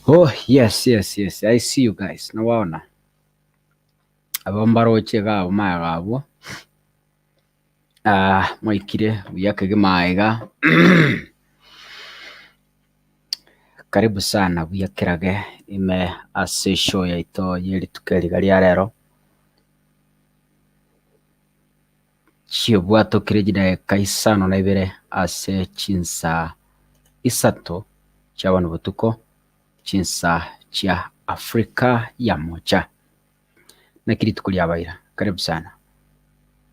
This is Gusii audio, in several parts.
Oh yes yes yes I see you guys nabaona abo mbaroche iga abwo magega abwo mwaikire buya kegima iga karibu sana buya kerage ime ase eshow yaito ye rituko eri iga ria rero. Chiebwatokire chidakika isano na ibere ase chinsa isato chia bono botuko, chinsa chia Afrika ya Mocha. Naki rituko riabaira, karibu sana.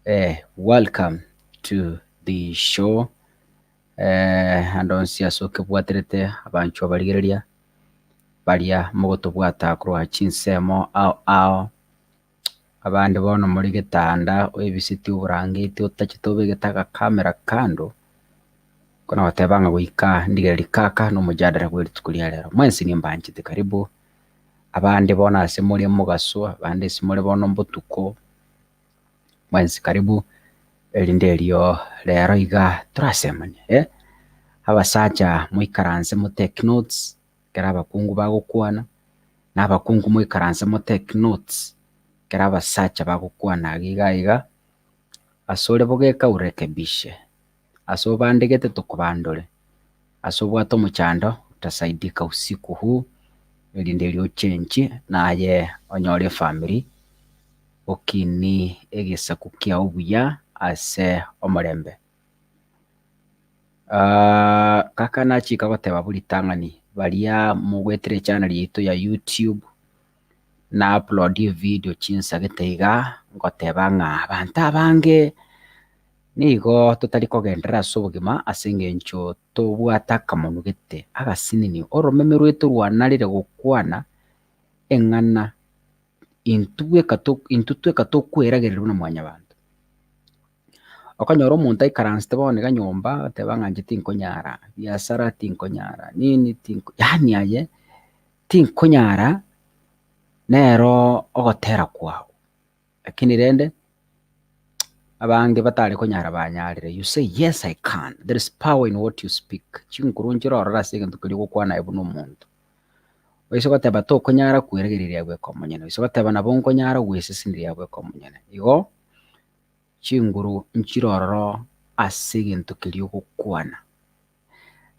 Eh, welcome to the show. Eh, ande onsi ase okebwaterete abanchwa barigereria baria mogotobwata korwa chinsemo ao ao. Abande bono more getanda oebiseti oborangeti otachete obegete agakamera kando, kona goteba ng'a goika ndigererie kaka na omojadala bwe rituko ria rero. Mwensi nimbanchete karibu, abande bono ase more mogaso, abande ase more bono mbotuko, mwensi karibu, erinde erio rero iga torasemanie eh, abasacha moikaranse mo take notes, ekero abakungu bagokwana, na abakungu moikaranse mo take notes ekero abasacha bagokwana iga iga iga, ase ore bogeka urekebishe, ase obandegete tokobandore, ase obwate omochando utasaidika usiku huu erinde erio ochenchie naye onyore efamiri, okinie egesaku kiao buya ase omorembe. Kaka nachika goteba bo ritang'ani, baria mogoetera echannel yaito ya YouTube, na upload evideo chinsagete iga, ngoteba ng'a abanto abange nigo totari kogenderera ase obogima ase eng'encho tobwate akamonu gete, agasinini, oromeme rwaito rwanarire gokwana eng'ana intwe bweka intwe tweka tokweragereria buna mwanyabanto. Okonyora omonto aikaransete bono iga nyomba oteba ng'a inche tinkonyara, biasara tinkonyara, nini tinko yaani aye tinkonyara nero ogotera kwago. Lakini rende abange batare konyara banyarire, you say yes I can, there is power in what you speak, chinkuru nchire ororo ase egento keria ogokwana aye buna omonto. Oise goteba tokonyara kweragereria bweka omonyene, oise goteba nabo nkonyara gweseseniria bweka omonyene. Igo. chinguru nchire ororo ase egento keria ogokwana.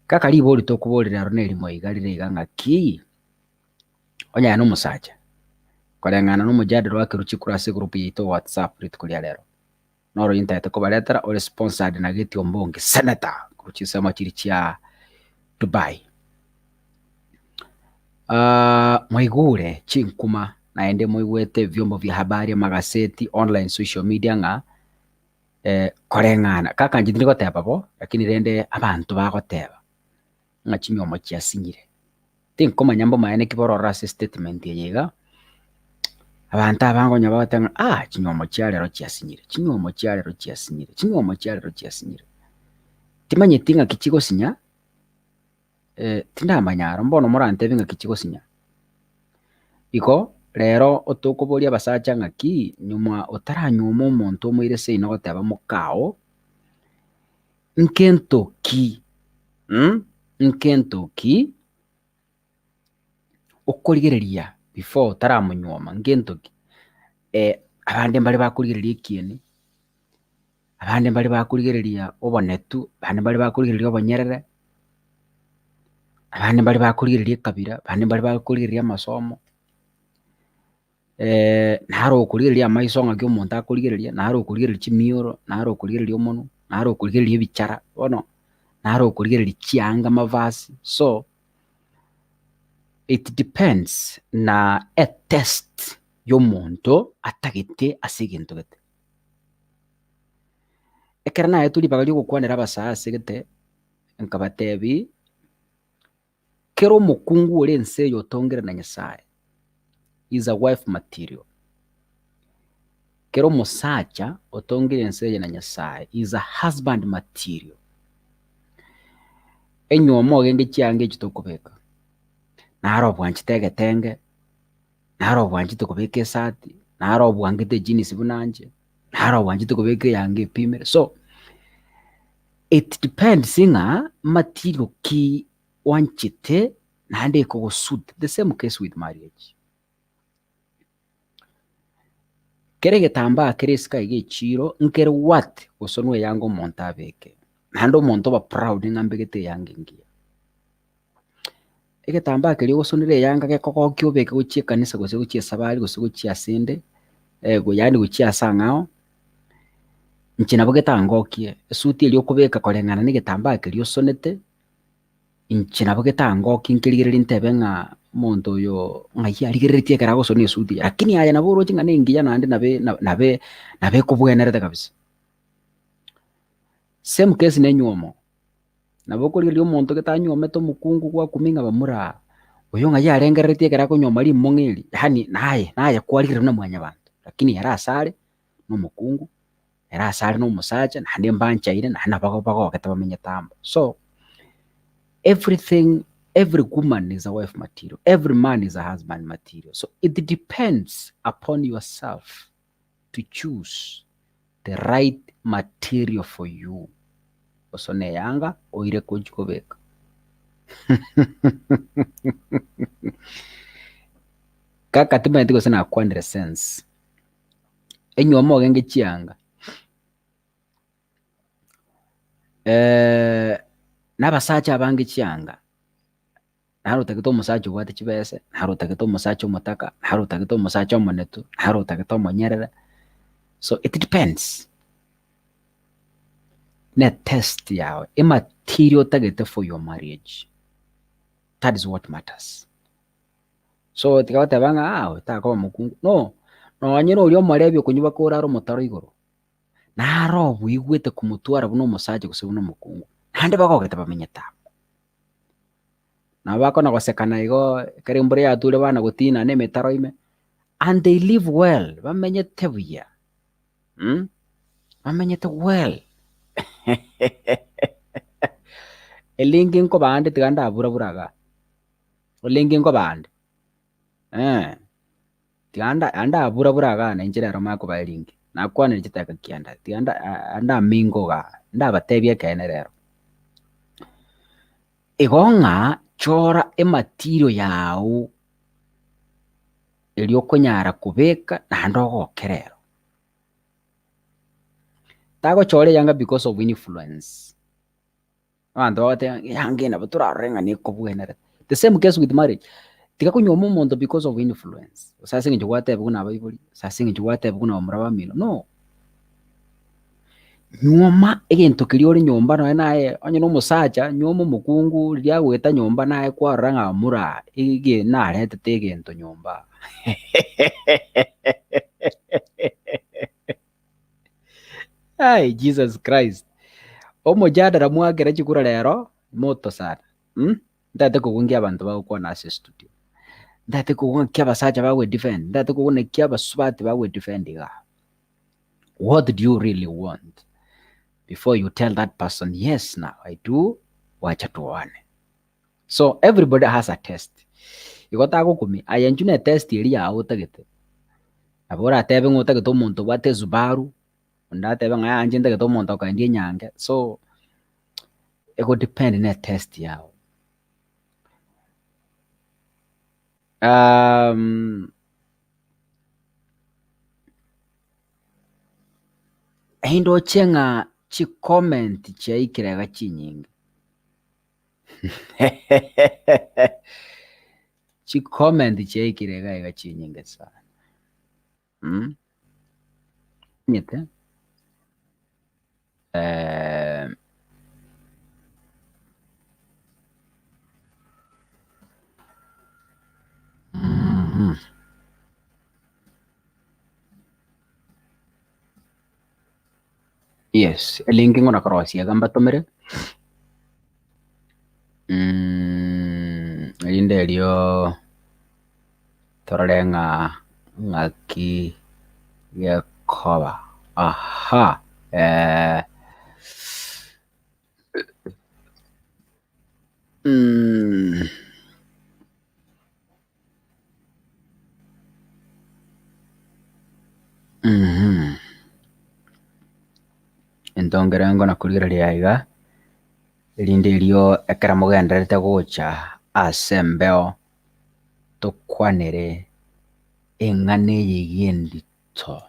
Kaka ribori tokoborera aro nerimo iga rire iga ng'aki, onye aye nomosacha, koreng'ana na omojadala oakerwe chikura ase egroup yaito ya whatsapp rituko ria rero, noro intagete kobaretera ore sponsored na Geti Ombongi senator korwa chinsemo chiria chia Dubai. Mwaigure chinkuma naende moigwete vyombo vya habari, amagaseti, online social media ng'a koreng'ana, kaka inche tindi goteba bo, lakini rende abanto bagoteba ng'a chinyomo chiasinyire. Tinkomanya mbomaene ki bororo ase estatement eye iga, abanto abange onye bagoteba ng'a ah chinywomo chia rero chiasinyire, chinywomo chia rero chiasinyire, chinywomo chia rero chiasinyire. Timanyeti ng'aki chigosinya, tindamanya aro, mbono morantebie ng'aki chigosinya. Igo, rero otokoboria abasacha ng'aki, nyuma otaranyuoma omonto omoire seino goteba mokao, Nkento ki, nkento ki okorigereria before otaramonyuoma, nkento ki? Abande mbare bakorigereria ekieni, abande mbare bakorigereria obonetu, abande mbare bakorigereria obonyerere, abande mbare bakorigereria ekabira, abande mbare bakorigereria amasomo. Naro okorigereria amaiso ng'aki omonto akorigereria, naro okorigereria chimioro, naro okorigereria omonwe, naro okorigereria ebichara bono, naro okorigereria chianga amavazi, so it depends na etest ya omonto atagete ase egento gete. Ekero naetwe ribaga ria ogokwanera abasae ase gete, nkabatebia. Kera omokungu ore ense eye otongire na Nyasae is a wife material. Kera omosacha otongire ense eye na Nyasae is a husband material. Enywomo ogende chianga echi tokobeka, naro obwanchete egetenge, naro obwanchete kobeka esati, naro obwangete ejinisi buna inche, naro obwanchete kobeka eyanga epimire so. It depends ng'a material ki oanchete naende ekogosuit, the same case with marriage. Kera egetambaa kere isiko aiga echiro nkere worth gosonwa eyanga omonto abeke, naende omonto oba proud ng'a mbegete eyanga engiya. Egetambaa keria ogosonera eyanga gekogokia obeke gochia ekanisa gose gochia esabari gose gochia asende, yaani gochia ase ang'ao, inche nabo getangokie, esuti eria okobeka koreng'ana na egetambaa keria osonete, inche nabo getangokie nkerigererie ntebe ng'a omonto oyo ng'ai arigereretie ekero agosona esuti eye, lakini aye nabo oroche ng'a na engiya naende nabe nabe nabo ekobwenerete kabisa. Same case na enywomo, nabo okorigereria omonto gete anywomete omokungu gwakumia ng'a bamura aa, oyo ng'ai arengereretie ekero akonywoma rimong'e eri, yaani naye naye kwarigereria buna mwanyabanto, lakini ere asare na omokungu, ere asare na omosacha naende mbanchaine naende nabo bagogete bamenyete amo. So, everything, every woman is a wife material, every man is a husband material, so it depends upon yourself to choose the right material for you, gose neyanga oire gochia kobeka. Kaka timanyeti gose nakwanire sense. Enywomo ogenge chianga, na abasacha abange chianga, naro otagete omosacha obwate chibese, naro otagete omosacha omotaka, naro otagete omosacha omonetu, naro otagete omonyerere, so it depends na etest yago, ematerial otagete for your marriage, that is what matters. So tiga goteba ng'a aa oyo takoba omokungu, no, nonye na oria omorebi okonywa mpaka orare omotaro igoro, naro oboigwete komotwara buna omosacha gose buna omokungu, naende bagogete bamenyete amo. Nabo bakona gosekana igo ekero embura yature bana gotina na emetaro ime, and they live well, bamenyete buya mh, bamenyete well Elinki nkobande tiga ndabura bura igaa. Orenge nkobande, eh, tiga nda ndabura bura igaa na inche rero manye koba eringi, nakwanire chidakika kianda, tiga nda ndamingo igaa, ndabatebie ekeene rero. Igo ng'a chora ematerial yago eria okonyara kobeka naende ogoke rero. Tagochora eyanga because of influence. Abanto bagoteba ng'a eanga eye nabo torarore ng'a nekobwenerete. The same case with marriage, tiga konyuoma omonto because of influence, gose ase eng'encho gwatebiwa na abaibori, gose ase eng'encho gwatebiwa na bamura bamino, no. Nyuoma egento keria ore nyomba nonye naye onye na omosacha, nyuoma omokungu riria agoeta nyomba naye kwarora ng'a bamura aa ege naretete egento nyomba aa. Ai Jesus Christ! Omojadara mwakera chikura rero moto sana mh? Ntagete kogwa nki abanto bagokwana ase estudio, ntagete kogwa nki abasacha bagoedefend, ntagete kogwa naki abasubati bagoedefend igaa. What do you really want before you tell that person yes now I do wacha tuoane. So everybody has a test. Igo tagokumia, aye inchuo ne test eria yago otagete. Nabo oratebe ng'a otagete omonto obwate esubaru, onde atebe ng'a yaya inche ntagete omonto okoendia enyange, so ego depend ne test yago. Ndoche ng'a chicomment chiaikire iga chinyinge. Chicomment chiaikire iga iga chinyinge sana mh, omanyete Yes, elink ng'o nakorosia iga mbatomere, erinde erio torore ng'a ng'aki gekoba, aha Entongere ngona korigereria aiga, erinde erio ekero mogendererete gocha ase embeo, tokwanere eng'ana eye iga endito.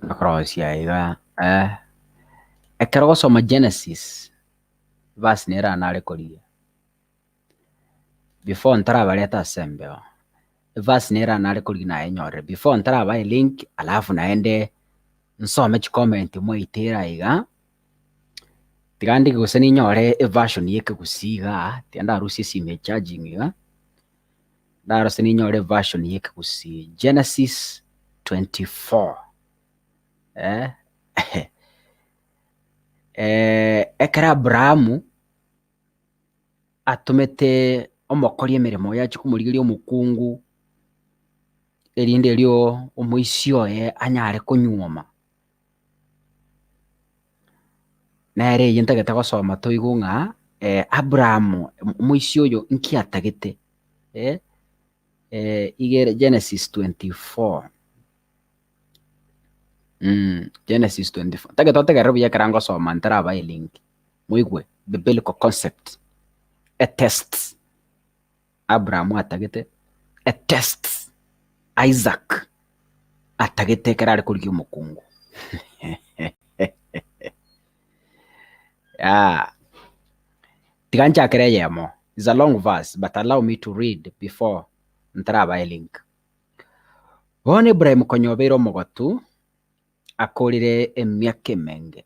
Okorosia iga ekero ogosoma Genesis, verse nere nare korigia, before ntarabareta ase embeo, everse nere nare korigia nayenyorire, before ntarabaa elink alafu naende nsome chicomment mwaitere aiga. Tiga ndike gose ninyore eversion ya ekegusii igaa, tiga ndarusie esime echarging iga, ndarose ninyore eversion ya ekegusii, Genesis 24 eh, ekero Abrahamu atomete omokori emeremo oye achie komorigeria omokungu, erinde erio omoisia oye anyare konyuoma. Nere eyio ntagete gosoma toigwe ng'a Abraham omoisia oyo nki atagete iga ere Genesis 24 Genesis 24 ntagete otegerere buya ekero ngosoma ntarabaa elink, moigwe biblical concept, etest Abraham atagete, etest Isaac atagete ekero are korigia omokungu. Yaa, tiga nchakere eyemo, is a long verse but allow me to read before ntarabaa elink. Bono Ibrahim konya obeire omogotu, akorire emiaka emenge,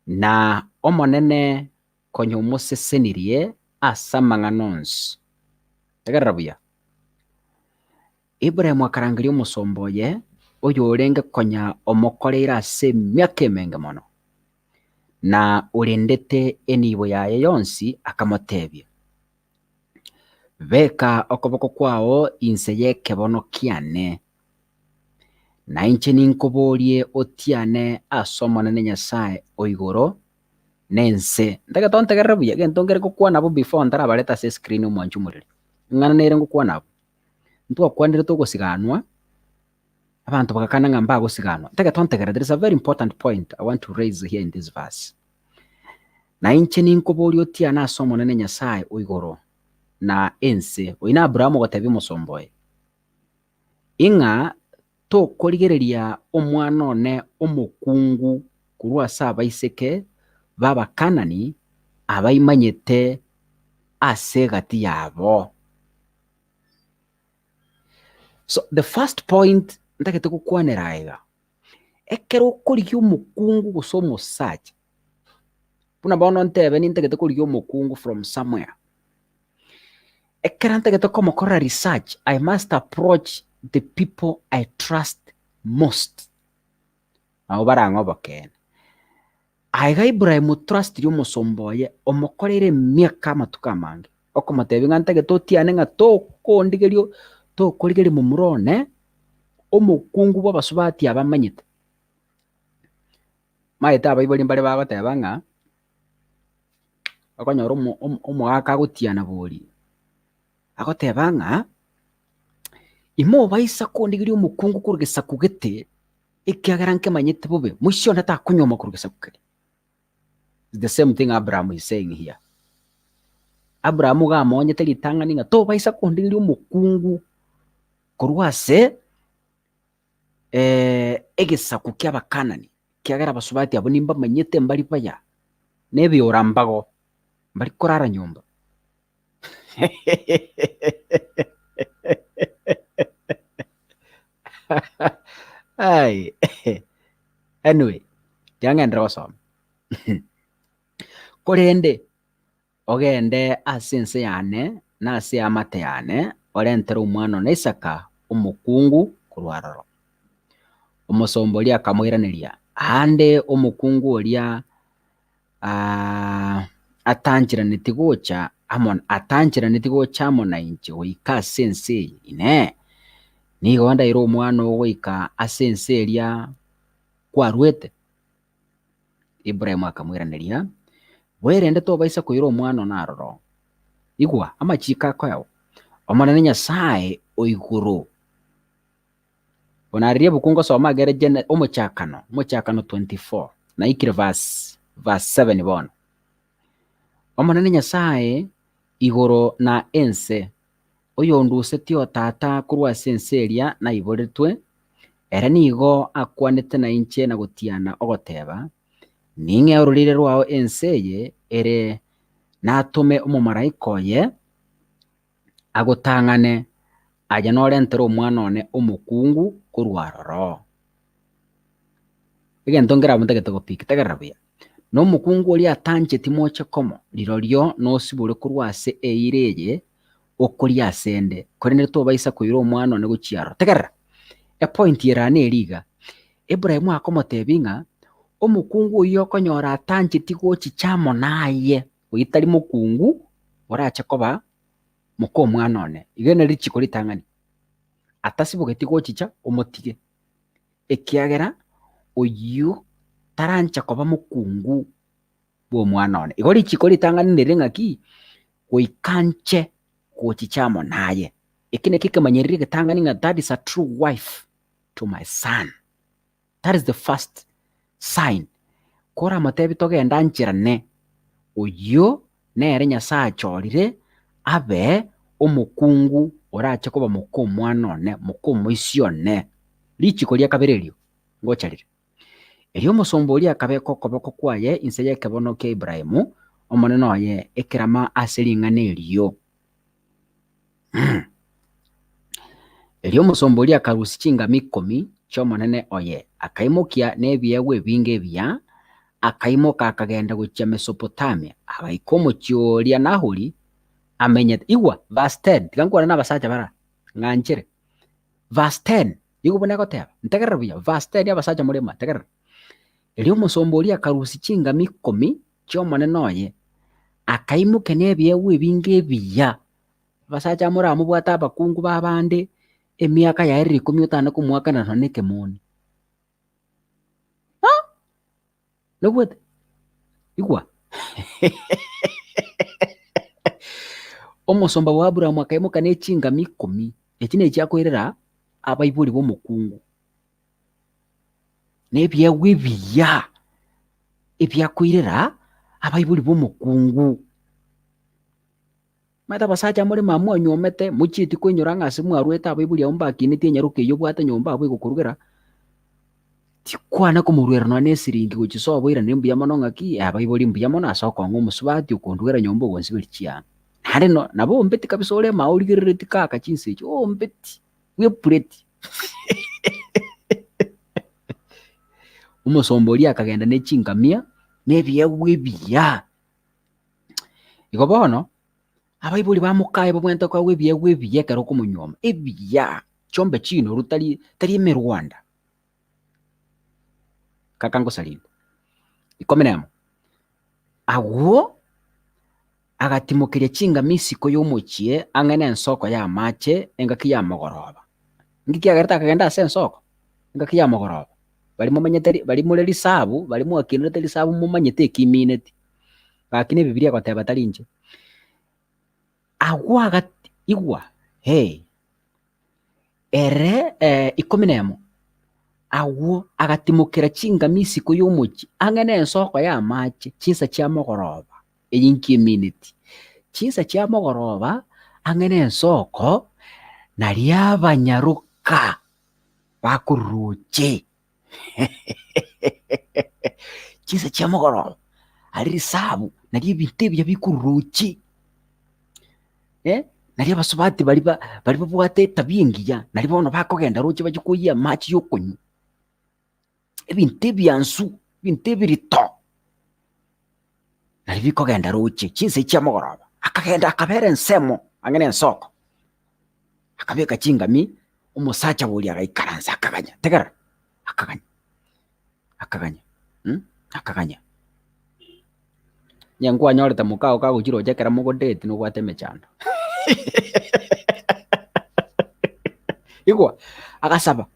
na Omonene konya omosesenirie ase amang'ana onsi. Tegerera buya. Ibrahimu akarangeria omosomba oye, oyorenge konya omokoreire ase emiaka emenge mono, na orendete enibo yaye yonsi, akamotebia, Beka okoboko kwao inse y'ekebono kiane, na inche ninkoborie otiane ase Omonene Nyasae o igoro na ense. Ntagete ontegerere buya, egento nkere gokwana abwo before ntarabareta ase escreen omwanche omoreri, ing'ana nere ngokwana abwo. Ntwakwanerete ogosiganwa, abanto bagakana ng'a mbagosiganwa. Ntagete ontegerere, there is a very important point I want to raise here in this verse. Na inche ninkoborie otiane ase Omonene Nyasae o igoro na ense, oyio na Abrahamu ogotebia omosomba oye, ing'a tokorigereria omwana one omokungu korwa ase abaiseke b'Abakanani abaimanyete ase egati yabo. So the first point ntagete gokwanera aiga, ekero okorigia omokungu gose omosacha, buna bono ntebe nintagete korigia omokungu from somewhere, Ekero ntagete komokorera research, I must approach the people I trust most. Nabo barang'e obokeene. Aiga Ibrahimu trustiri omosomba oye, omokoreire emiaka amatuko amange, okomotebia ng'a ntagete otiane ng'a tokondigeria tokorigeria momura one, omokungu bw'abasubati aba amanyete. Maete abaibori mbare bagoteba ng'a, okonyora omo omo omogaka agotiana bori, agoteba ng'a, imobaisa kondigeria omokungu korwa gesaku gete, ekiagera nkemanyete bobe, moisia onde takonyuoma korwa gesaku keria. It's the same thing Abraham is saying here. Abraham iga amoonyete ritang'ani ng'a tobaisa kondigeria omokungu korwa ase egesaku kia abakanani, ekiagera abasubati abwo nimbamanyete mbari baya, na ebiora mbago, mbari korara nyomba. Ai, anyway, tiga ng'enderere gosoma. Korende ogende ase ense yane na ase eamate yane, orentere omwana one Isaka omokungu korwa aroro. Omosomba oria akamoiraneria, Aande omokungu oria atancheraneti gocha amo atancheraneti gocha amo nainche goika ase ense eye, Inee! Nigo ndaire omwana oo goika ase ense eria kwarwete? Ibrahimu akamoiraneria, Bwerende tobaisa koira omwana one aroro. Igwa amachiiko akoegwa, Omonene Nyasae o igoro. Bono riria ebuku ngosoma agere Gene omochakano, omochakano 24, naikire verse, verse 7 bono. Omonene Nyasae igoro na ense, oyondusetie o tata korwa ase ense eria naiboretwe, ere nigo akwanete nainche na gotiana ogoteba, Ning'ee ororeria rwao ense eye ere natome omomalaika oye agotang'ane, aye norentere omwana one omokungu korwa aroro. Egento nkere abwo ntagete gopikia, tegerera buya. Na omokungu oria atancheti moche komo, rirorio nosibore korwa ase eira eye okoria asende, korende tobaisa koira omwana one gochia aroro. Tegerera! Epoint ere aa neri iga, Ibrahimu akomotebia ng'a omokungu oyio okonyora atancheti gochicha amo naye, oyio tari mokungu orache koba moka omwana one. Iga neri richiko ritang'ani, atasibogeti gochicha omotige, ekiagera oyio tarancha koba mokungu bw'omwana one. Igo richiko ritang'ani nere ng'aki, goika nche gochicha amo naye. Eki nakio ekemanyererio egetang'ani ng'a that is a true wife to my son. That is the first sign. Koramotebi togende ancherane, oyio nere Nyasae achorire abe omokungu orache koba moka omwana one, moka omoisia one. Richiko ria kabere erio ngocha rire. Erio omosomba oria akabeka okoboko kwaye inse y'ekebono kia Ibrahimu, omonene oye, ekerama ase ring'ana erio. Erio omosomba oria akarusia chingami ikomi chi'omonene oye, akaimokia nebiegwa ebinge ebiya, akaimoka akagenda gochia Mesopotamia, agaika omochie oria Nahori amenyete. Igwa, verse 10, tiga nkwane nabasacha bara, ng'anchere. Verse 10, nigo buna egoteba, ntegerere buya, verse 10 abasacha more ime, tegerera. Erio omosomba oria akarusia chingami ikomi chi'omonene oye, akaimokia nebiegwa ebinge ebiya. Abasacha moramobwate abakungu b'abande, emiaka yaerire ikomi otane komoakanera nonya na ekemoni. Ah! Nobwate? Igwa! Omosomba bwa Abrahamu akaimoka ne chingami ikomi, echi nechiakoirera abaibori b'omokungu. Na ebiegwa ebiya ebiakoirera abaibori b'omokungu. Omanyete abasacha more mama mwanyuomete, mochieti koinyora ng'a ase mwarwete abaibori abwo mbakineti enyaroka eyio obwate nyomba abwo egokorugera, tikwana komorwera nonya na esiringi gochia sobo oiranere mbuya mono ng'aki abaibori mbuya mono ase okong'a omosubati okondugera nyomba ogonsiberia chianga. Naende no nabo ombeti kabisa ore ime origerereti kaka chinsa echio, ombeti bwepureti. Omosomba oria akagenda ne chingamia, na ebiegwa ebiya. Igo bono. Abaibori ba mokaye babwenerete koegwa ebiegwa ebiya ekero okomonyuoma, ebiya, chiombe chinoru tari tari emerwanda. Kaka ngosarinde. Ikomi na emo, agwo agatimokeria chingami isiko y'omochie ang'e nensoko y'amache engaki ya mogoroba. Inki kiagerete akagenda ase ensoko engaki ya mogoroba? Baria momenyete ri baria more risabu, baria mwakinerete risabu momanyete eki imineti. Gaki nebibiria egoteba tari inche. Agwo agati igwa hee, ere ikomi na emo, agwo agatimokera chingami isiko y'omochie ang'e nensoko y'amache chinsa chia mogoroba, eye inki emineti? Chinsa chia mogoroba ang'e nensoko, naria abanyaroka bakoruruche. Chinsa chia mogoroba, aria risabu nario ebinto ebiya bikoruruchi, nario abasubati baria ba baria babwate etabia engiya, nario bono bakogenda roche bachie koiyia amache ya okonywa, ebinto ebiansu, ebinto ebirito, nario bikogenda roche chinsa echi chia mogoroba, akagenda akabera ensemo ang'e na ensoko, akabeka chingami. Omosacha oria agaikaransa akaganya, tegerera, akaganya, akaganya akaganya. Onye nkwanyorete mokao kagochia roche ekero mogodate nobwate emechando igwa, agasaba,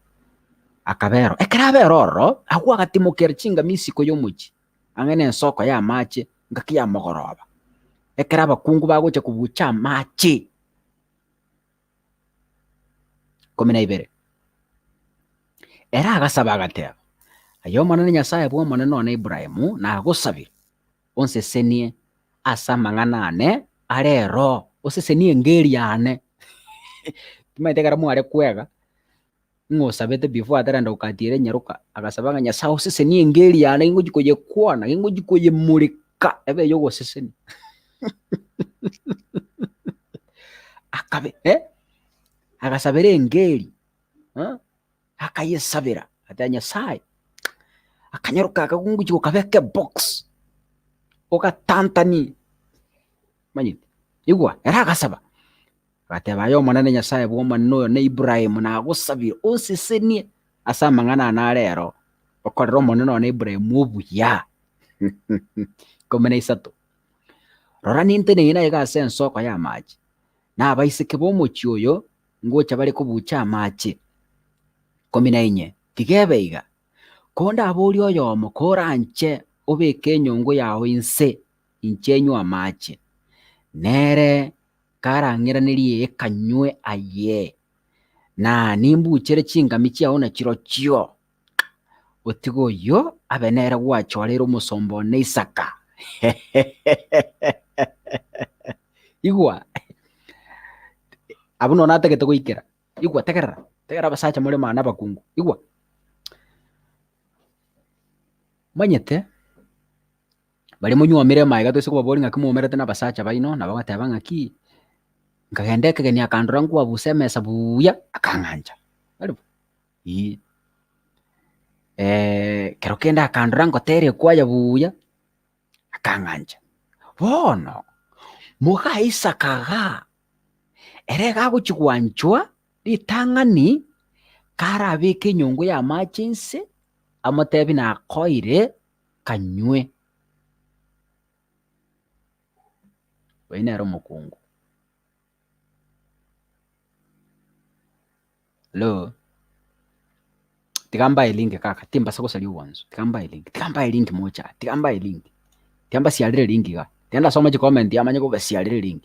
akabera oo. Ekero abera ororo, agwo agatimokera chingami isiko y'omochie, ang'e na ensoko y'amache ngaki ya mogoroba, ekero abakungu bagocha kobucha amache. 12. Ere agasaba agateba, Aye Omonene Nyasae bw'omonene one Ibrahimu, nagosabire, onsesenie ase amang'ana ane a rero, osesenie engeri yane. Timanyete ekero mware kwega, ng'a osabete before atarenda gokatiera enyaroka, agasaba ng'a Nyasae osesenie engeri yane ngochia koyekwana, ngochia koyemureka ebe ey'ogosesenia. Akabe eh, agasabera engeri eh, akayesabera, agateba Nyasaye, akanyaroka aka ngochia gokabeka ebox, ogatantanie, omanyete. Igwa, ere agasaba, agateba aye Omonene Nyasaye bw'omonene oyo na Ibrahimu nagosabire onsesenie ase amang'ana ane are ero, okorere omonene one Ibrahimu obuya. 13. Rora ninteneine aiga ase ensoko y'amache, na abaiseke b'omochie oyo ngocha bare kobucha amache. 14 Tiga ebe iga, kondaborie oyomo koranche obeke enyongo yao inse, inche nywe amache, nere karang'iranerie ekanywe aye, na nimbuchere chingami chiao nachirochio. Otige oyio abe nere gwachoreire omosomba one Isaka. Igwa, abwo nonya natagete goikera, igwa tegerera, tegerera abasacha more mani abakungu, igwa. Omanyete, baria monywomire magega toise kobaboria ng'aki mwaumerete na abasacha baino, nabo bagoteba ng'aki, nkagenda ekegeni akandora nkwabusa emesa buya, akang'ancha, tari bo? Eeh. Ekero kende akandora ngoteria ekwaya buya, akang'ancha. Bono, moga Isaka igaa, ere iga agochia gwanchwa ritang'ani, karabeke enyongo y'amache inse, amotebi nakoire kanywe. Oyio nere omokungu. Hello? Tiga mbae link kaka, timbasa gosaria obwansu, tiga mbae link, tiga mbae link moche aa, tiga mbae link, tiga mbasiarere link igaa, tiga ndasoma chicomment amanye kobasiarera link.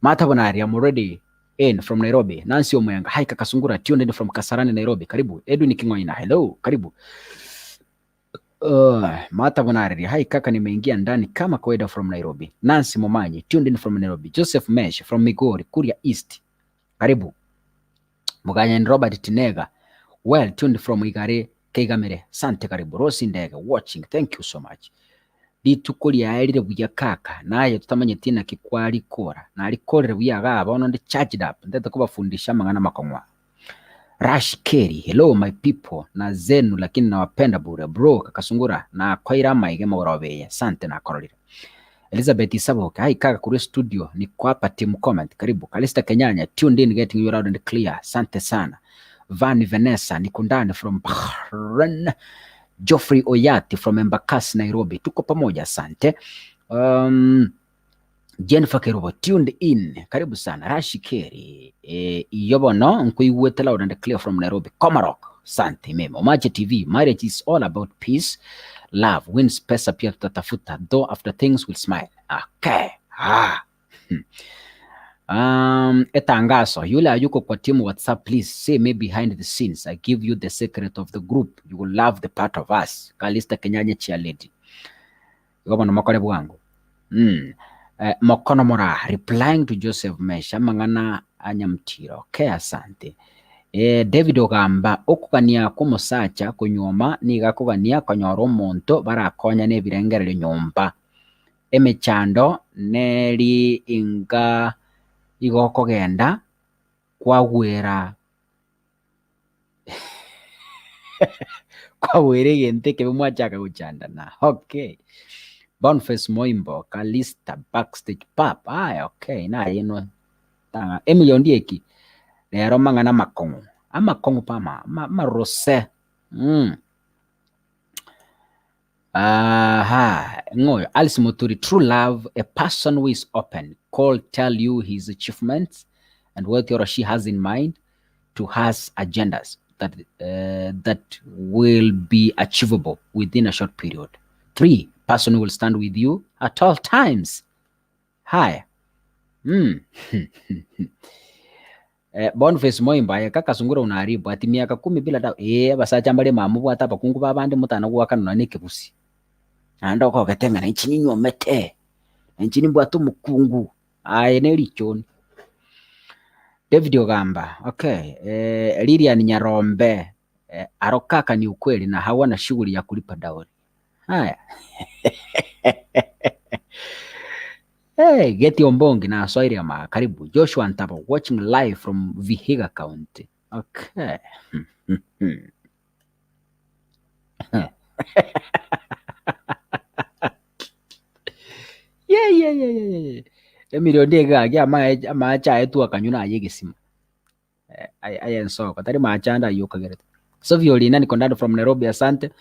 Martha Bonari, I'm already in from Nairobi. Nancy Omwenga, hi kaka Sungura, tuned in from Kasarani, Nairobi. Karibu. Edwin King'oina, hello, karibu. Uh, Martha Bonari, hi kaka, nimeingia ndani kama kawaida from Nairobi. Nancy Momanyi, tuned in from Nairobi. Joseph Mesh from Migori, Kuria East. Karibu. Muganyani Robert Tinega, well tuned from Igare Keigamere. Sante karibu. Rosi Ndege, watching. Thank you so much. Rituko riaerire buya kaka, naye totamanyeti naki kwarikora. Narikorire buya igaa bono ndi charged up, ntete kobafundisha amang'ana amakong'u aa. Rash Kerry, hello my people, na zenu lakini nawapenda bure. Bro, kaka Sungura, nakoire amaige mogoroba eye. Sante nakororire. Elizabeth Isaboke, hi kaka korwa studio, niko hapa team comment, karibu. Kalista Kenyanya, tuned in getting you loud and clear, asante sana. Vani Vanessa, niko ndani from Bahrain. Geoffrey Oyati from Embakasi, Nairobi, tuko pamoja, asante. Um, Jennifer Kerubo tuned in, karibu sana. Rashi Keri, eh, iyo bono nkoigwete loud and clear from Nairobi. Komarok, sante meme. Omache TV, marriage is all about peace, love wins, pesa pia tutatafuta, though after things will smile. Okay. Ah. Hmm. Um, etangazo yule ayuko kwa timu WhatsApp, please see me behind the scenes. I give you the secret of the group. You will love the part of us. Kalista Kenyanya Chialedi. Igo bono mokore bwango. Mm. Eh, Mokono Mora replying to Joseph Mesha amang'ana a Nyamtiro. Okay, asante. Eh, David Ogamba okogania kw'omosacha konyuoma nigo akogania konyora omonto barakonyane ebirengererio nyomba. Emechando neri inga igokogenda kwagwera Kwagwera egento ekebe mwachaka gochandana. Okay. Boniface Moimbo, Kalista, Backstage Pap. Aya, okay, naye inwe. Tanga Emily Ondieki. Rero mang'ana amakong'u. Amakong'u pa ama, ama, amarose. Mm. Aha, ng'oyo Alice Muturi, true love, a person who is open, call, tell you his achievements and what he or she has in mind to has agendas that uh, that will be achievable within a short period. Three, person who will stand with you at all times. Haya. Mm. Eh, Boniface Moimba aye kaka sungura unaharibu ati miaka kumi bila dawa. Eh, abasacha mbare mamobwate abakungu babande motana goakana nonya na ekebusi. Naende okogete ng'a nainche ninyuomete, nainche nimbwate omokungu, aye ne richoni. David Ogamba, okay, eh, Lilian Nyarombe, eh, aro kaka ni ukweli na hawana shughuli ya kulipa dowry. Haya. Hey, Getty Ombongi na Swahili ama karibu. Joshua Ntabo watching live from Vihiga County. Okay. yeah, yeah, yeah, yeah, yeah. Emily Ondieki gaki amache amache aye twakanywa naye egesima. Eh, aye aye ensoko tari mache ande aywo okagerete. Sophie Olina niko ndani from Nairobi asante.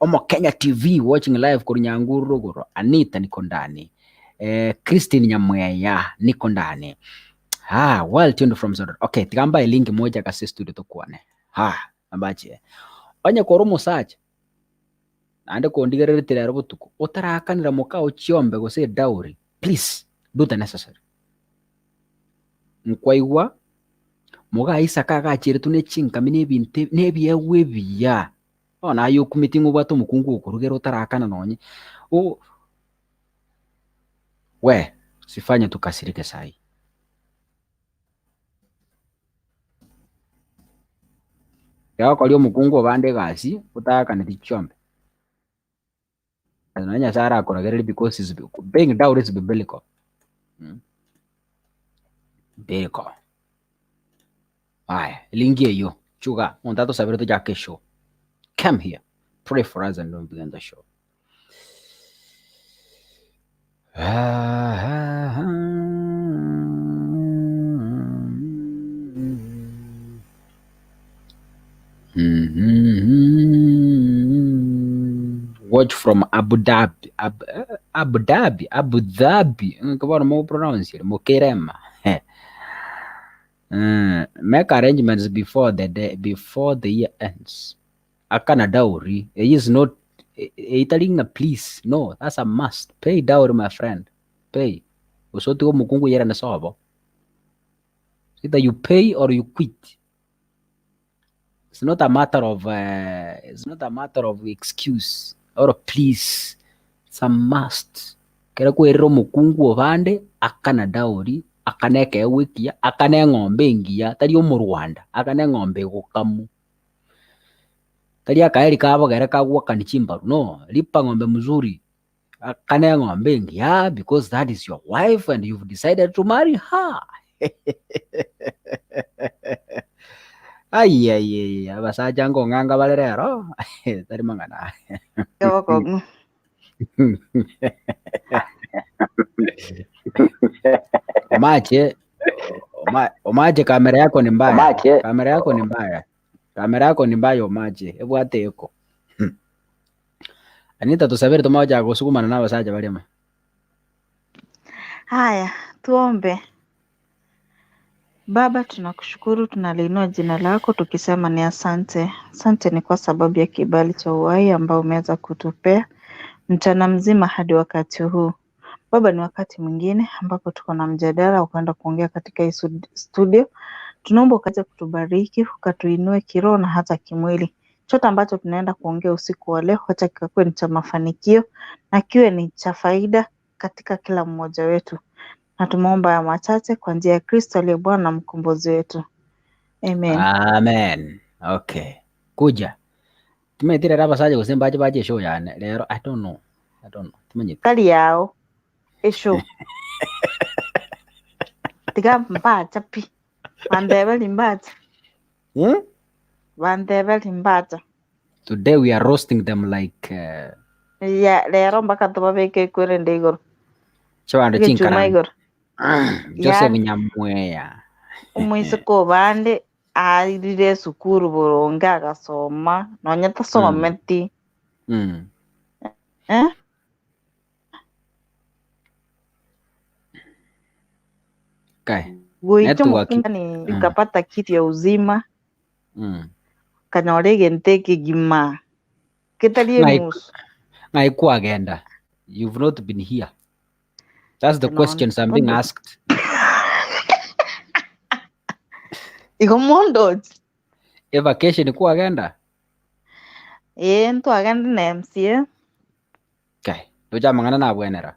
Omo Kenya TV watching live korwa Nyanguru rogoro. Anita niko ndani. Eh, Christine Nyamweya niko ndani. Ah, well tuned from Zoro. Okay, tiga mbae link moja kase studio tokwane. Ha, ambache. Onye kore omosacha naende kondigererete rero botuko otarakanera mokao chiombe gose edowry, please do the necessary. Nkwaigwa moga Isaka agacheretwe ne chinkami na ebinto ebi na ebiegwa ebiya. Bono aye okumeti ng'a obwate omokungu okorugera otarakana nonye o we usifanye tukasirike sahi. Ekero okoria omokungu obande egasi otaakaneti chiombe, Nonya Nyasaye arakoragererie because is paying dowry is biblical. Mm. Biblical. Aya, lingi eyo, chuga, omonto atosabere tochake eshow. Come here, pray for us and don't begin the show. Watch from Abu Dhabi, Abu, eh, Abu Dhabi, Abu Dhabi. Nki bono mogopronounce ere mokerema. Mm, make arrangements before the day, before the year ends. Akana dowry. It is not eitari ng'a please. No, that's a must. Pay dowry my friend. Pay. Gose otige omokungu oyerane sobo. Either you pay or you quit. It's not a matter of uh, it's not a matter of excuse or please. It's a must. Kere kwerera omokungu obande akana dowry, akana ekeegwa ekiya, akana eng'ombe engiya, tari omorwanda, akana eng'ombe egokamwa. Tari akaeri kabogere kagwakani chimbaru no, lipa ng'ombe mzuri, akana eng'ombe engiya because that is your wife and you've decided to marry her. Aiaiai abasacha nkong'anga bare rero tari mang'ana. Obokong'u. Omache, Omache kamera yako ni mbaya. Omache. Kamera yako ni mbaya. Kamera yako ni mbaya Omache. Ebwate eko. Anita tusabere tomagochaka gosugumana na abasacha baria amo. Haya, tuombe. Baba, tunakushukuru, tunaliinua jina lako tukisema ni asante. Asante ni kwa sababu ya kibali cha uhai ambao umeweza kutupea mchana mzima hadi wakati huu. Baba, ni wakati mwingine ambapo tuko na mjadala wa kwenda kuongea katika hii studio. Tunaomba ukaweze kutubariki, ukatuinue kiroho na hata kimwili. Chote ambacho tunaenda kuongea usiku wa leo, wacha kikakuwe ni cha mafanikio na kiwe ni cha faida katika kila mmoja wetu. Na tumeomba haya machache kwa njia ya Kristo aliye Bwana na mkombozi wetu. Amen. Amen. Okay. Kuja. Timanyeti rero abasacha gose mbache bache eshow yane rero I don't know. I don't know. Timanyeti. Tari yao eshow. Tiga mbacha pi. Bandeberi mbacha. Hmm? Bandeberi mbacha. Today we are roasting them like Ya rero mpaka tobabeke ekwerende igoro. chibando Egechuma chinkaranga. igoro. Joseph Yaani Nyamweya. omoiseke obande airire esukuru boronge agasoma nonya tasometi eh? Kai. Goicha Network. omokundani ukapata kitu ya uzima kanyora egento ekegima ketari Ng'ai- enusu Ng'ai kwagenda. You've not been here. That's the Nono. questions I'm being asked. Igo mondochi E vacation kwagenda? ee ntwagende na MCA Kai. Ndocha mang'ana nabwenera.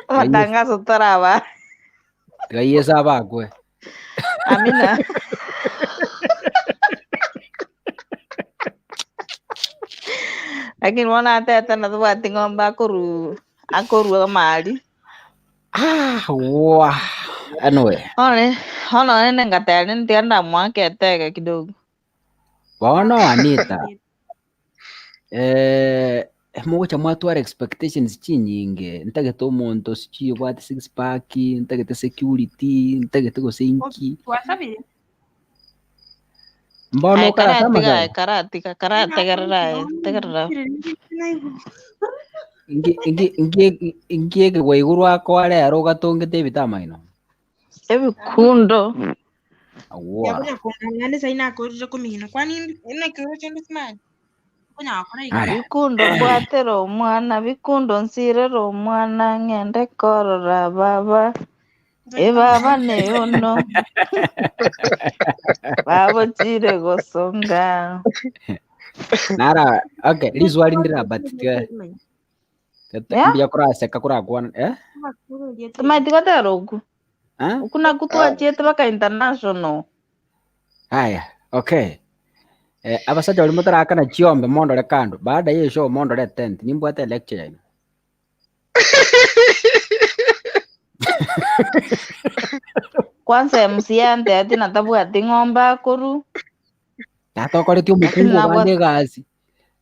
amatangazo toraba Tiga Yesu abakwe. amina lakini bono atete na tobwati ng'ombe akoru akorua amari Ah, wa. Anyway, one ono nene ngatari ntiga ndamwaka etege kidogo bono Anita. Eh, mogocha mwatwara expectations chinyinge ntagete omonto sijui obwate six pack ntagete security ntagete gose inki Twasabire. mbono Aye, okarasa karatiga amasabo aye, karatiga karategerera aye tegerera Inki- inki- inki- inki ekegwa igoro akoa rero ogatongete ebitamaino ebikundo Awa. Yakonya kong'ang'ana sai nakorire komina kwani nakero chende simani konya gokora iga Aya. bikundo mbwatera omwana bikundo nsirera omwana ng'ende korora baba ebaba neyono babochire gosonga Nara okay rizwari ndira but tiga Yeah? mbuya kuraseka kurakwana eh tumaiti gotera oku Ah? oku naku twachiete baka international Haya, okay. Eh, abasacha bari motarakana chiombe mondore kando baada ya eshow mondore tent nimbwate lecture yaino kwanza MC ante ati natabwati ng'ombe akoru tata okoretie lakini omokungu obande nabwate egasi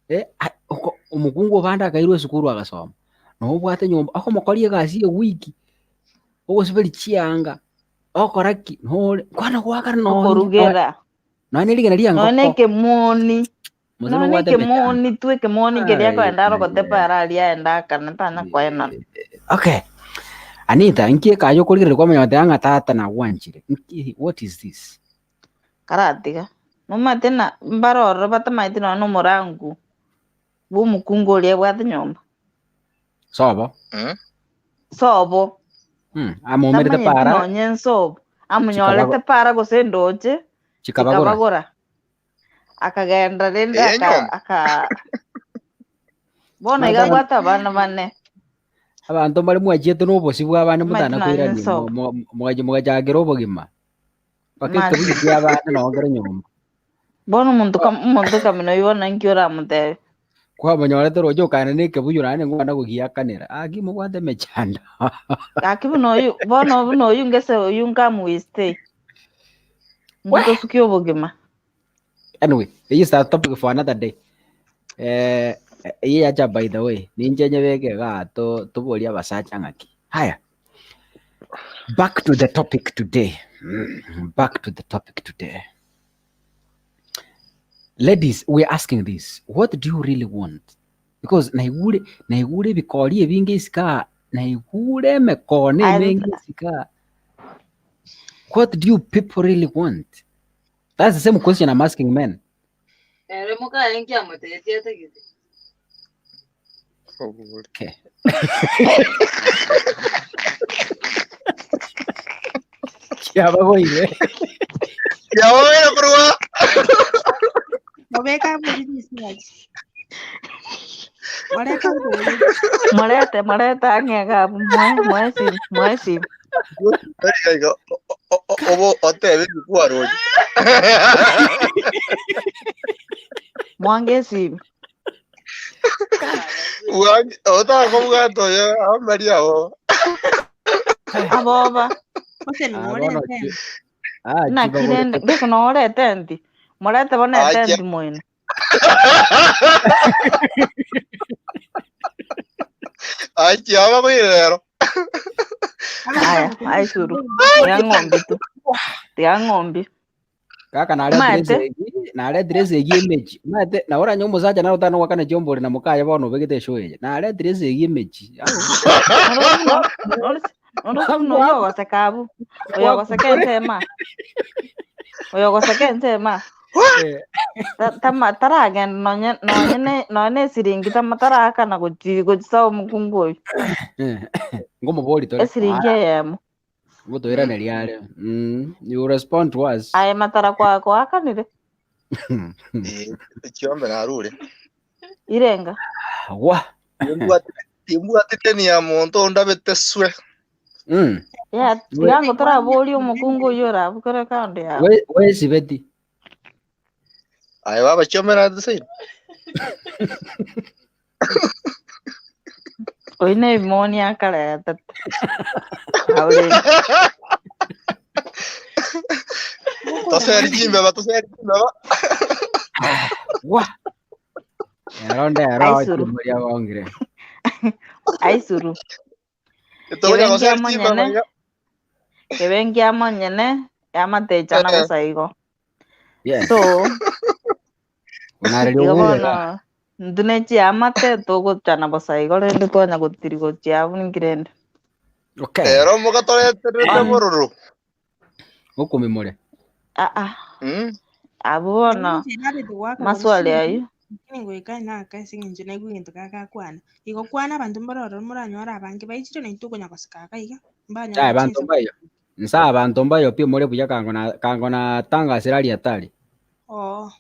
eh, omokungu obande akairwa esukuru agasoma nobwate nyomba okomokoria egasi ewiki ogosiberia chianga okora ki nore kwana gwakara nonye okorugera nonye na rigena ria nonye engoko ekemoni mose nonye nobwate emechando ekemoni tu ekemoni keria Ai, akoenda ai, arogotepa ai. araria aenda akane tanya koenana Okay. Anita, nkie kayo okorigereria kwamanya goteba ng'a tata nagwanchire. Nki, what is this? karatiga nomanyete na mbarororo batamaeti nonye na omorangu bwa omokungu oria abwate nyomba Sobo. Sobo Amomerete tamanyeti para nonye nsobo amonyorete chikabago para gose endoche chikabagora. chikabagora akagenda rende Eye aka nyomba. aka bono iga Maana abwate abana bane abanto mbare mwachiete na obosi bwa abande omanyete motana nonye koirania nsobo mogachakera obogima. Mpaka mati ekebuyu kia abande noo kere nyomba. bono omonto omonto kamina oywo bono nki oramotebia Kwamonyorete roche okana na ekebuyu naende ngwana gogiakanera. Aki mobwate emechando. Gaki buna oyu bono buna oyu ngese oyu nkamuwiste We! ntosukia obogima Anyway, this is a topic for another day. Eh, Eye yacha by the way, ninche nyebeke igaa to toborie abasacha ng'aki. Haya, back to the topic today. Back to the topic today. Ladies, we are asking this, what do you really want? Because naigure naigure ebikori ebinge isiko aa, naigure emekone Aye, emenge isiko aa. What do you people really want? That's the same question I'm asking men. Ere mokaye nkiamotebetie atagete. Obore. Okay. Kiabagoire. Kiabagoire korwa. Mobeka abori research. Moreta abori. Morete, morete ang'e gabu, moe, moe simu, moe simu. Iga obo otebe ebikwarochi. Mwange esimu. Bwange otakobwata oyo amari abo. Aboba. Ose Ah, bono morete. chi- ah, Naki chibagorete. rende, beko norete nti. Morete bono Acha. etenti moino. Achi abagoire rero. Aya, aisuru. Tiga ng'ombi tu. Tiga ng'ombi. Kaka naretire Omanyete? esegi, naretire esegi emechi. Omanyete nabo oranye omosacha naro otano goakana chiombori na mokaye bono obegete eshow eye. Naretire esegi emechi. Au. Noroche buna oyo ogoseka abwo. Oyo ogoseka ensemo aa. Oyo ogoseka ensemo aa. Eh, Taragenda nonye nonye ne nonye ne esiringi tama tarakana gochi gochisa omokungu oyo. eh, ngomobori tore. Esiringi eyemo. Ngotoiraneria are. You respond to us. Aye matara kwa koakanire. Eh, ekiombe narure. Irenga. Wa. Timbwatete ni ya monto ondabete swe. Ya tiga toraboria omokungu oyo orabukore kando yago. We we sibeti. Aye baba chiombe narete Oyo na ebimoni akareta. Aure. Toseri chimbeba, toseri chimbeba. Wa. Ero ndero Aisuru. chimoria gongire. Aisuru. Togonya Kebe goseri nkiamo chimbeba nyene. iga. Kebe nkiamo nyene yamatechana Eh. bosa igo. Yes. So Onareria igo obure bono intwe ne chiamate togochana bosa igo rende twanya gotiri gochia abwo ninki rende. Okay. Ero mogatoreterete On bororo. Okomimore. ah ah abwo bono maswali ayio. Goika naka ase eng'encho naigwe egento gagakwana. Igo kwana abanto mbaroro moranyore abange baichire naintwe okonya goseka iga iga. Mbanyora Chai banto chinsa. mbayo. Nsa abantu mbayo pia more buya kango na kango na tanga sirali hatari. Oo.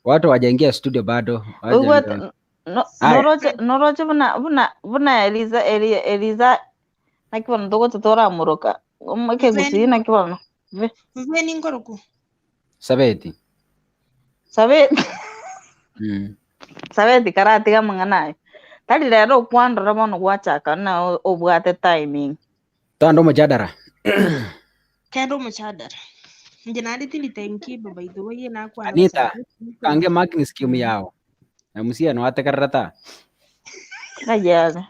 Watu wajaingia studio bado. Waja Oigwete ndio. no Aya. noroche noroche buna buna buna Eliza Eli, Eliza naki bono togocha toramoroka ekegusii naki bono Mveni nkoroku. Sabeti. Sabeti Sabeti karatiga amang'ana ayo. Tari rero okwandora bono gwachaka na obwate timing. Tando mujadara. Kendo omochadara. Inche naende tindi timekeeper by the way nakwana Anita, bosa. kange marking scheme yao. Na musia no atekarara ta. Ngayare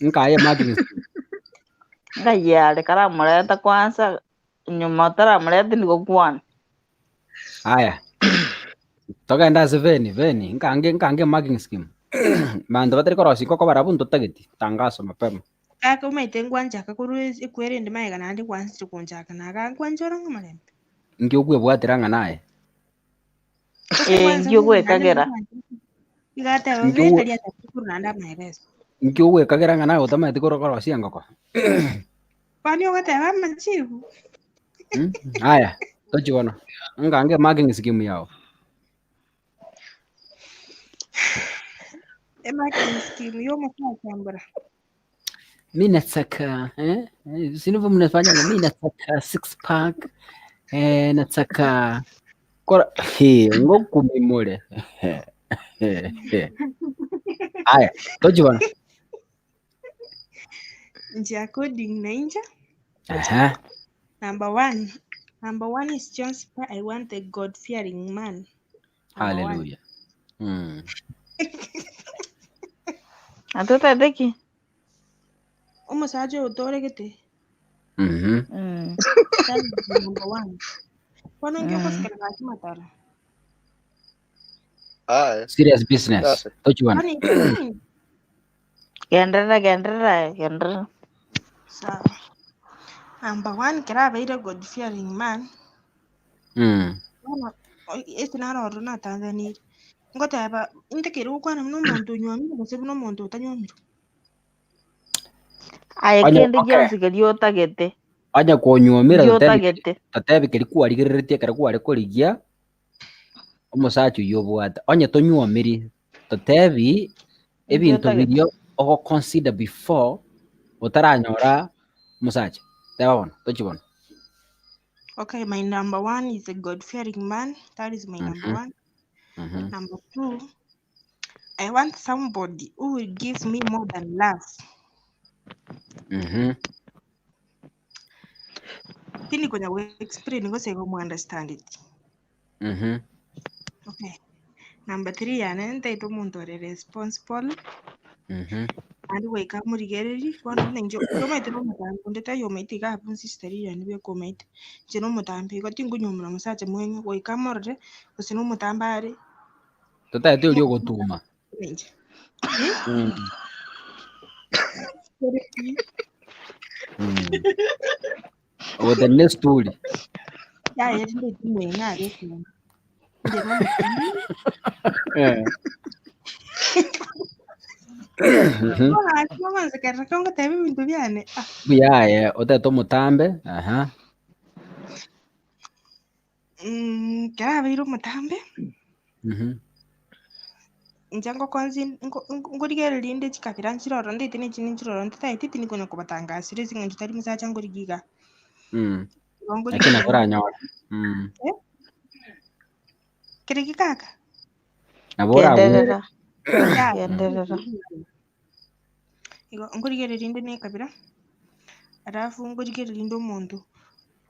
Nkaye marking scheme. ngayare karamoreta kwanza nyuma otaramoreta ndigokwana. Aya. Togenda ase veni veni nkange nkange marking scheme. Banto batari korosi koko barabwo ntotageti tangazo mapema. Kaka omaete ngwanchaka korwa ekwerende maega naende gwansire konchaka naga nkwanchora ng'a marembe. Nki okwebwatera ng'a naye. Ose Eh, kwanza nki ogwekagera. Igateba Nki beka ogwe riatatu korwa naende amaereso. nki ogwekagera ng'a naye otamaeti korosia engoko. Kwani ogateba amachibu? Aya, tochi bono. Nkange marking scheme yao. Emarking scheme yomosacha mbura. Mi nataka eh? Si ndivyo mnafanya mi nataka six pack eh, nataka kora he ngokumimure. Aya, tochi bono. Nje according na inja. Aha. Number one. Number one is John Spar. I want a God fearing man. Number one. Hallelujah. Atotete ki? Omosacha oyo otoregete. Mhm. Mm. That is my number one. Bono nki Mm. ogosikera gaki matara? Aye. Serious business. Sasa. Tochwana. Bono inki? Genderera genderera aye, genderera. Sawa. Number one, kera abeire God fearing man. Mm. Bono ase naro ororo natanzanire. Ngoteba ntakeire gokwana buna omonto onywomire gose buna omonto otanywomire. Aye Onye kende okay. gionsi keria otagete. Onye konywomire Nki totebi otagete. totebi keria kwarigereretie ekero kware korigia omosacha oyio obwate. Onye tonywomiri totebi Nki ebinto otagete. biria ogoconsider before otaranyora omosacha. Teba bono, tochie bono. Okay, my number one is a God fearing man. That is my number Mhm. one. Mhm. Number two, I want somebody who will give me more than love. Mhm. Tindi konya go explain gose igo mu understand it. Mhm. Okay. Number three yane ntaete omonto ore responsible Mhm. naende goika amorigererie bono buna inche omaete na omotambe onde taiyo omaete iga abwo sister riria bweka omaete. Inche na omotambe igo tinkonyuomera omosacha mweng'e goika amorore gose na omotambe are Totaete oria ogotuma. buna inche. Mm. Mm. Ogotenena esituri. Yaya rinde timweng'e are ekiombe. Inche na omotambe. Eh. Mhm. Bono bogonsekerera kongoteba ebinto biane ah. Buya aye otete omotambe, aha. Mm, ekero abeire omotambe, Mhm. inche ngokonsi nko- nko- nkorigereria rinde chikabira nchire ororo ntaete na echinde nchire ororo ntataeti tindi konya kobatangasera ase eng'encho tari mosacha nkorigia igaa. Mm. Igo Lakini nkorigereria nabo oranyore. Mm. Eh? Kere ki kaka? Nabo oragwere. Genderera. Yaya. Genderera. Igo nkorigereria rinde na ekabira, alafu nkorigereria rinde omonto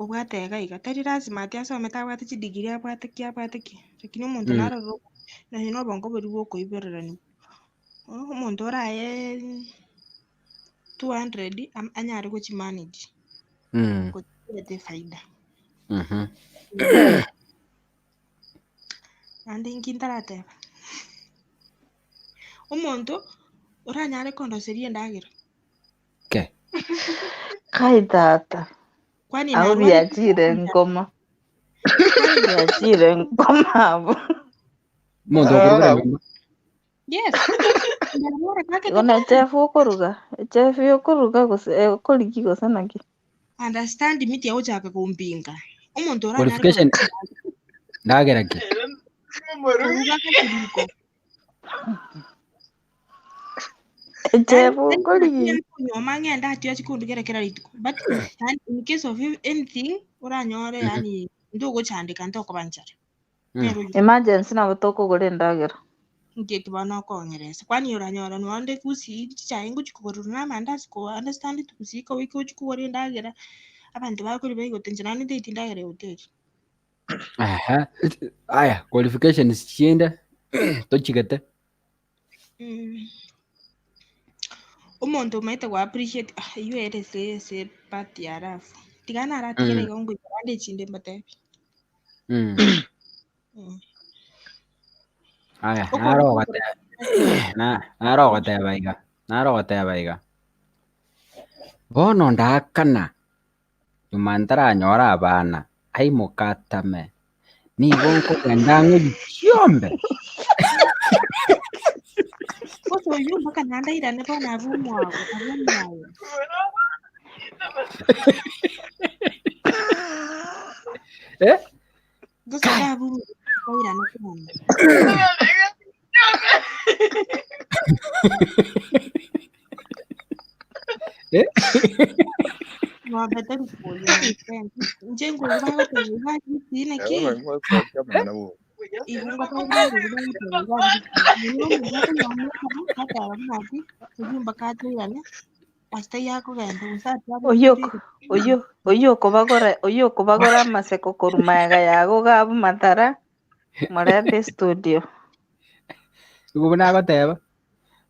obwate iga iga, tari lazima ati asomete abwate chidegree abwate ki abwate ki, lakini omonto Mm. naroro nonye na obongo boria bwa okoiboreraniwa. Omonto oraye 200 am- anyare gochimanage Mm. gochireta efaida. Mhm. Naende inki ntarateba, omonto oranyare kondoseria endagera. Okay. Kai tata. Kwani Abo narwarire biachire nkoma. Biachire nkoma abo. Omonto okorugera Ah, nyomba. Yes. Ndarwara kake Igo na echef okoruga. Echef yokoruga gose eh, okoriki gose naki. Understand miti yagochaka kompinga. Omonto oranyare Qualification ndagera ki? koruga kake riko. Echef okoriki. Nyoma ng'ende atio chikondugera kera rituko. But yani, in case of anything oranyore Mhm. yani ndogochandeka ntokoba nchara. Mm. Nero Emergency nabo tokogora endagera. nki bono okong'eresa. Kwani oranyora nonde gusii chichae ngochi kogorerwa na amandasi ko understand gusii goika ochi kogora endagera abanto bakoria baigote inche nonye ntaeti endagera ya hoteli. Aha. Aya, qualifications chiende tochigete. Mm. Omonto omaete go appreciate ah eywo ere ase ase part ya love. Tiga naratigere Mm. igo ngoika bande echinde mbatebi. Mm. Mm. Aya, Okwo naro ogoteba na naro ogoteba iga. Naro ogoteba iga. Bono ndakana nyuma ntaranyora abana aimokatame nigo nkogenda ng'o chiombe. Ose oywo mpaka naende airane bono abe omwago abe omwaye. Eh? Gose abe omwago airane bono. Eh? Ng'ombe tari kuoyia my friend. Inche nkoigwa bagoteba iga gusii naki igo ngoteba bagoteba iga gusii. Nonye omonto akonywa ateba buna ati oywo mpaka atoirane ase taiyo akogenda gose atware Oyio oyio oyio okobagora oyio okobagora amaseko korwa maega yago gabu matara morete studio. Igo buna agoteba.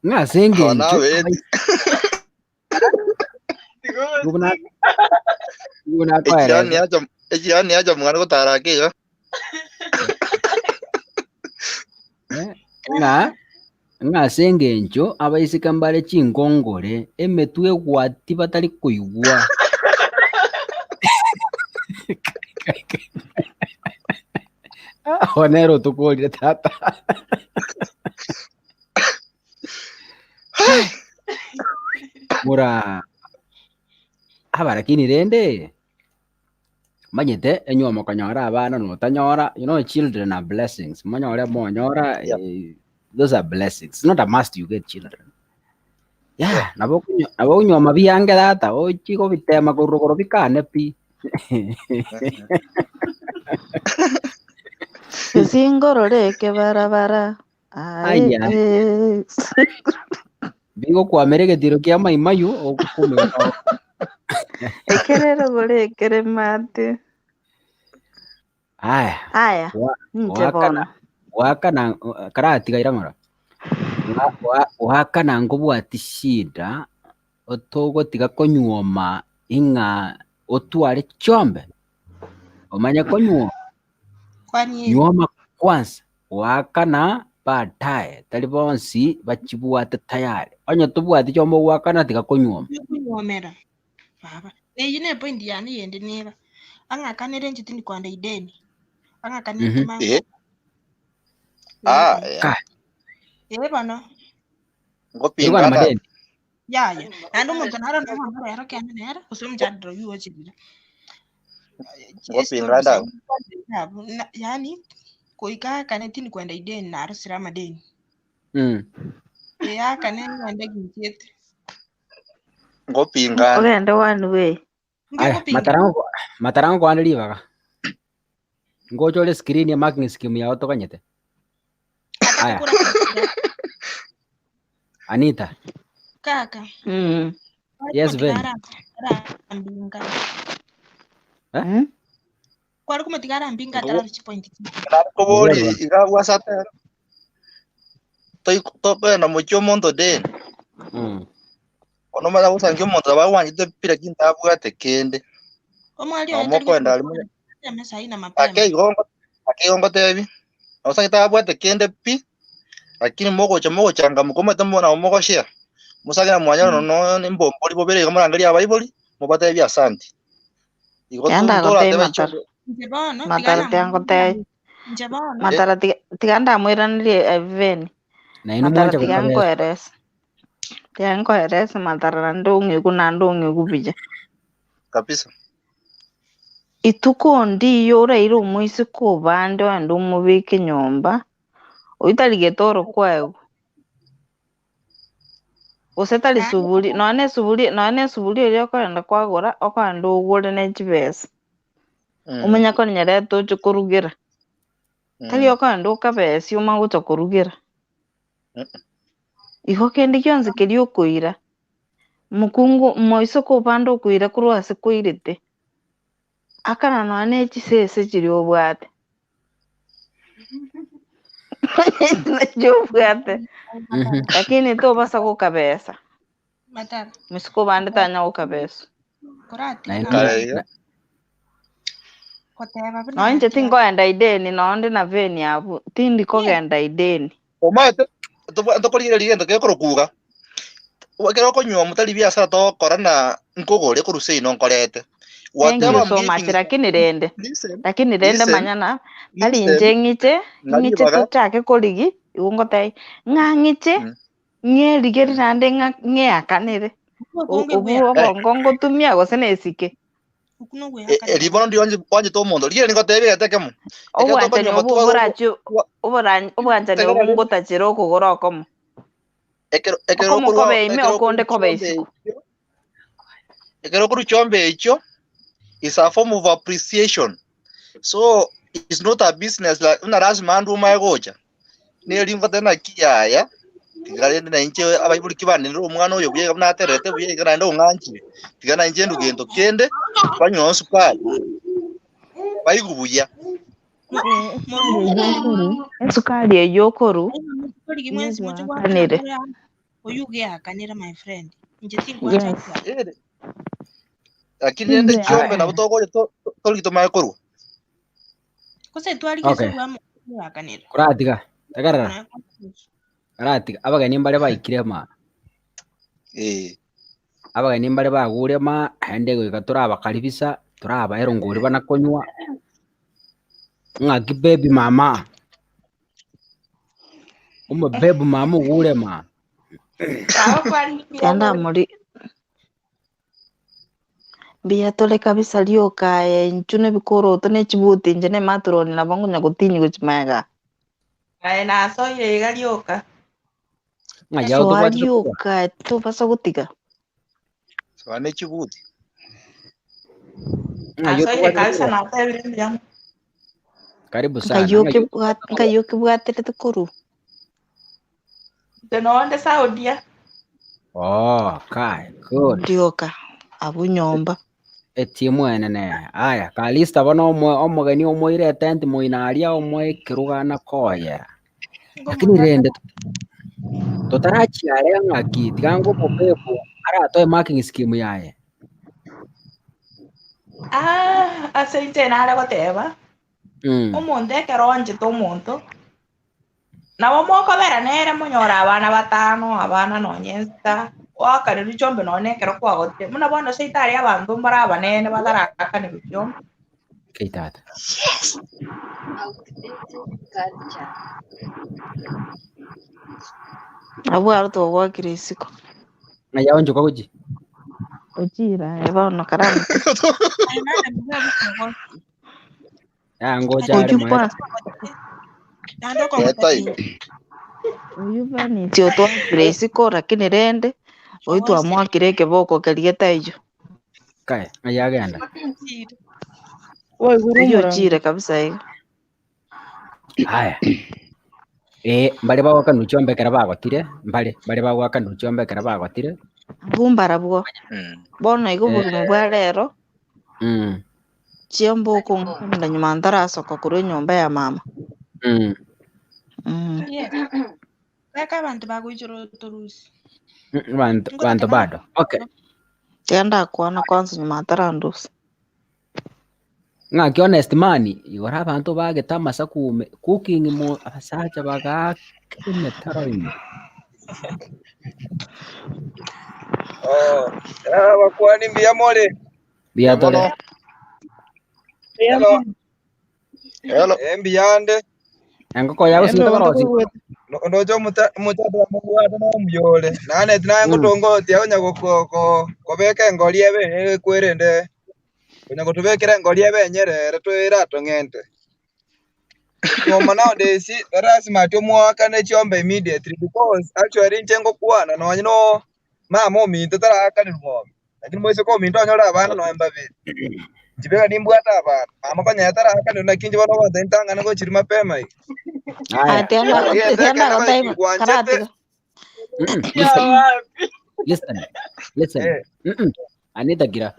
Ng'a ase Aba engencho nabeti. igo buna igo buna Echirani akoeresa. acha echirani acha mwana gotara ake iga. Eh, ng'a ng'a ase engencho abaiseke mbare chinkongore emetwe egwati batari koigwa. Aho nere otokorire tata. Mura aba lakini rende manyete enywe mokonyora abana notanyora, you know children are blessings, monyore monyora Yeah. eh, those are blessings. It's not a must you get children. Yeah, nabo nabo onywa biange tata ochi gobitema korwa rogoro bikane pi. Esingorore ekebarabara. Aye, Aya. eh. Bigokwamera egetiro kia maimayu ogokumeka. Ekerero gore ekere mate. Aya, Aya, wa- inche wakana bono. wakana karatigaira ng'ora. Wakana nkobwati shida otogotiga konyuoma ing'a otware chiombe. Omanye konyuoma. Kwani Nyuoma kwanza wakana baadaye tari bonsi bachibwate tayari. Onye tobwati chiombe ogwakana tiga konyuoma. kunywomera baba eyi ne point yane yende nera ang'akanere inche tindi kwanda ideni ang'akanere tumanga Eh. Ah, yeah. Ka, ee bono irwana Ngopinga ta. madeni. yaya naende omonto naro nobono rero kende nere gose omochandero yuochirire Ngopinga nda. yani goika akane tindi kwenda ideni narosire amadeni ee akane ng'ende ginchiete Ngopinga. Ogende one way. Aya, ngigopinga matarango matarango kwande ribaga. Ngochore screen ya marking scheme yao tokanyete. Aya, atakurambira Anita. kaka Yes, Ben. arambinga Eh? kwari kumatiga arambinga atarari chipoint Nakobori Oborwa. igabwasate. Toi tokena mochi omonto deni. Ono mara gusangia omonto abagwanchete pira kintabwate kende. omwali No oyo tari mokoenda ari mune. mesa ina mapema Ake igongo ake igongo tebi. Osangete abwate kende pi. Lakini mogocha mogochanga mukomete mbona mogoshia. Musagera mwanya no no nimbombori bobere igo murangeria abaibori mubatebi asante. Igo Yanda tora agotei tebe matara. icho nche bono Matara tiangotei. nche bono Matara tiga ndamwiranirie eveni. Na ino Matara mwancha tiga gokabesa. nkoeresa. Tiga nkoeresa matara na ndong'iku na ndong'iku buya. kabisa. Ituko ndiyo oraire omoiseke obande oende omobeke nyomba oitarigete orokwego gose tari suburi nonya na esuburi nonya na esuburi eria okoenda kwagora okoenda ogore na chibesa omanye konyereta oche korugera tari okoenda okabesi omanye gocha korugera igo kende gionsi keria okoira mokungu moiseke obande okoira korwa ase koirete akana nonya na echisese chiria obwate nachio obwate lakini tobasa gokabesa matara moiseke obande tanya gokabesa Na ino koratiga Kare iga. koteba buna nonya inche tinkoenda ideni nonde na veni abwo tindi kogenda ideni Omaete tokorigereria gento gekorokuga. Ekero okonywa mutari biasara togokora na nkogore korwa ino nkorete. Thank Whatever you I'm so much giving lakini rende listen, lakini rende listen, manyana tari listen, inche ng'iche ng'a ng'iche ribaga. tochake korigi igo ngotebi ng'a ng'iche ng'erigeri naende ng'a ng'eakanere okonge obu bwe obongo ngotumia gose na esike okuno Eri gweakanera bono ndi wanjete omonto rigere nigotebia egete ekemo. Ekero obwanchani tokonywa obu twa borachi obwanchani tegerera obu ngotachera okogoro okomo ekero ekero okomo okorwa kobe ime ekero okonde okorwa kobe chiombe isiko echio ekero okorwa chiombe echio is a form of appreciation. So it's not a business like una lazima andu umae gocha. Neri ngote naki yaya tiga rende na inche abaibori kibanenere omwana oyo buya naterete buya iga naende ong'anchire. Tiga na inche ndugento kende banywa sukari baigu buya. esukari eywo okoru korigi mwensi moche nobwakanire gwakana. Oyu geakanera my friend. Inche tinkwancha Yes. koa. Ere. Lakini rende Inche chiombe nabo togocha tori tomae korwa. Gose twarigese Okay. bwamo geakanera. Koratiga, tegerera, Naye karatiga. Abageni mbare baikire ma. Eh. Abageni mbare bagure ma, naende goika torabakaribisa, torabae erongori banakonywa. Ng'aki baby mama. Omobebu mama ogure ma. Kenda muri mbuya tore kabisa rioka aye inchu na ebikoroto na echibuti inche na ematroni nabo nkonya gotinyi gochia magega. Aye nasoire iga rioka. Ng'ai ao Soa tobwatete korwa. rioka tobasa gotiga. Soa ne chibuti. Ng'ai Nasoire otobwatete kabisa korwa. natebire mbuya mono. Karibu sana. Nkai Ng'ai okebwa- nkai okebwaterete korwa. Inche nonde Saudia. Oh, kai, good. Rioka abwo nyomba. Etimu enene. Aya, Kalista bono omo omogeni omoire etent moina aria omoe ekerugana koyera. Lakini rende totarachiare ng'aki tiga ngomobebu aratoe marking scheme yaye. Ah, ase inche nare goteba omonto ekero oanchete omonto nabo mokobera nere monyore abana batano abana nonye nsa oakanerwe chiombe nonye ekero kwagotire buna bono seito aria abanto mbare abanene batarakanerwa chiombe. Okay, tata. Outdated culture. Abwo aro twagwakire isiko. Ng'ai aonchoka gochia? Ochire aye bono karamotiga. Aye nare mbuya bukogo. Ya ngocha are Oyio moe. kwa Naende Eta okogota igo. oyio vanity otwakire isiko lakini rende oyio twamwakire ekeboko keria getaiyo. Kai, ng'ai agenda? Waigure Oyio omorango. ochire kabisa iga. Aya. Eh, mbare bagwakanwa chiombe ekero bagotire, mbare mbare bagwakanwa chiombe ekero bagotire. Abwo mbarabwo. Bono igo Eh, obogima bwa rero chiombe okong'akanera nyuma ntarasoka korwa enyomba ya mama. Yes. Beka abanto bagoichora otorusi. Banto banto bado. Okay. Tiga ndakwana kwanza nyuma ntarandusa. Ng'aki honest man, igoro abanto bagete amasaku ume cooking mo abasacha bagaka emetaro ime. Oh, bakwani mbuya more. Mbuya tore. Mono. Hello. Hello. Eh, mbuyande. Engoko yagosita Hello, barosi. ntokoigwete. Ndoche omuchadara mobwate na omuyore. Nane tinaye ngotongotia onya kobeka engori ebe ekwerende. Onya gotubekera engori ebe enyerere twera tong'ente. Ng'oma nowadays lazima ati omwakane chiombe immediately because actually inche ngokwana nonye no mama ominto tarakanirwa ng'ombe. Lakini moiseke ominto onyore abana nonye babere. Nchibeka nimbwate abana. Mama konya tarakanirwa naki inche bono ogonte ntang'ane gochiri mapema iga. Aya. Aya tiga Egento tiga ekere ndagoteba gwanchete karatiga. Listen. Listen. Listen. eh Anita gira.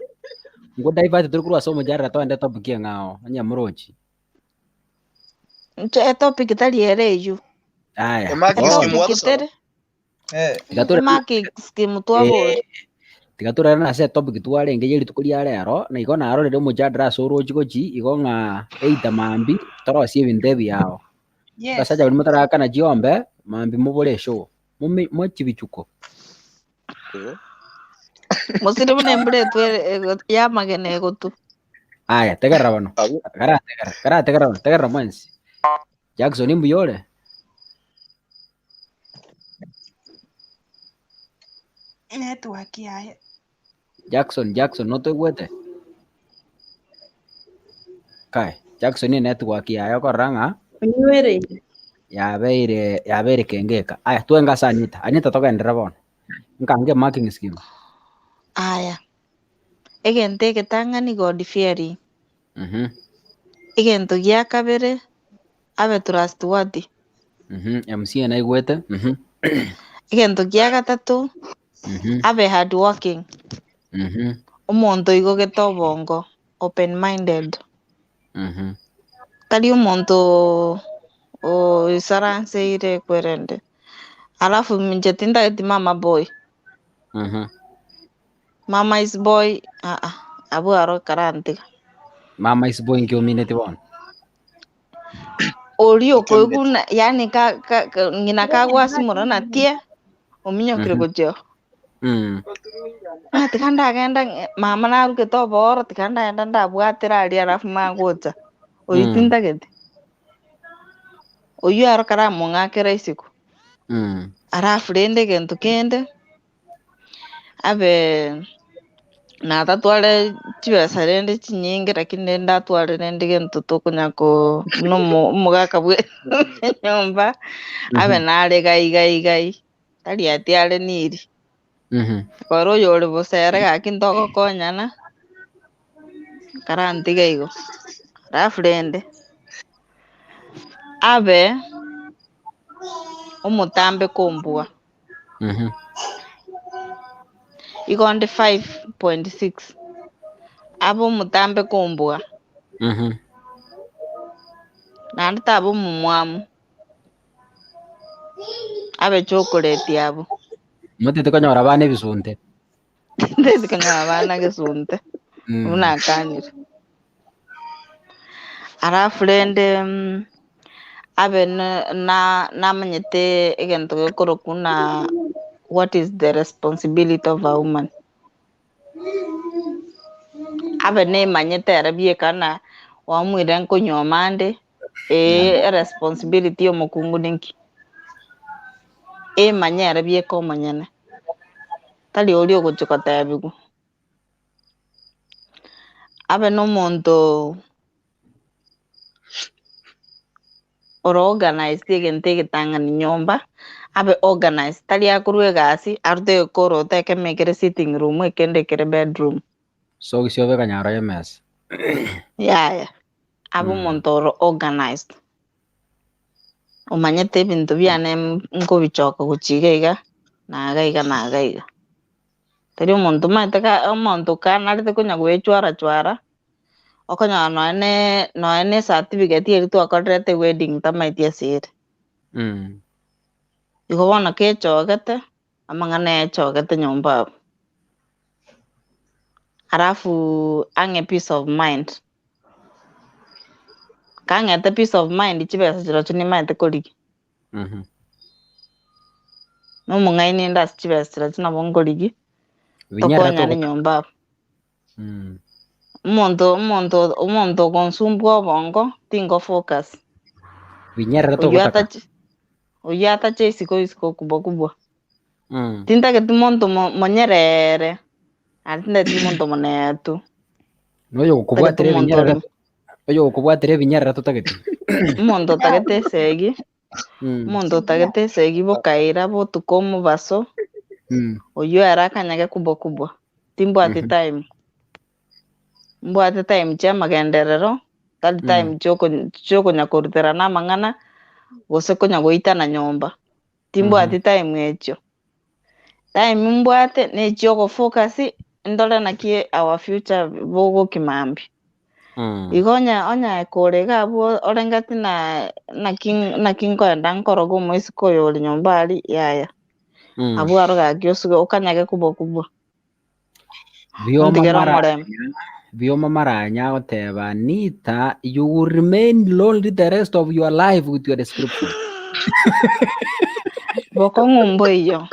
Ngo divert turi kurwa somo jarra twende topic eng'ao. Anya murochi. Inche etopic tari ere eywo. Aya. Emarking Oh. scheme Etopic wagosaba. tere eh Tiga ture emarking scheme twabori. eh tiga turere ase etopic twarenge ye rituko ria rero na igo narorire omojadara ase orochi gochi igo ng'a either mambi torosie ebinto ebiao. Yes. Abasacha baria motarakana chiombe mambi mobore eshow. Mume mochibichuko. Eh. Mosire buna embura etwere yamagena egotu. Aya, tegerera bono. Abwo Karategerera, karategerera bono, tegerera mwensi. Jackson mbuyore? Network yaye. Jackson, Jackson notoigwete? Kai, Jackson network yaye okorora ng'a Onywere. yabeire yabeire kengeka. Aya, twenga ase Anita. Anita togenderera bono. Nkange marking scheme. Aya. Egento egetang'ani God fearing. Egento gia kabere abe trustworthy. MCA naigwete. Egento gia gatato abe hardworking. Omonto oigogete obongo, open minded. Tari omonto oisaranseire kwerende. Alafu inche tintageti mama boy. Mama is boy aa abwo aro karantiga. Mama is boy nki omineti bono? Oria okoigwa buna yaani ka- ka- ka- ng'ina kagwasimora na tie, ominyokire gochia oo. Ng'a tiga ndagenda ng'e mama narugete obooro tiga ndagenda ndabwatera aria alafu manye gocha. Oyio tintageti. Oyio aro karamong'akera isiko. Alafu rende egento kende, abe natatware chibesa rende chinyinge lakini rende atware rende gento tokonya ko buna omo- omogaka bwe enyomba, abe nare gai gai gai, tari ati are niri. Kore oyore bosa ere gaki ntogokonyana, karantiga igo. Alafu rende, abe omotambe kombua. Igo onde 5.6, abe omotambe kombua. Naende taba omomwamu, abe chocolate abwo. Motete konyora abana ebisunte. Tinteti konyora abana gesunte, buna akanire. Alafu rende abe na namanyete egento gekorokwa buna what is the responsibility of a woman. Abe nemanyete ere bieka na oamuire nkonyuoma ande, ee eresponsibility ya omokungu ninki. Emanye ere bieka omonyene, tari oria ogochia gotebiwa. Abe na omonto ore organized egento egetang'ani nyomba, abe organized tari akorwa egasi arute egekoroto ekemo ekere sitting room ekende ekere bedroom. Sogisi obe ekanyaro y'emesa. Yaya, abe omonto ore organized, omanyete ebinto biane nkobichoka gochia iga iga, na iga iga na iga iga. Tari omonto omanyete ka omonto kanarete konya goechwara chwara, okonyora nonye ne nonye ne ecertificate eria twakorerete ewedding tamaeti ase ere. Igo bono kechogete, amang'ana echogete nyomba abwo. Alafu ang'e peace of mind, kang'ete peace of mind chibesa chirochio nimaete korigia. Na omong'aini inde ase chibesa chirochio nabo nkorigia, Binyarire tokonyane togotaka. nyomba abwo. Omonto omonto omonto ogonsumbua obongo, tingo focus. Binyarire Oyio togotaka. atache oyio atache isiko isiko kubwa kubwa. Tintageti monto mo- monyerere, naende tintageti monto monetu. Noyo Ntagete gokobwatera omonto ebinyarere ore oyo gokobwatera ebinyarere totageti. omonto otagete esegi, omonto otagete esegi bokaira botuko omobaso, oyio ere akanyage kubwa kubwa. Timbwati time. Mbwate time chia amagenderero, tari time chioko chiokonya koruterana amang'ana, gose konya goitana nyomba. Timbwati time echio. Time mbwate na echiogofocus, ndore naki our future bogokimambia. Igo onya onye kore iga abwo orengeti na naki naki nkoenda nkoroga omoiseke oyo ore nyomba aria yaya. Abwo aro gaki osuke okanyage kubwa kubwa. Bioma Ontigere Maranya, omorembe. Bioma Maranya agoteba Anita, you will remain lonely the rest of your life with your description. Bokong'u mboiyo,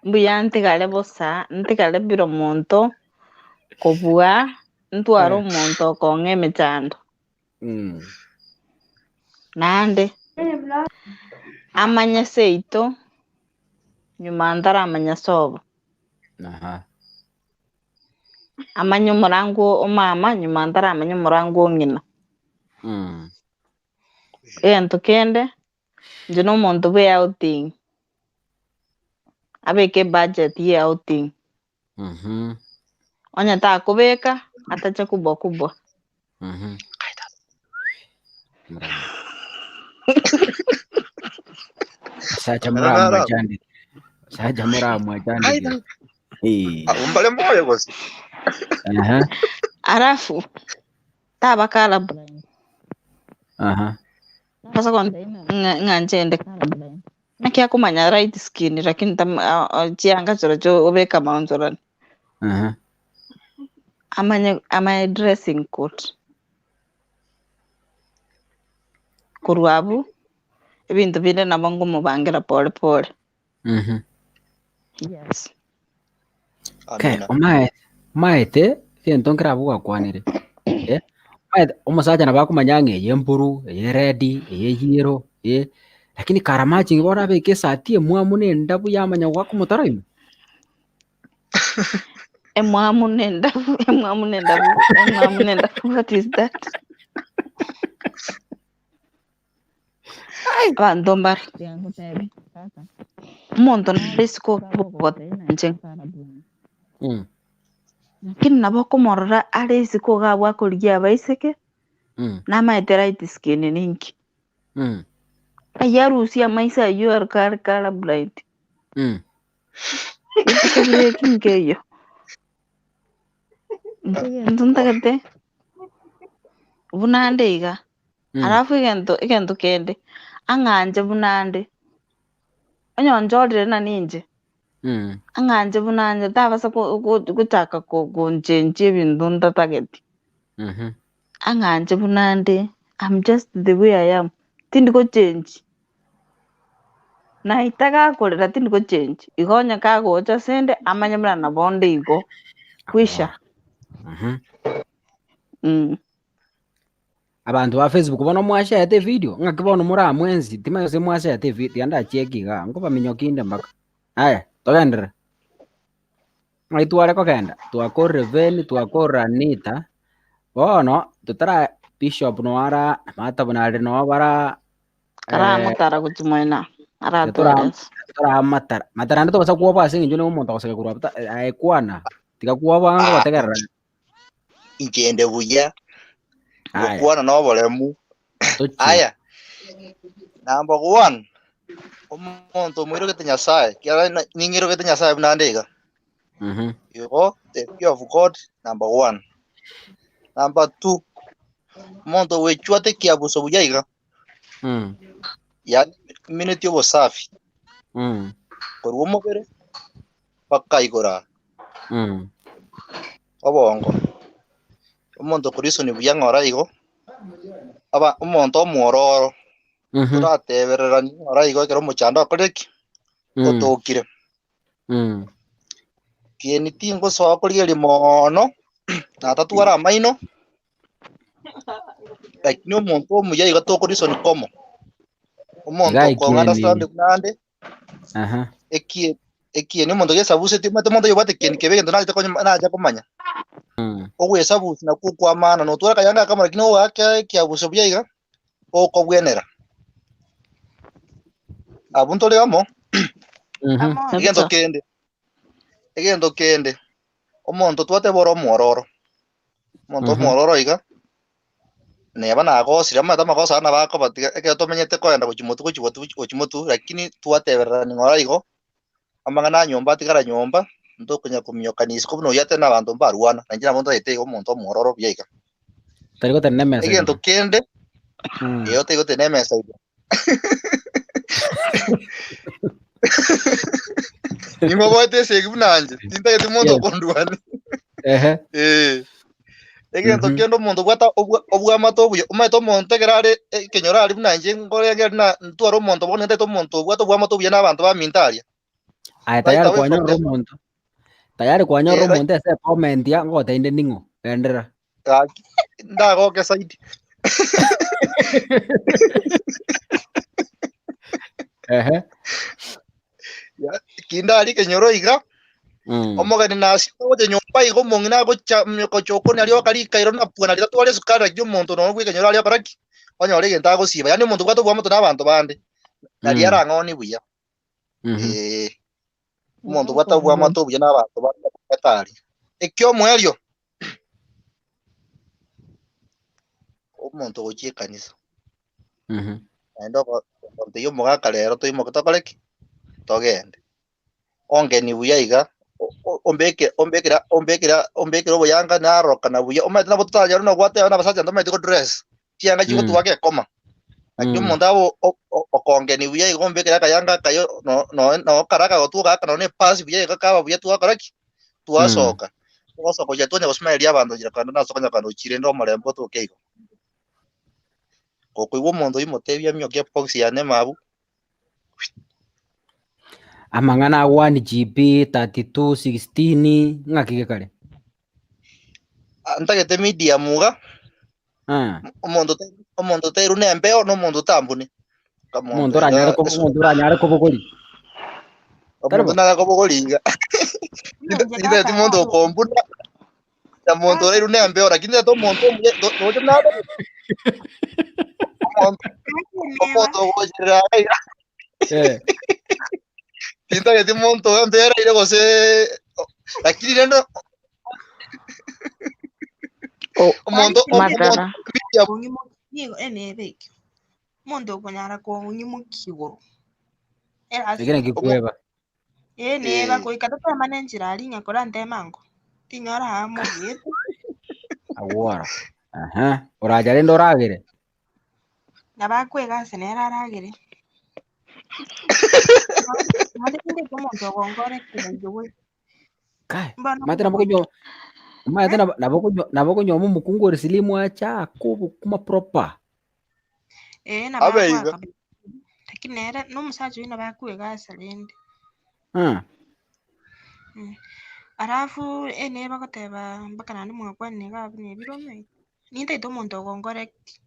mbuya ntigare bosa, ntigare bire omonto, kobua ntware omonto okong'a emechando. Naende, amanye seito, nyuma ntaramanya sobo. Amanye omorango o mama, nyuma ntaramanya omorango o ng'ina. Egento kende, inche na omonto bwe outing, abeke ebudget ya outing. Onye takobeka, atache kubwa kubwa. Sacha muramwachandire. Sacha muramwachandire. Eh. Mbare moyo gose. Alafu, taba colorblind. Ase gontebia ng'a ng'a inche inde colorblind. Naki akomanya light skin lakini tam chianga chirochio obeka maonchorani. Aha. Amanye amanye dressing code. Korwa abwo, ebinto binde nabo nkomobangera pole pole. Yes. Okay, Amina. omae omaete egento nkere abwo gwakwanire, eh, omaete omosacha nabo akomanya ng'a eye emburu, eye red, eye yellow, eh, lakini kara matching bono abeke esati emwamu na endabu yamanya goaka omotaro ime. Emwamu na endabu, emwamu na endabu, emwamu na endabu, what is that? Abanto mbare tiga ngotebi kaka, omonto nare isiko iga agogotebia ng'a inche nkare bwango. Lakini nabo okomorora are isiko iga abwo akorigia abaiseke, namaete light skin ninki. Ayio arusie amaiso ayio are kare colour blind. Rituko riria nkeiyo. Inche egento ntagete, buna nde iga, alafu egento egento kende, ang'anche buna nde, onye onchorire na ninche, ang'anche buna nde tabasa ko- go- gochaka ko- gonchenchia ebinto ntatageti. Ang'anche buna nde, I'm just the way I am, tindi gochenji. Naita gakorera tindi gochenji, igo onye kagocha asende amanye buna nabo onde igo, kwisha. Abanto ba Facebook bono mwashaete evideo, ng'aki bono moramwensi, timanya gose mwashaete evideo, tiga ndachieke igaa, nkobaminyokia inde mpaka. Aya, togenderere. Ng'ai tware kogenda, twakorire Veni, twakorire Anita, bono totara Bishop noo ara, Martha buna arire noo bara Karamotara gochia moino, aratoerese. toramatara matara naende tobasa kwoboa ase eng'encho nigo omonto agoseka korwa abwo ta aye kwana, tiga kwoboa ng'a ngogotegerera. Inche inde buya, Aya, gokwana na oboremu. tochie. Aya, number one, omonto omoirogete Nyasaye, ekiagera ning'irogete Nyasaye buna ande iga. Igo, the fear of God, number one. Number two, omonto ogwechwata ekiabuso buya iga, yaani emineti obosafi, korwa omobere mpaka igoro aa, obongo. Omonto okorisoni buya ng'ora igo, aba omonto omwororo, toratebererani ng'ora igo ekero omochando okorire ki? Otokire. Kieni tingosoa korigereria moono, natatwara amaino, lakini omonto omuya igo tokorisoni komo. Omonto Iga okong'a ekieni. understand buna ande, ekie ekieni omonto gesabuseti omanyete omonto oyobwate ekieni kebe egento nachete konya nacha komanya. Ogwesabusi nakwo okwa maana, notware akayanga akamo lakini ogoaka ekiabuso buya iga, gokobwenera. Abwo ntore amo, Amo. egento kende, egento kende, omonto twateba ore omwororo, omonto omwororo iga, neba nagosire, omanyete amagoso aya nabo akoba tiga ekero tomenyete kogenda gochia motwe gochia gotwe gochia motwe, lakini twatebererani ng'ora igo, amang'ana a nyomba atigara nyomba, ntokonya kominyokania isiko buna oyio atebe na abanto mbarwana, na inche nabo ntagete iga omonto omwororo buya iga. Tari gotenena emesa Egento igoro. kende, eh otari gotenena emesa igoro. Nimoboete esegi buna inche, tintageti monto okondwania. Eh. Egento kende omonto obwate obwa- obwamate obuya, omanyete omonto ekero are ekenyoro aria buna inche nkorenge buna ntware omonto bono ntagete omonto obwate obwamate obuya na abanto baminto aria. Aye Right tayari away from kwanyorera them. omonto, tayari kwanyorera Eh, right. omonto ase ecomment ya ngogotebia inde ning'o, genderera. Gaki, ndagoke zaidi. Kindari ekenyoro iga, omogeni nasie ogocha nyomba iga omong'ina agocha gocha okoni aria oka rikairo na pua naria tatware esukari lakini omonto nonya bwa ekenyoro aria okora ki? Onyore egento agosiba. Yaani omonto obwate obwamato na abanto bande, naria arang'onie buya. Eh, omonto obwate obwamato obuya na abanto bande abwate aria. Ekiomoerio, omonto ogochia ekanisa. Naende oko- ogontebia omogaka rero toimoke tokore ki? Togende. Ongeni buya iga, o- o- ombeke ombekera ombekera ombekere oboyanga narorokana buya, omanyete nabo totanyore na gwateba na abasacha ntomanyeti kodress, chianga chigotuba gekoma. Lakini omonto abe o- o- okongeni buya igo ombekere akayanga akayo no no no kara akagotwa ogaka nonye na epasi buya iga kaba buya twakora ki? Twasoka. Togosoka gochia twanya gosmileria abanto nchera kando nase okonya kando ochire rende omorembe otoke igo. Gokoigwa omonto oyio motebie amioke ebox yane mabu. Amang'ana a 1 GB 32 16 ng'aki gekare? Ah, ntagete medium iga, Ah, omonto omonto tairu na embeo na omonto otambune. omonto Omonto oranyare iga kobo omonto oranyare kobogori. Tari omonto bo? nare kobogori iga. Inche Ntagete kaka monto naro okombuna na monto orairu na embeo lakini ntagete omonto omuya roche natagete omonto kaka omonto neba ogocherera iga iga. Eh. Tintageti monto embeo eraire gose lakini rende O- omonto Kwani omonto Matara. medium kong'imoki nigo enebe ekio omonto okonyara kong'imoki igoro Ekio erasima naki omo kweba. ee neba eh goika totemane enchera aria ng'a koranteme ango tinyora aa mobuete Agwora. Aha. Oracha rende oragere. Nabo akwegasa nere aragere. Naende tindeti omonto ogonkorekire by the way. Kai, Mbono omanyete nabo okonyo omanyete nabo nabo okonyo nabo okonyoma omokungu ore slim ache ake obokima proper. Ee nabo abe iga. agoaka by the way. Lakini nere na omosacha oyio nabo akwegasa rende. Ah. Alafu ene bagoteba mpaka naende mwakwanire iga buna ebiro omanyete. Nintagete omonto ogoncorrect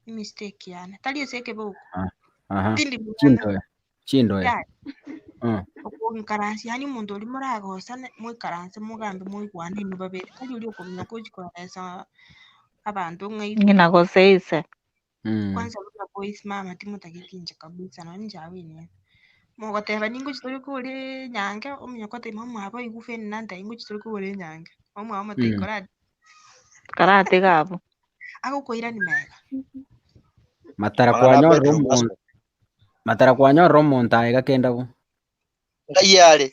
emistake yane, tari ase ekeboko. Ah, aha. Tindi mwana. Chindoe, chindoe. Yaya. Okoinkaransia yaani omonto oria moragosane, moikaranse mogambe moigwane inwe babere, tari oria okominyoka ochia koeresa abanto ng'a igo. Ng'ina gose ise. Kwanza buna boys mama timotageti inche kabisa nonye inche abwo inee. Mogoteba ningochi tore kogora enyange, ominyoke otebie mama omwabo oigwe feni nantebia ngochi tore kogora enyange, mama omwabo omotebia korati. Karatiga abwo. Agokoirani mega. Matara Mang'ana a kwanyorire bedroom omonto matara kwanyorire omonto aye iga kende abwo. Ngai are.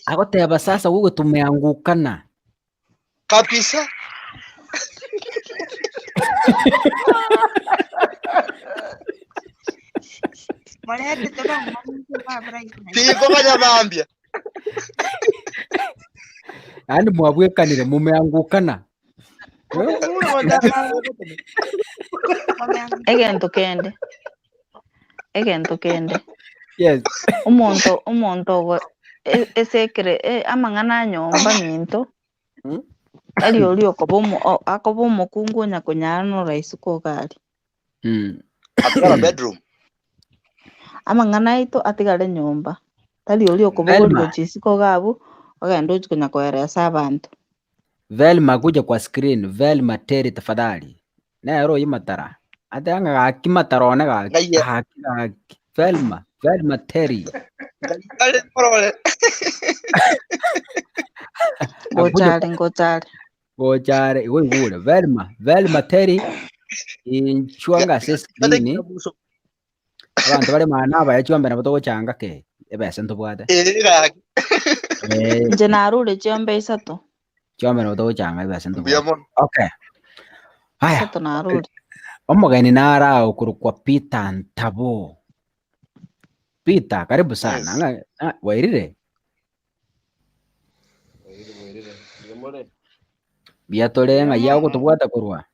Agoteba sasa wewe tumeangukana. Kabisa. Moretete bamwana babura Tinko mambia. Yaani mwabwekanire mumeangukana. Eh? Egento kende. Egento kende. Yes. Omonto omonto ogo e- esekere e- amang'ana a nyomba minto tari oria okoba omo o- akoba omokungu onya konyara norahisi kogaria. Atigara bedroom. Amang'ana aito atigare nyomba, tari oria okobogoria Velma. gochia isiko iga abwo, ogende ochie konya koeresa abanto. Velma kuja kwa screen, Velma Terry tafadhali. Nere oyio matara. Ateba ng'a gaki matara one gaki, Ng'ai gaki gaki. Velma, Velma Terry. Ng'ai are korore. Akuja Ngochare ngochare. gochare igo oigure. Velma, Velma Terry inchwa ngase screen. Abanto bare maana abaya chiombe nabo togochanga ke ebesa ntobwate. Eh gaki. Eh, Inche narure chiombe isato. chiombe nabo togochanga ebesa Mbuya ntobwate. mono. Okay. Haya, Isato narure. omogeni nare okorokwa Peter Ntabo. Peter, karibu sana. Yes. Ng'a ng'a wairire? Bwairire bwairire. Mbuya more? Buya tore ng'ai Mono. agotobwata korwa?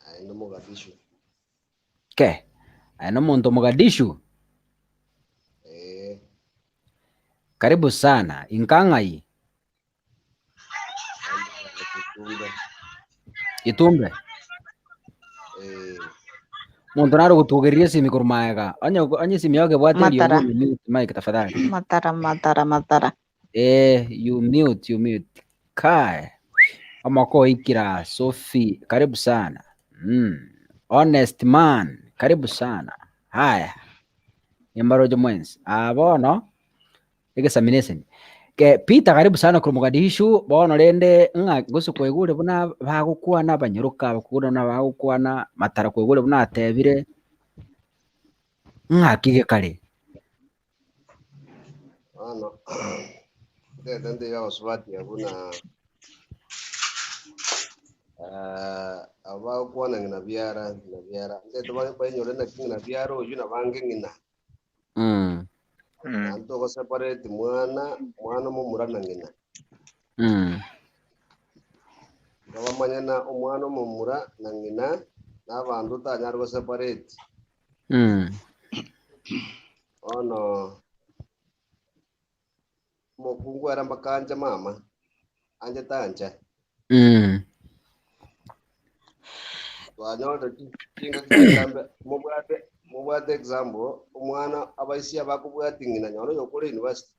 Aye Mogadishu. Ke, aye nomonto Mogadishu? Eh, Karibu sana. Inka ng'ai? Itumbe. Itumbe. Eh, Monto nare gotugereria esimi korwa maega. Onye onye esimi yao kebwate eriogi Matara. mute mic tafadhali. Matara matara matara. Eh, you mute, you mute. Kai. Omoko oikira Sophie, karibu sana. Honest man, karibu sana. Haya. Nimbarojo mwensi. Ah, bono examination. Ke Peter karibu sana korwa Mogadishu, bono rende ng'a gose kwaigure buna bagokwana abanyaroka abakoro na bagokwana matara kwaigure buna atebire ng'aki gekare. bono ntete ntiga gosubati abwo na Ah, abo bagokwana ng'ina biara, ng'ina biara. Ntete bainyore naki ng'ina biara oyio nabange ng'ina. Naende togoseparate mwana, mwana omomura na ng'ina. Igo bamanye na omwana omomura na ng'ina, na abanto otanyare goseparate. Bono omokungu ere mpaka anche mama, anche tancha. Twanyorire chingaki chitambe mobwate mobwate example, omwana abaisia bakobwati ng'ina nonye oyokore university,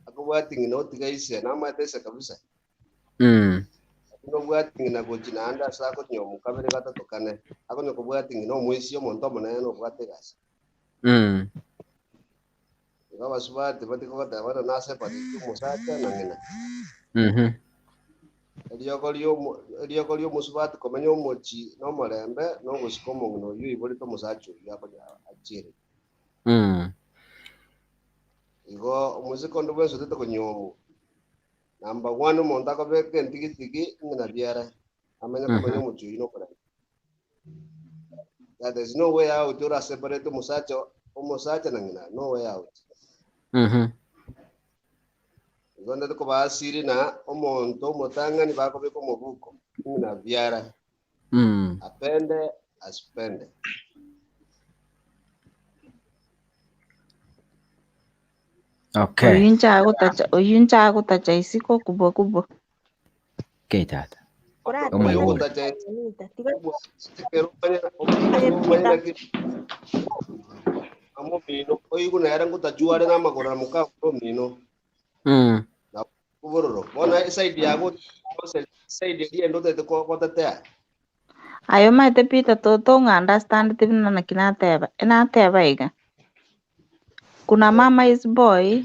akobwati ng'ina otiga ise, namaete ise kabisa. Lakini obwati ng'ina gochi naende ase akonyomu kabere gatato kane, akonya kobwati ng'ina omoisia omonto omonene obwate egasi. Igo abasubati batige goteba ng'a nasepareti omosacha na ng'ina. Eriogo riomo- eriogo ri'omosubati komenya omochie na omorembe na ogosika omong'ina oyio oiborete omosacha oyio akonya achiere. Igo omosike onde bwensi otete konyuomwa, number one omonto akobeka entigitigi ng'ina biara, amenye komenya omochie oyio na omorembe. That there's no way out ora separate omosacha omosacha na ng'ina, no way out. Igo ndete kobasiri na omonto omotang'ani bakobeka omobuko ng'ina biara, apende asipende. Okay. Oyio inche agotacha oyio inche agotacha isiko kubwa kubwa. Okay, tata. Oratebe Omoibori. Ogotacha Anita, tiga ekero omanye aye omanye Peter. naki amomino oigwe nere ngotachwa are namagoro na moka omino na obororo bono eside yago side eria ende otagete gotetea Aye omanyete Peter to tong'a understand buna naki nateba. Enateba iga. Kuna mama is boy,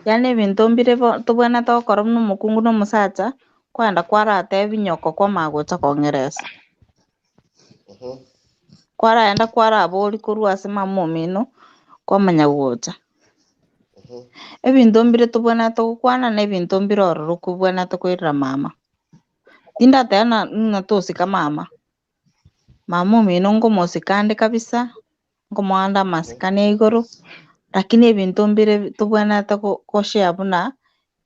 yaani ebinto mbire bo tobwenerete gokora buna omokungu na omosacha, kwagenda kwaratebi nyoko kwamanya gocha kong'eresa. Kwaraenda kwarabori korwa ase mama omino, kwamanya gocha. Ebinto mbire tobwenerete gokwana na ebinto mbire ororo kobwenerete koirera mama. Tindateba na ng'a tosika mama, mama omino nkomosika ande kabisa, nkomoa ande amasikani a igoro, lakini ebinto mbire tobwenerete goshare buna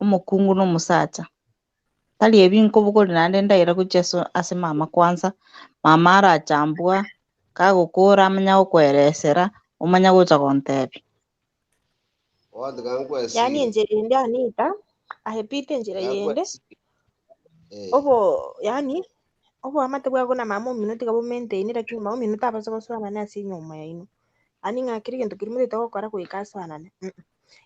omokungu na omosacha. Tari ebi nkobogori naende ndaira gochia ase mama kwanza, mama arachambua, kagokora amanya gokoeresera, omanya gocha gontebia. Bono tiga Yaani nkwesiri enchera ende Anita, aye Peter enchera tiga yende, nkwesiri eh obo yaani oboamate bwako na mama omino tiga bo maintain lakini mama omino tabasa gosoanana ase enyoma yaino. Yaani ng'a kera egento keria motagete gokora goika asoanane.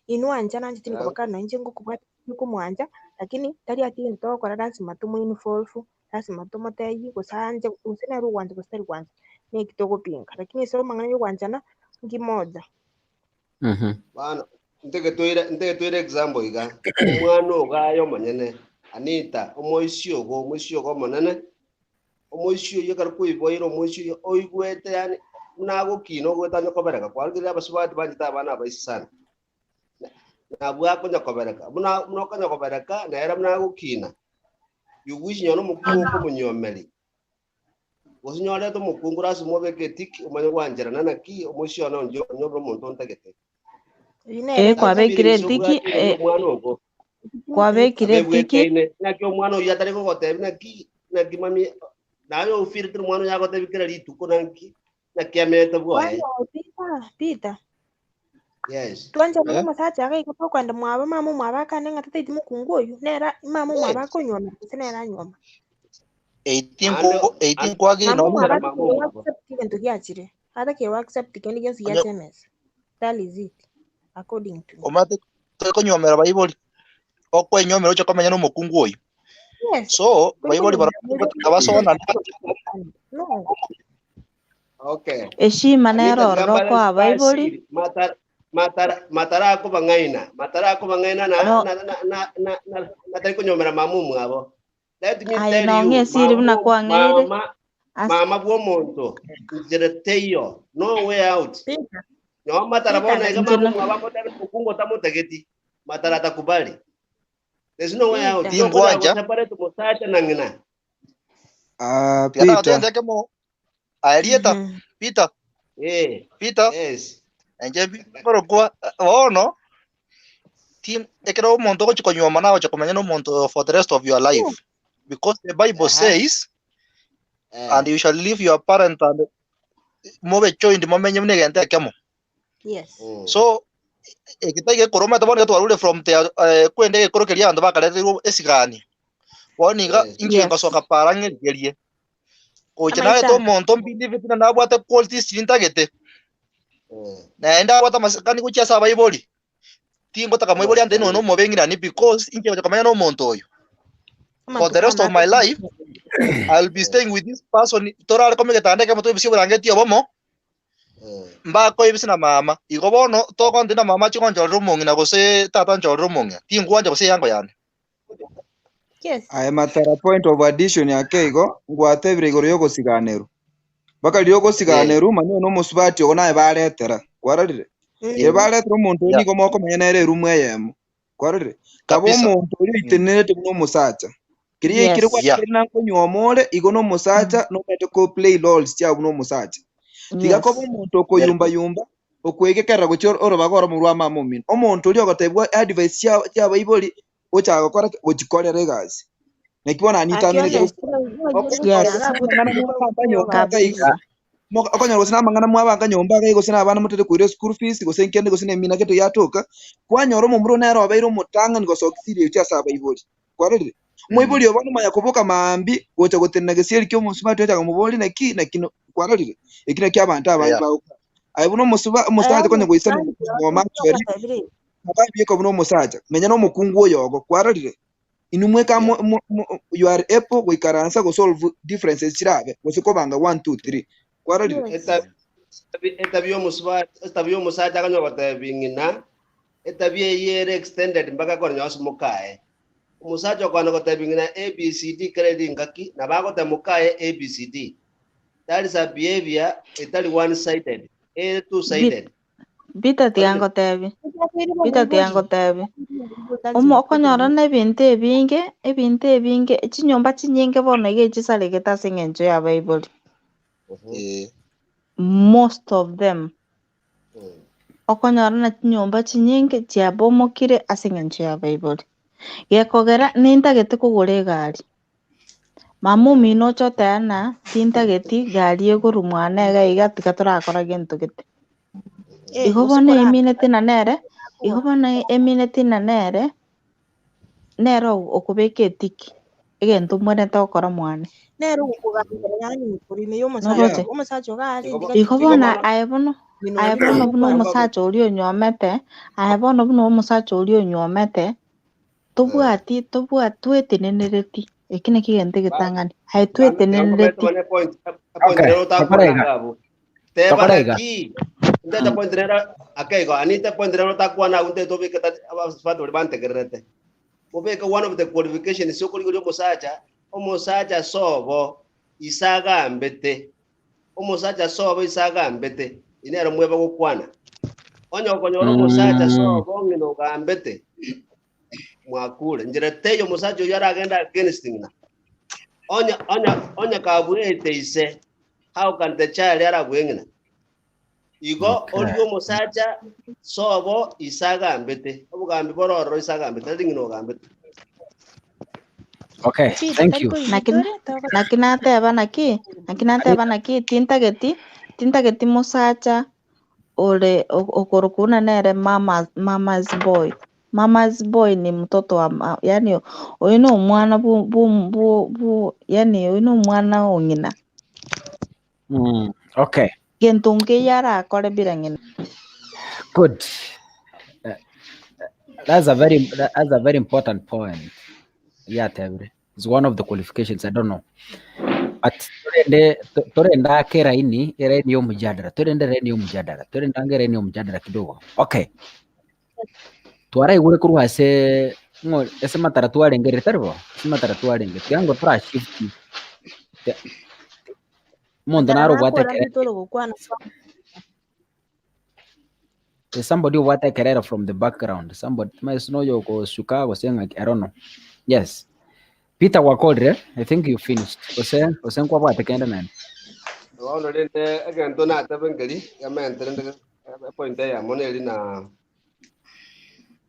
Inwe ancha nanche tiga tindikobakana nonye inche ngokobwati okomwancha, lakini tari ati egento togokora lasima tomo involve, lasima tomotebie gose anche gose nere ogwancha gose tari gwancha, neki togopinga. Lakini ase amang'ana ya ogwanchana, nkimoja. Bono ntege toire ntege toire example iga omwana ogaye omonyene Anita omoisia ogo omoisia ogo omonene omoisia oyio ekero kwaiboire omoisia oyio oigwete yaani buna agokina ogoeta onye kobereka kwarugire abasubati banchete abana abaisi sana nabwo akonya kobereka buna buna okonya kobereka nere buna agokina you wish nonye omokungu okomonyuomeria gose nyorete omokungu lasima obeke etiki omanye gwancherana naki omoisia one onye onye ore omonto ontagete. Eyio nere Eh, kwabekire Experience etiki, obwate ere omwana ogo kwabekire etiki, abebwekaine naki omwana oyio atari gogotebi naki naki mami naye ofirete omwana oyo agotebi kera rituko naki naki amerete bwoye Bono Peter, Peter, yes twanchana Eh? nomosacha iga iga tokoenda mwabo mama omwabo akane ng'a tataeti mokungu oyio, nere mama omwabo yes akonyuoma gose nere anywoma. 18 naende ko 18 kwagire Mama omwabo nonyora mama atakeire omwabo accept egento giachire, atakeire accept kende gionsi onye giacha emesa. That is it, according to me. omate tokonywomera baibori okwenyomera oche komenya na omokungu oyio Yes, so tori baibori konyuomera barabwo basonane no. okay heshima nere Anita ororo tiga okoa abaibori, basiri matara matara matara akobang'aina matara akobang'aina na no na na na na na natari konyomera mama omwabo let me aye tell nong'e you esiri buna mama kwang'eire, mama ase mama bw'omonto nchera teiyo no way out Peter, nyo matara Peter bono iga inche mama no omwabo amotebi omokungu otamotegeti matara atakubali there's no way out Peter, tokonya tingwancha goseparate omosacha na ng'ina. Ah, Tiga Peter. nagotebia ekemo aye rieta Peter Eh, Peter yes. enche nkorokwa bono ti ekero omonto ogochia konyuoma nagochia komenya na omonto oyo for the rest of your life because the bible Aha. says Eh. and you shall leave your parent and mobe joined momenye buna egento ekemo Yes. Mm. so eki tari gekoromete bono iga twarure from the eh, kwenda egekoro keria abanto bakareterwa esigani bono iga Yes. inche Yes. ngosoka para ng'erigerie gocha Amaisha. narete omonto mbindibeti na nabwate qualities chiria ntagete Eh. naende abwate amasikani gochia ase abaibori tingotaka moibori ante nonya Amasikani. omobe ng'inani because inche gocha komenya na omonto oyo for the Amatuko rest of my amake. life I'll be Eh. staying with this person torare kome egetanda ekemo toebisie oborangeti obomo Eh. mbakoebisia na mama igo bono togonte na mama ache gonchorera omong'ina gose tata anchorere omong'ina tingwancha gose eyango yane Yes. Aye matara point of addition ake igo, ngwatebire igoro yogosiganerwa. Mpaka riria Eh. ogosiganerwa manya oyo nomosubati ogo naye baretera, kwarorire? Riria Eh, baretera omonto oyo yeah, nigo mokomenya nere eroom eyemo, kwarorire? Kaba kabisa omonto oria Mm. oitenerete buna omosacha. Keria yaikire Yes. yeah gwakire nankonywa ore, igo nomosacha nomanyete ko play roles chiago buna omosacha. Tiga koba Yes. omonto very good okoyumbayumba, okoegekerera gochia orobaga oromo rwa mama omino. Omonto oria ogotebwa advice chia chiabaibori, ochaka gokora ki? Gochikorera egasi. Naki bono Aki anitananete honest, gokwana. ng'ai Okonyora Yes. gose namang'ana mwabanga nyomba iga iga, Kabisa. moka- okonyora gose namang'ana mwabanga nyomba iga iga, gose na abana motete koira eschool fees, gose nkende gose na emina gete yatoka, kwanyora omomura one nere obeire omotang'ani gosokia siri echi ase abaibori. Kwarorire? Omoibori obo nomanya koboka maambia, gocha gotenena gesieri kia omosubati ocha komoboria naki naki no kwarorire? Eki nakio abanto abange Yeah. bagokora. Aye buna omosuba omosacha konya goisana konyuoma actually, ababieka buna omosacha, menya na omokungu oyogo, kwarorire? Inwe mweka Yeah. mo, mo, mo, you are able goikaransa gosolve differences chirabe, gose kobanga 1 2 3 kwarorire? Yes. Etabi y'omosuba etabi y'omosacha akanyora gotebi ng'ina etabi eyio ere extended mpaka konya ase mokaye. Omosacha okwana gotebi ng'ina ABCD kere ringaki nabo agoteba mokaye ABCD. That is a behavior etari one sided, ere two Bi- sided. Peter tiga Kwarorire? ngotebi. Peter tiga Omoibori. ngotebi. Omo okonyora na ebinto ebinge, ebinto ebinge, chinyomba chinyinge bono iga echisaregete ase eng'encho ya abaibori. Mhm. Eh, Most of them. Mm. Okonyora na chinyomba chinyinge chiabomokire ase eng'encho ya abaibori. Gekogera nintagete kogora egari. Mama omino oche oteba ng'a tintageti gari egorwe mwane iga iga tiga torakora gento gete. Eh, Igo gose bono kora emineti na nere, igo kogora. bono emineti na nere, nere okobeka etiki, egento mbwenerete gokora mwane. Nere ogokogambera yaani igoro ime y'omosacha. Noroche? Omosacha iga are Igo bo- ndiga Igo igo bono bono aye bono, ng'ina aye oria bono buna ogokora. omosacha oria onywomete, aye bono buna omosacha oria onywomete, tobwati tobwati twetenenereti, eki nakio egento egetang'ani, aye twetenenereti. Tiga point point Okay, rero tokora otakwana iga. ngabo. Teba Tokora iga. naki ndete point rero akeigo anite point rero otakwana agwo ntete obeke abasubati baria bantegererete. Obeke one of the qualifications okorigereria omosacha, omosacha sobo isagambete. Omosacha sobo isagambete. Inero mweba gokwana. Onye okonyora omosacha sobo ng'ina ogambete mwakure. Nchera teiyo omosacha oyio aragende against ng'ina. Onye onye onye kabuete ise, how can the child arabue ng'ina? Igo Okay. oria omosacha sobo isagambete. Obogambi bororo isagambete, tari ng'ina ogambete. Okay, Peter thank tari you. Naki koigwitore togo naki nateba naki, naki nateba naki tintageti, tintageti mosacha ore okorokwa buna nere mama mama's boy. Mama's boy ni mtoto wa ma, yani oyo na omwana bu bu bu bu yani oyo na omwana o ng'ina. Okay, Gento nkeiyo arakore bila ng'ina. good. That's a very important point. Yeah, Tebre. It's one of the qualifications. I don't know. But torende torenda ake raini eraini yo mjadala. Torende raini yo mjadala. Torende ange raini yo mjadala kidogo. Okay. Twaraigure korwa ase ng'o ase matara twarengere tari bo? Ase matara twarenge. Tiango tora shift. Omonto Tara naro obwate nakora ekerero. mbitore gokwana There's somebody obwate ekerero from the background. Somebody mais noyo ogosuka gose ng'aki I don't know. Yes. Peter gwakorire, I think you finished. Gose gose nkwabwate kende naende. Bono rende egento natebe nkeri, gemente rende epoint eyemo neri na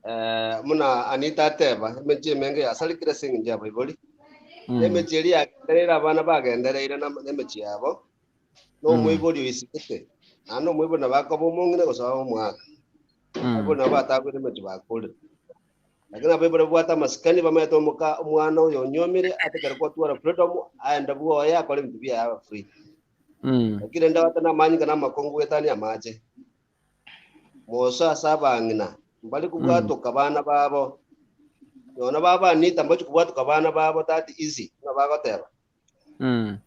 eh, muna Anita ateba, emechie emenge yasarikire ase eng'encho y'abaibori. Mm. Emechie eria yagendereire abana bagendereire na emechie yabo, na Mm. omoibori oisigete, naende omoibori nabo akoba omong'ina gose abe omwaka. Mm. Abaibori nabo batagwire emechie bakorire. Lakini abaibori babwate amasikani bamaete omoka omwana oyo onyuomire atekere gotwara freedom aende bwoye akore ebinto biaye abe free. Mm. Lakini rende abate namanyinga na amakongu goetania amache. Moso ase abang'ina mbari Mm. kobwatoka bana babo. Nonya baba Anita mbachi kobwatoka bana babo that easy buna bagoteba. Mm.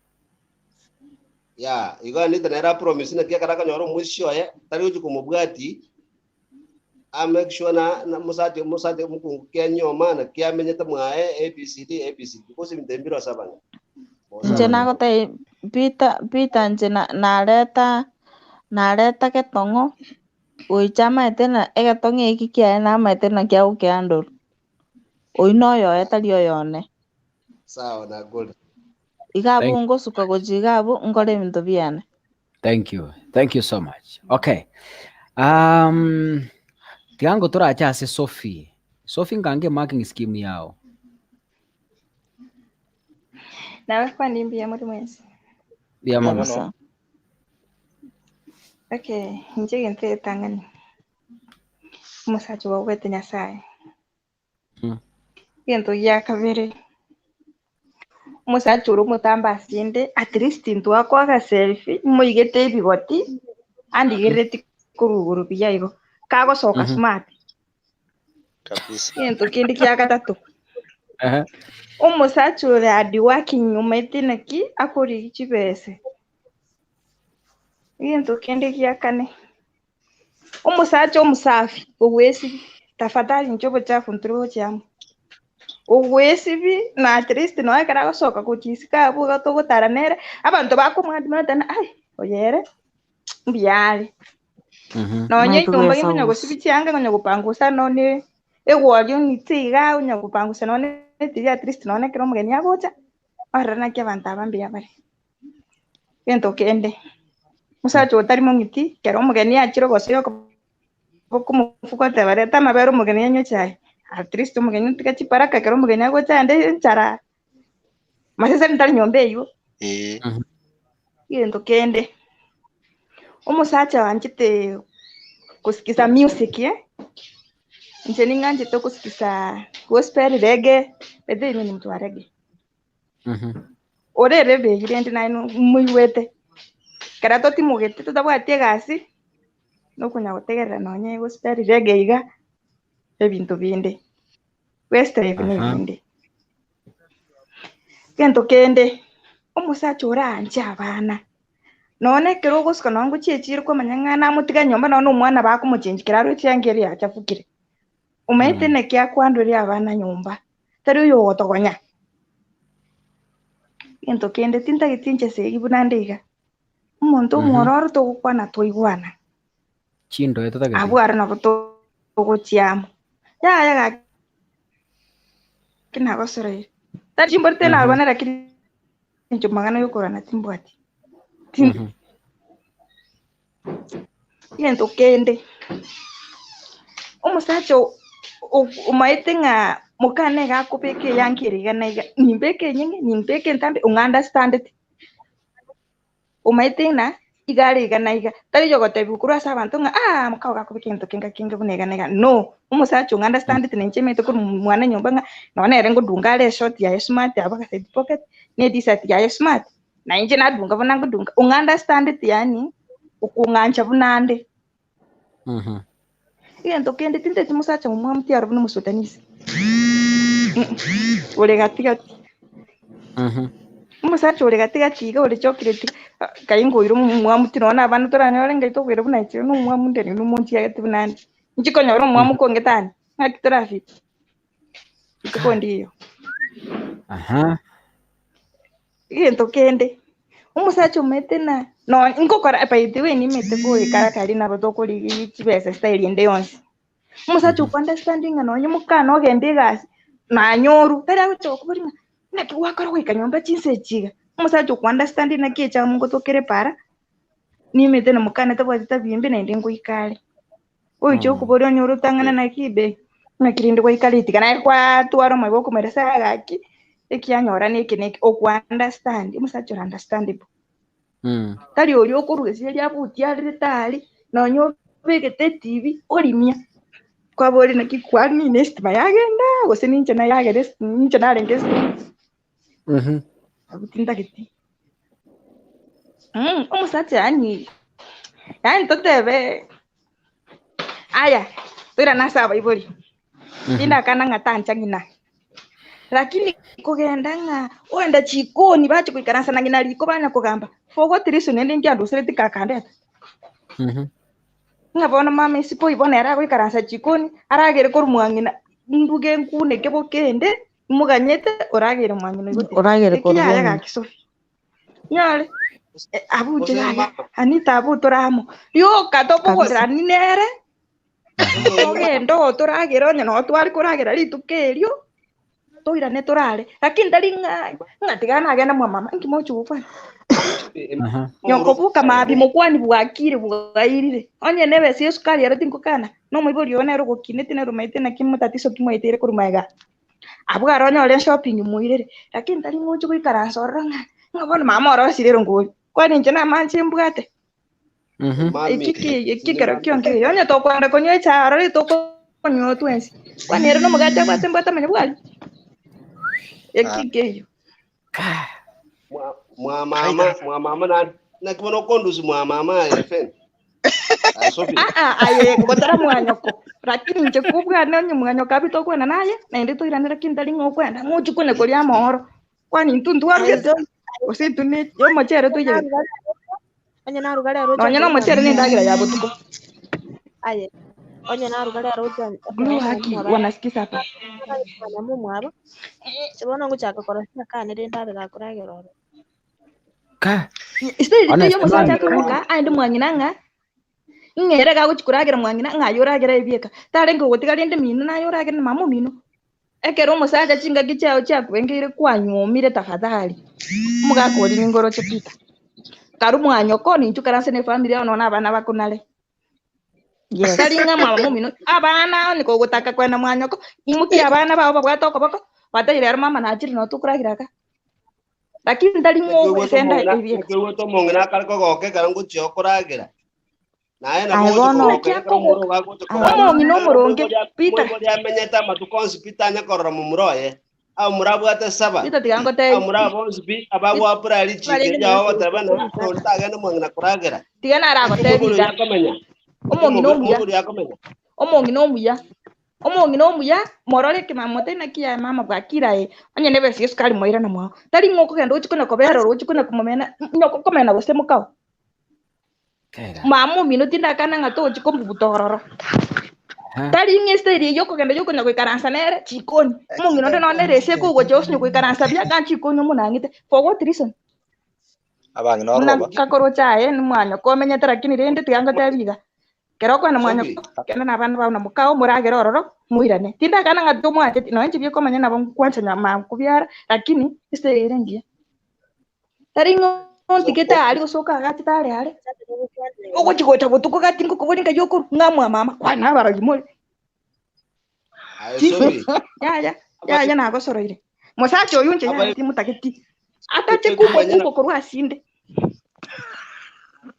Yeah, igo Anita nere apromise naki ekero akonyora omoisia oye tari gochi komobwati a make sure na na mosacha omosacha omokungu ki anyuoma naki amenyete mwaye ABCD ABCD because ebinto ebi mbire ase abang'ina. Bosa Inche abang'ina. nagotebia Peter, Peter inche na- nareta nareta getong'o goicha amaete na egetong'o eki kiaye namaete naki agokeandora. Oyio noyoye tari oyone. Sawa nakore. Iga abwo Thank, ngosuka gochia iga abwo nkore ebinto biane. thank you. Thank you so much. Okay. Um, tiga ngo torache ase Sophie. Sophie ngange marking scheme yao. Nawe kwani mbuya muri mwensi. Mbuya mono. Kabisa. Okay, inche egento egetang'ani. Omosacha obwate Nyasaye. Mm. Egento gia kabere, omosacha ore omotambe asinde, at least ntwakoa agaselfie, moigete ebigoti, andigerereti korwa igoro buya igo, kagosoka Mhm. smart. Kabisa. Egento kende kia gatato, Ehe. omosacha ore hard working omanyete naki akorigia chibese. Egento kende gia kane, Omosacha omosafi ogwesibia, tafadhali inche obochafu ntore gochia amo. Ogwesibia na at least nonya ekero agosoka gochia isiko abwo iga togotara nere, abanto bakomwadmire bateba ng'a ai oyo ere mbuya are. Nonya Omanyete enyomba gwesa onya gose. gosibia chianga onya gopangusa nonye egwori ong'ite iga onya gopangusa nonye etibi at least nonye ekero omogeni agocha, orore naki abanto aba mbuya bare. Egento kende, omosacha otari mong'iti, ekero omogeni achire ogosoa okoboko omofuko oteba reta amabere omogeni anywe echae, at least omogeni otiga chibaraka ekero omogeni agocha aende enchara, amaseseni tari nyomba eywo. Eh. Egento kende, omosacha oanchete gosikisa music eh, inche ning'anchete gosikisa gospel, reggae, by the way inwe nimtwa reggae. Ore ere ebegi rende naye moigwete, ekero totimogeti totabwati egasi, nokonya gotegerera nonye gospel reggae iga, ebinto binde, westlife na ebinde. Egento kende, omosacha oranche abana, nonye ekero ogosuka nonye ngochia echiro kwamanya ng'a namotiga nyomba nonye na omwana bakomochengi kero arwe chianga eria yachafukire, omanyete naki akwandoria abana nyomba. tari oyo ogotogonya. Egento kende tintageti inche esegi buna nde iga, omonto omwororo togokwana twaigwana, Chindoe totageti. abwo aro nabo togochia amo. Yaya gaki nagosoroire. Tari chimbori tari narwana lakini inche amang'ana ya okorwana timbwati. Egento kende, omosacha omaete ng'a mokane iga akobeka eyangi ere iga na iga, nimbeke enyenge, nimbeke entambe, ong'understandeti. Omaete ng'a iga are iga na iga, tari oyogotebiwa korwa ase abanto ng'a aah mokao iga akobeka egento kenge kenge buna iga na iga, no. Omosacha ong'understandeti na inche maete korwa mwane nyomba ng'a nonye nere ngodunga are eshoti yaye smart abwo agaside pocket, na etisati yaye smart. Na inche nadunga buna ngodunga, ong'understandeti yaani okong'ancha buna ande. Egento kende tinteti mosacha omwamu tiaro buna omosudanese, ore gati gati. Omosacha ore gati gati iga ore chocolate, kai nkoira omwamu ti nonya na abana toranyore ngai tokoira buna inche na omwamu nde nigo omonchiagete buna ande. Inche konyora omwamu kongete ande, ng'aki torafike? Rituko ndiyo. Aha. Egento kende, omosacha omanyete na nonya nkokora by the way nimanyete koikara kare nabo tokorigia chibesa style ende yonsi. Omosacha Mhm. oko understanding ng'a nonye mokana ogende egasi, nanyorwa, tari agocha gokoboria ng'a. Naki gwakora goika nyomba chinsa echi iga? Omosacha okwa understand naki echamu ngotokere para, nimete na mokane tabwati tabia embe naende ngoika are. Oiche okoboria onyore otang'ana naki bae, naki rende gwaika late iga naye kwatwara omoyo bwokomoeresa aa gaki, ekianyora neke neke, okwa understand, omosacha ore understandable. Tari oria okorwa gose riria abutiarerete aria, nonya obegete etibi orimia, kwaboria naki kwani na estima yagenda gose ninche nayagera esi ninche narenge estima. Abwo tintageti. Omosacha yaani, yaani totebe aya, toirane ase abaibori, tindakana ng'a tancha ng'ina, lakini kogenda ng'a ogenda chikoni bache goikaransa na ng'ina riko banya kogamba, for what reason naende nkiandusereti kakandeta? Ng'a bono mama isiko oyio bono ere agoikaransa chikoni, aragere korwa mwa ng'ina, nduge nkuneke bokende, imoganyete oragere mwa ng'ina oigotire. Oragere Eki korwa yaya ng'ina. gaki Sophie. Nyore, eh, abwo inche yaya, Anita abwo tore amo. Rioka Kabisa. tokogorerani nere, togende oo toragere onye noo tware koragera rituko erio, toirane torare. Lakini tari ng'a ng'a tiga nagende mwa mama, inki mogochia gokwana? Nyokoboka maambia mokwani bwakire bwairire, onye nebesa ya esukari ero tinkokana, na omoibori oyo nere ogokineti nere omaete naki matatizo ki mwaeteire korwa magega. Abwo aro onyore shopping moirere, lakini tari ngochia goikaransa ororo ng'a ng'a bono mama orosire erongori, kwani inche namanche mbwate? Eki ki eki ekero kionsi erio onye tokoenda konywa echae ororo etokonywa twensi, kwani ere nomogati abwate mbwate amanyabwari? Eki nkeyio. Mwa mama, mwa mama na naki bono okondusi mwa mama aye Fen. Aye Sophie. Aa aye gotara mwanyoko lakini inche kobwane onye mwanyoko abete okwana naye naende toirane lakini tari ng'a okwenda ng'a ochie konya koria amahoro kwani intwe ntwarugete gose intwe ne omochere toiyegete Onye naruga rero nonye na omochere na endagera ya botuko. Aye, onye naruga rero ocha Blue haki wanasikiza hapa. mwana mwabo bono ngochaka korosia akane rende abe gakoragera oro. Ka. Ase Honest rituko omosacha man. akoimoka aende mwang'ina ng'a ng'a ere gagochia koragera mwang'ina ng'a aye oragere ebieka. Tarenge ogotiga rende mino naye oragere na mama omino. Ekero omosacha chingaki chiao chiakobengeire kwanyuomire tafadhali, omogaka oria nigo oroche Peter. Karwa mwanyoko ninchu karanse ne efamiri yao nonya na abana bakonare. Yes. Tari ng'a mwaba momino, abana onye kogotaka kwenda mwanyoko, imokia abana bao babwate okoboko, batebie rero mama nachire noo tokoragera aka. Lakini tari ng'a ogwesenda ebieka. Naki oigwete omong'ina akare kogoka ekero ngochia okoragera. Naye nabo Aye ogocha bono kogoka Naki ekero omomura akogoka. ogo agocha Aye koragera. Omong'ina Ekero omoronge, omoibori a- Peter. omoibori amenyete amatuko onsi pi tanya korora momura oye. Abamura abwate saba. Peter tiga ngotebi. Abamura aba bonsi pi abagwapura richiko Barenge riao nere goteba na onde tagende omong'ina koragera. Tiga Eki naragotebi omoibori iga. oria akomenya. Eki Omong'ina omoibori omuya. omoibori oria akomenya. Omong'ina omuya. Omong'ina omuya, morore ekemama motebi naki yaye mama bwakire aye, onye nebesa ya esukari mwairana mwao. Tari ng'a okogenda ochie konya kobera oro ochie konya komomena, nyoko okomena gose mokao. Kega. Mama omino tindakana ng'a tochi komobuta ororo. Aha. Tari ng'a estyle eyio okogenda yokonya goikaransa nere chikoni. Omong'ina onde nonye nere ase ekogocha osinye goikaransa buya iga chikoni omonang'ete. For what reason? Abang'ina Buna ororo ba. nkakoroche aye nimwanyoko omenyete lakini rende tiga ngotebi iga, Ekero okwana Sophie. mwanyoko, kenda na abana bao na mokao moragere ororo moirane. Tindakana ng'a tomwancheti, nonya inche bikomanya nabo nkwancha nyama nkobiara, lakini ase ere engiya. Tari ng'a ontigete aria gose okagachete are are, ogochi gocha botuko gati ngokoboria nkai okorwa, ng'a mwa mama, kwana abarogi more. Aye Sophie. Yaya, yaya nagosoroire. Mosacha oyio inche yaya Abai- timotageti. Atache kubwa kubwa korwa asinde.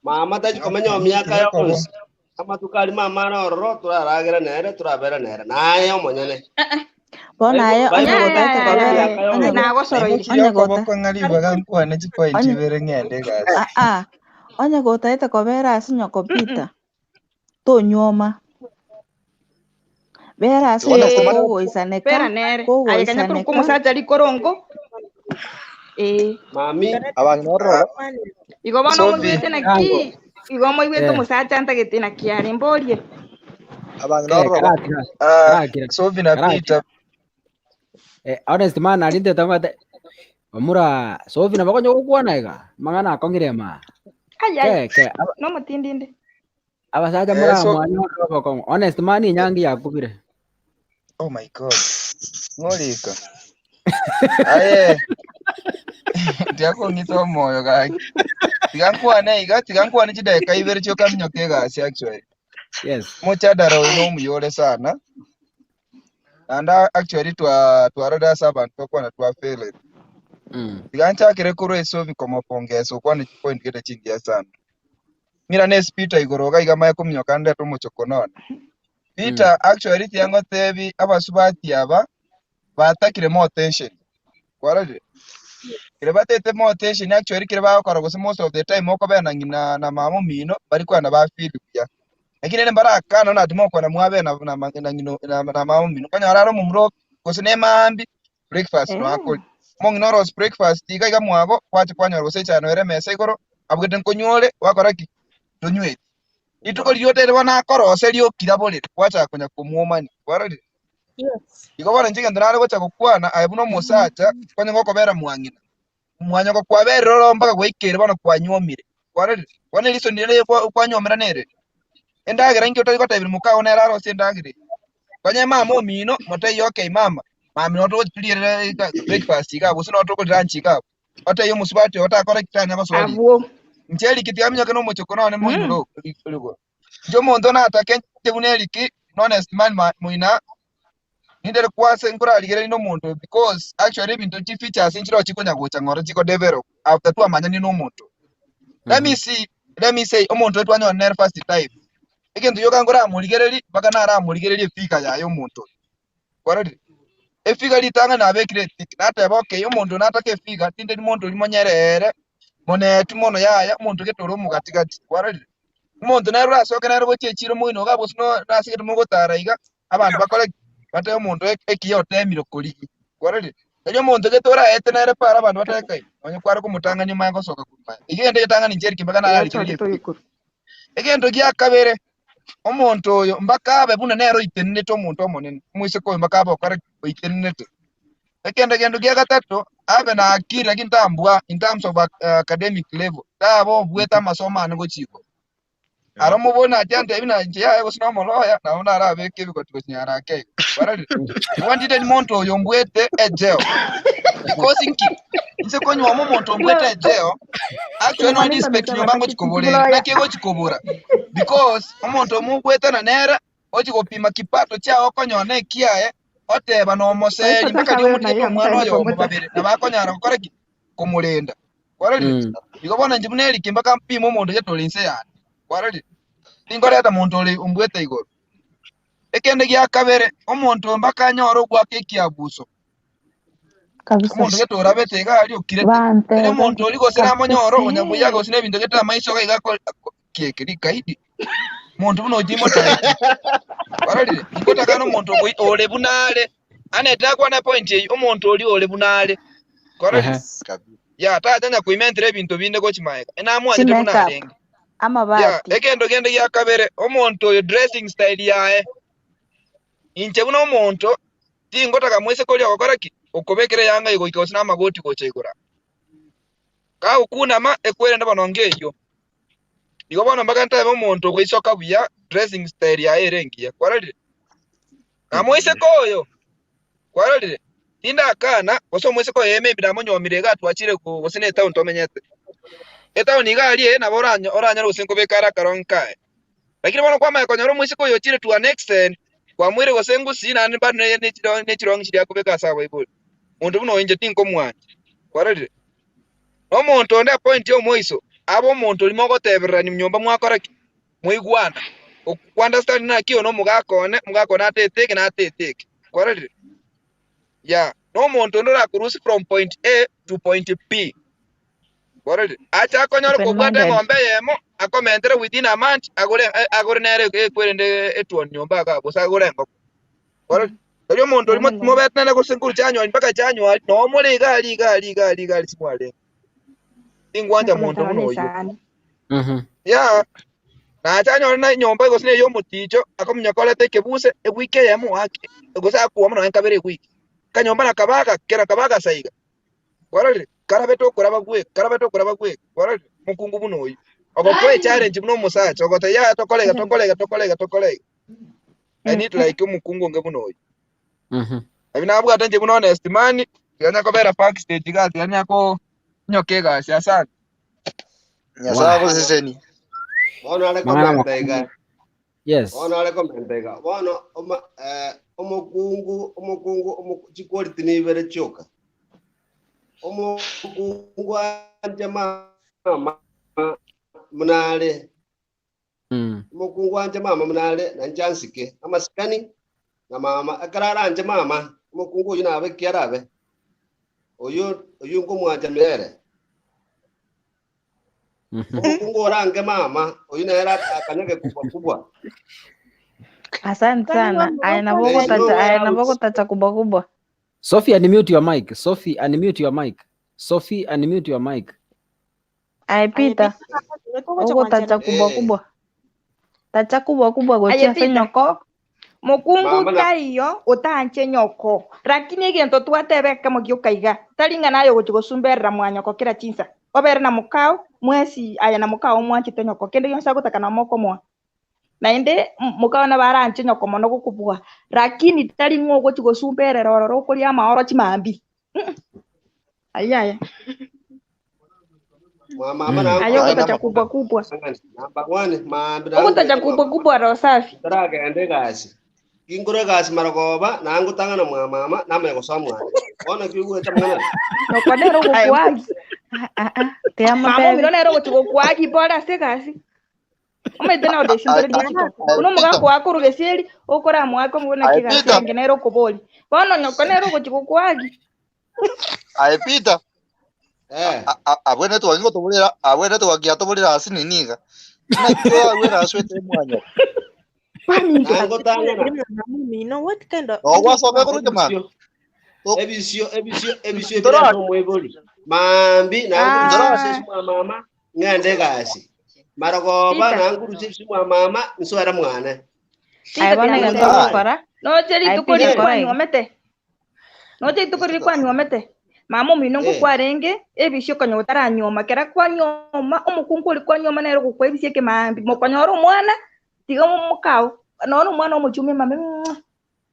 Mama tachi komenya omiaka yonsi. Amatuko aria mama are ororo toraragera nere torabera nere. Naye omonyene. Bono aye Bible- onye Bible gotaete gotaete kobera miaka yonsi. onye go- Nagosoroire. Naimokirie onye gota okoboko ng'a ribaga nkwane chipoint onye ibere ng'ende egasi. ah ah onye gotaete kobera ase nyoko Peter tonyuoma bera ase Igo nyoko nasema Bera kogoisaneka nere. Aye kanya korwa kogoisaneka omosacha rikorongo. Eh. Mami, Abang'ina ororo Igo bono Sophie. omoigwete naki? Igo omoigwete Eh. omosacha ntagete naki are mborie. abang'ina Eh, ororo ba. karakira. Ah, Karakira. Sophie na Karakira. Peter Eh, honest man arinde tangate. Omura Sophie nabo konya gokwana iga. Mang'ana akong'ire ma. Ai ai. Ke ke aba- Nomotindinde. abasacha eh, mura so mwanya obokong'u. Honest man enyangi yakubire. oh my god. Ng'orika. Aye. Tiakong'ita omoyo gaki. Tiga nkwane iga, tiga nkwane chidakika ibere chiokaminyoka egasi actually. Yes. Mochadara oyo nomuyore sana. Naende actually twa twarorire ase abanto tokwana twafailed. Tiga nchakere korwa ase obi komopongesa okwane chipoint gete chingiya sana. Ng'irane ase Peter igoro iga iga manye kominyoka ndete omochoko none. Peter actually tiga ngotebi abasubati aba batakire more attention. Kwarorire? Kere batete more attention actually kere bagokora gose most of the time okobera na ng'ina na mama omino bari kwana ba feel buya. Lakini ere mbarakana na timokwana mwabe na na ma- na ng'ina na, na mama omino. Okonyora are omomura o- gose ne maambi breakfast no akori. Omong'ina orosi breakfast iga iga mwago gwacha kwanyora gose echano ere emesa igoro abwete nkonywa ore gwakora ki? Tonyweti. Rituko riria otaire bono akoroseria okira borere gwachaka konya komwomania. Kwarorire? Yes. Igo bono inche egento nare gocha gokwana aye buna omosacha konya gokobera mwang'ina. Mwanyoko kwaberire oro mpaka gwaikeire bono kwanywomire. Kwarorire? Bono eriso riria kwa- kwanywomera nere. Endagera inki otari gotebia mokao nere arosie endagera eye. Konya mama omino motebie okay mama, mambia nabo togochi toriere breakfast iga gose nabo tokoria lunch iga abwo. Otebie omosubati oyo otakora ki tanya gosoa riko. Abwo. Inche eriki tigaminyoke na omochoko none moino rigoro. Inche omonto natake inche buna eriki honest man ma moina nindere kwase nkorarigereria na omonto oyo because actually ebinto chi features nchiroo chikonya gocha ng'ora chiko develop after twamanyanie na omonto. Let me see, let me say omonto oyo twanyora nere first time, egento gioka nkoramorigereria mpaka naramorigereria efigure yaye omonto oyo. Kwarorire? Efigure ritang'ani nabekire etiki, nateba okay omonto oyo natake efigure tinderi monto oria monyerere, monetu mono yaya, omonto gete ore omogati gati. Kwarorire? Omonto nere orasoke nere gochia echiro moino iga gose no nase gete mogotara iga, abanto bakore ki? Batebe omonto oyo ekiya otemire korigia. Kwarorire? Erio omonto gete oraete nere para abanto batebe kai, nonye kware komotang'ania omanye gosoka korwa maya. Eyio egento egetang'ani inche eriki mpaka nararigereria efigure. Egento gia kabere, omonto oyo mpaka abe buna nere oitenenete omonto omonene, omoiseke oyo mpaka abe okore ki? Oitenenete. Ekende gento gia gatato, abe na akili lakini tambua in terms of academic level, taba obuete amasomo ane gochia igoro. Aro mobori nache antebi na inche yaya gose nomoloya, nabo narabeke ebigoti gochia nyara ake igo. Kwarorire? Igo ntinde monto oyo ombuete ejeo. Because inki? Inse konywoma omonto ombuete ejeo, actually no respect nyomba ngochi kobora ere. Naki egochi kobora? Because omonto omogwetana nere, ochi gopima kipato chiao okonyora na ekiaye, oteba nomoseri mpaka riria omotigete omwana oyomo babere, nabo akonyara gokora ki? Komorenda. Kwarorire? Igo bono inche buna eriki mpaka mpime omonto gete ore inse yane. Kwarorire? Tinkoreta monto ore ombuete igoro. Ekende gia kabere, omonto oyo mpaka anyore ogwaka ekiabuso. Kabisa. Omonto gete orabete iga aria okirete. Erio Bantebe omonto oria gose namonyore kabisa. omonyabuya gose nebinto gete amaiso iga iga ako- ako- kieke rikaidi. Omonto buna oyo timotageti. Kwarorire? Ingotaka nomonto okoi- ore buna are. Ane takwana point eyio, omonto oria ore buna are. Kwarorire? Ehe. Ya, tachanya koimentera ebinto binde gochia magega. Enamwanchete buna Chimakeup, arenge. Ya, amabati. egento kende gia kabere, omonto oyo dressing style yaye. Inche buna omonto, tingotaka moise koria ogokora ki? Okobekera eyanga igoika gose namagoti gocha igoro aa. Kagokunama, ekwerende bono nkeyio. Igo bono mpaka ntebe omonto ogoisoka buya, dressing style yaye ere engiya. Kwarorire? Na moiseke oyo, kwarorire? Tindakana, gose omoiseke oyo maybe namonywomire iga twachire go- gose ne etown tomenyete. Etown iga aria eye nabo oranyo oranyore gose nkobeka are akarongi kaye. Lakini bono kwamanya konyora omoiseke oyo ochire to an extent, kwamoire gose ngusi naende bado ne ne chiro ne chirongi chiria akobeka ase abaibori. Monto buna oyo inche tinkomwancha. Kwarorire? Na omonto onde apointie omoiso, abe omonto oria mogotebererania nyomba mwakora ki? Mwaigwana. Okwa-understand naki oyo nomogaka one, omogaka one atete eke na atete eke. Kwarorire? Yeah. Na omonto onde orakorusie from point A to point B. Kwarorire? Ache akonyore Open kobwata minded. eng'ombe eyemo, akomentere within a month, agore agore nere ekwerende etuoni nyomba igaa, gose agore engoko. Kwarorire? Erio omonto oria Bono mobetenene gose nkuru January mpaka January, noo more iga aria iga aria iga aria iga aria simwarenge. Tingwancha monto nakomenta buna nonye oyio. esani. Yeah, nache anyore na enyomba gose neye omoticho, akominyoka koreta ekebuse ewiki eyemo oake, gose akwoma nonye kabere ewiki. Akanyomba nakaba agake nakaba agasaiga. Kwarorire? Karabete okoraba gweka, karabete okoraba gweka. Kwarorire? Omokungu buna oyio. Ogokoa echallenge buna omosacha, ogoteba yaya tokore iga, tokore iga, tokore iga, tokore iga. I need like omokungu onge buna oyio. Nabio nabwate inche buna honest man, Tiga nya kobera backstage iga tiga nya konyoka egasi asante. Nyasaye Wa. agosesenie. Bono are Mang'ana komenta iga. makong'u. Yes. Bono are komenta iga. Bono oma eh, omokungu omokungu omo chiquality ni ibere chioka. Omokungu anche mama munare Omokungu anche mama buna are, na inche ansike. Amasikani na mama, ekero aranche mama, omokungu oyio nabe ki arabe? Oyio oyio nkomwancha nere. Omokungu orange mama, oyio nere akanyage kubwa kubwa. Asante Kwani sana. wamwe Aya nabo There is no ogotacha, way aya nabo out. ogotacha kubwa kubwa. Sophie, unmute your mic. Sophie, unmute your mic. Sophie, unmute your mic. Aye Aye Peter, Peter, igo togocha ogotacha gwanchera. kubwa Eh, kubwa. Tacha kubwa kubwa Aye gochia ase Peter, nyoko. mokungu mama na taiyo otanche nyoko lakini egento twateba ekemo gioka iga tari ng'a naye ogochi gosumberera mwanyoko kera chinsa obere na mokao mwesi aye na mokao mwanchete nyoko kende gionsi agotaka namo okomoa naende mokao nabo aranche nyoko mono gokobua lakini tari ng'a ogochi gosumberera ororo okoria amaoro chimambi Ayio aye. Mama Aye ogotacha kubwa kubwa. Number one, mambi Ogotacha kubwa kubwa roho safi. Ntaragenda egasi. Ginkore egasi marogoba, nangotang'ana mwa mama, namanya gosoa mwane. Bono ki ogweta mang'ana aya? Nyoko nere ogokwagi. Te amo Mama omino nere ogochi gokwagi pore ase egasi. Omanyete nowadays ntore digital. Buna omogaka ogo akorwa gesieri, okoramoake omobori naki Aye, egasi Peter. enge nere okobori. Bono nyoko nere ogochi gokwagi. Aye Peter, Eh, abwe network ngotoborera, abwe network yatoborera ase nini iga. Naki oagwera aswete mwanya. Baminto. nangotang'ana. Mino, what kind of No gwasoka korwa jamani. Ebisio, ebisio, ebisio, ebisio Ntora- ebirase omoibori. Mambi, nangurusia Ntora- ebisio mwa mama, ng'ende egasi. Marogoba, Peter. nangurusia ebisio mwa mama, nsoera mwane. Aye Peter bono tiga egento goteba. ogokora, Noche aye rituko Peter riria kora iga. kwanyuomete. Noche rituko riria kwanyuomete. Mama omino Eh. ngokwarenge ebisio konya otaranyuoma. Kera kwanyuoma omokungu oria kwanyuoma nere ogokwa ebisio ekemaambi. Mokonyora omwana tiga mokao. Nonya omwana omochumia mame mwaa.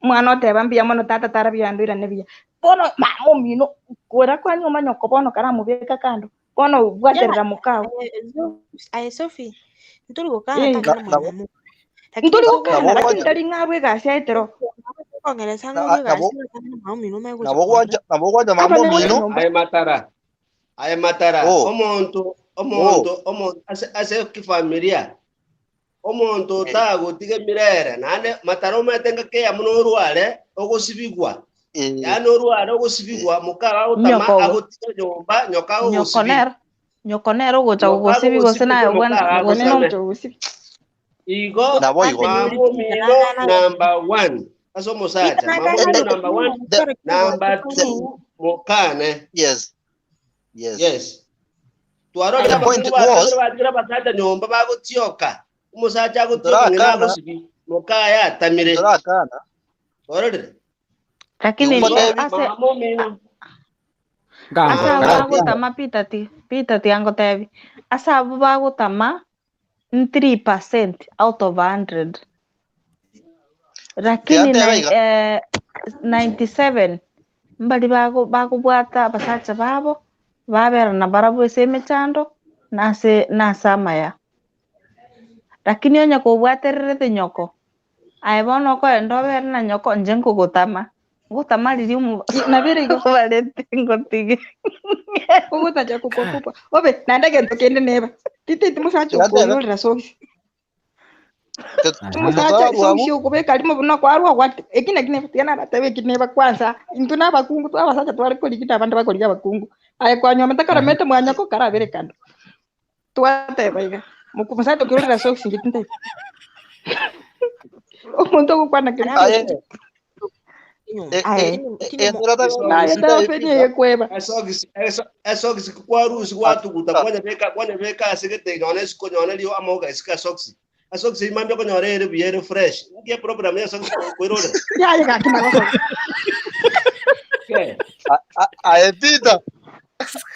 Omwana oteba mbuya mono tata tara biandoirane buya. Bono mama omino kora kwanyuoma nyoko bono karamobeka kando. Bono bwaterera mokao. Aye Sophie, ntori gokana Eh. tang'ana mwana Lakini Ntori ase gokana Nabo lakini gwancha tari ng'abwe egasi aetero. okongeresa na- ng'orwe egasi nabo otang'ana mama omino omanye gocha nabo kondora. gwancha nabo gwancha mama Aba nere omino. nyomba. Aye matara, aye matara, Oh, omonto, oh. omonto, omonto, ase, ase kifamilia, omonto otagotiga emirere, naende matara omanyete ngaki eyemo norware, ogosibigwa. Eh, Yaani orware ogosibigwa, mokago agotama, Nyoko ogo. agotiga nyomba, nyoka Nyoko agogosibi. nere. Nyoko nere ogocha Nyoka gogosibi gose agogosibi naye gose obwen mokago gose Nere agosame. ogocha gogosibi. Igo, nabo igo. mama omino number one, ase omosacha, mama omino number one, The, number the, two, mokane. yes, yes. Yes. Twarorire The point abakungu batamire was, batigire abasacha nyomba bagotioka. Omosacha agotioka ng'ina ntorakana, agosibi, mokaya atamire. ntorakana. Twarorire. Lakini Igo Ingotebi, ase mama omino Ngango, ase abo kara bagotama Peter ti Peter tiangotebi. Ase abo bagotama 3% out of 100. Lakini tianteba iga. 97 mbari bagobwata abasacha babo baberana barabwo ase emechando nase nase amaya. Lakini onye kobwatererete nyoko aye bono okoenda obere na nyoko inche nkogotama ngotama riria Nabere igo. obarete ngotige. Ogotacha kubwa kubwa. Obe naende egento kende neba. Titeti mosacha Tiantebe. okoyorera socks. Omosacha Totarwa socks abu. okobeka rimo buna kwarwa gwate. Eki naki neba tiga naratebe eki neba kwanza. Intwe na abakungu twa abasacha tware korigita abande bakorigia abakungu. Aye kwanyuomete karomete mwanyoko karabere kando. Twateba iga. Mosacha okoyorera socks inche tintaiyo. Omonto ogokwana kere Aye, Aye. naye tapenye yekweba. Esogisi, esogisi kwarusi gwatuguta kwanyabeka kwanyabeka ase gete none esiko none rio amoga esika socks. Esogisi imambia konyora ere buya ere fresh. Ngie program ya socks koirore. Yaye gaki nagosoka. Okay. Aye Peter,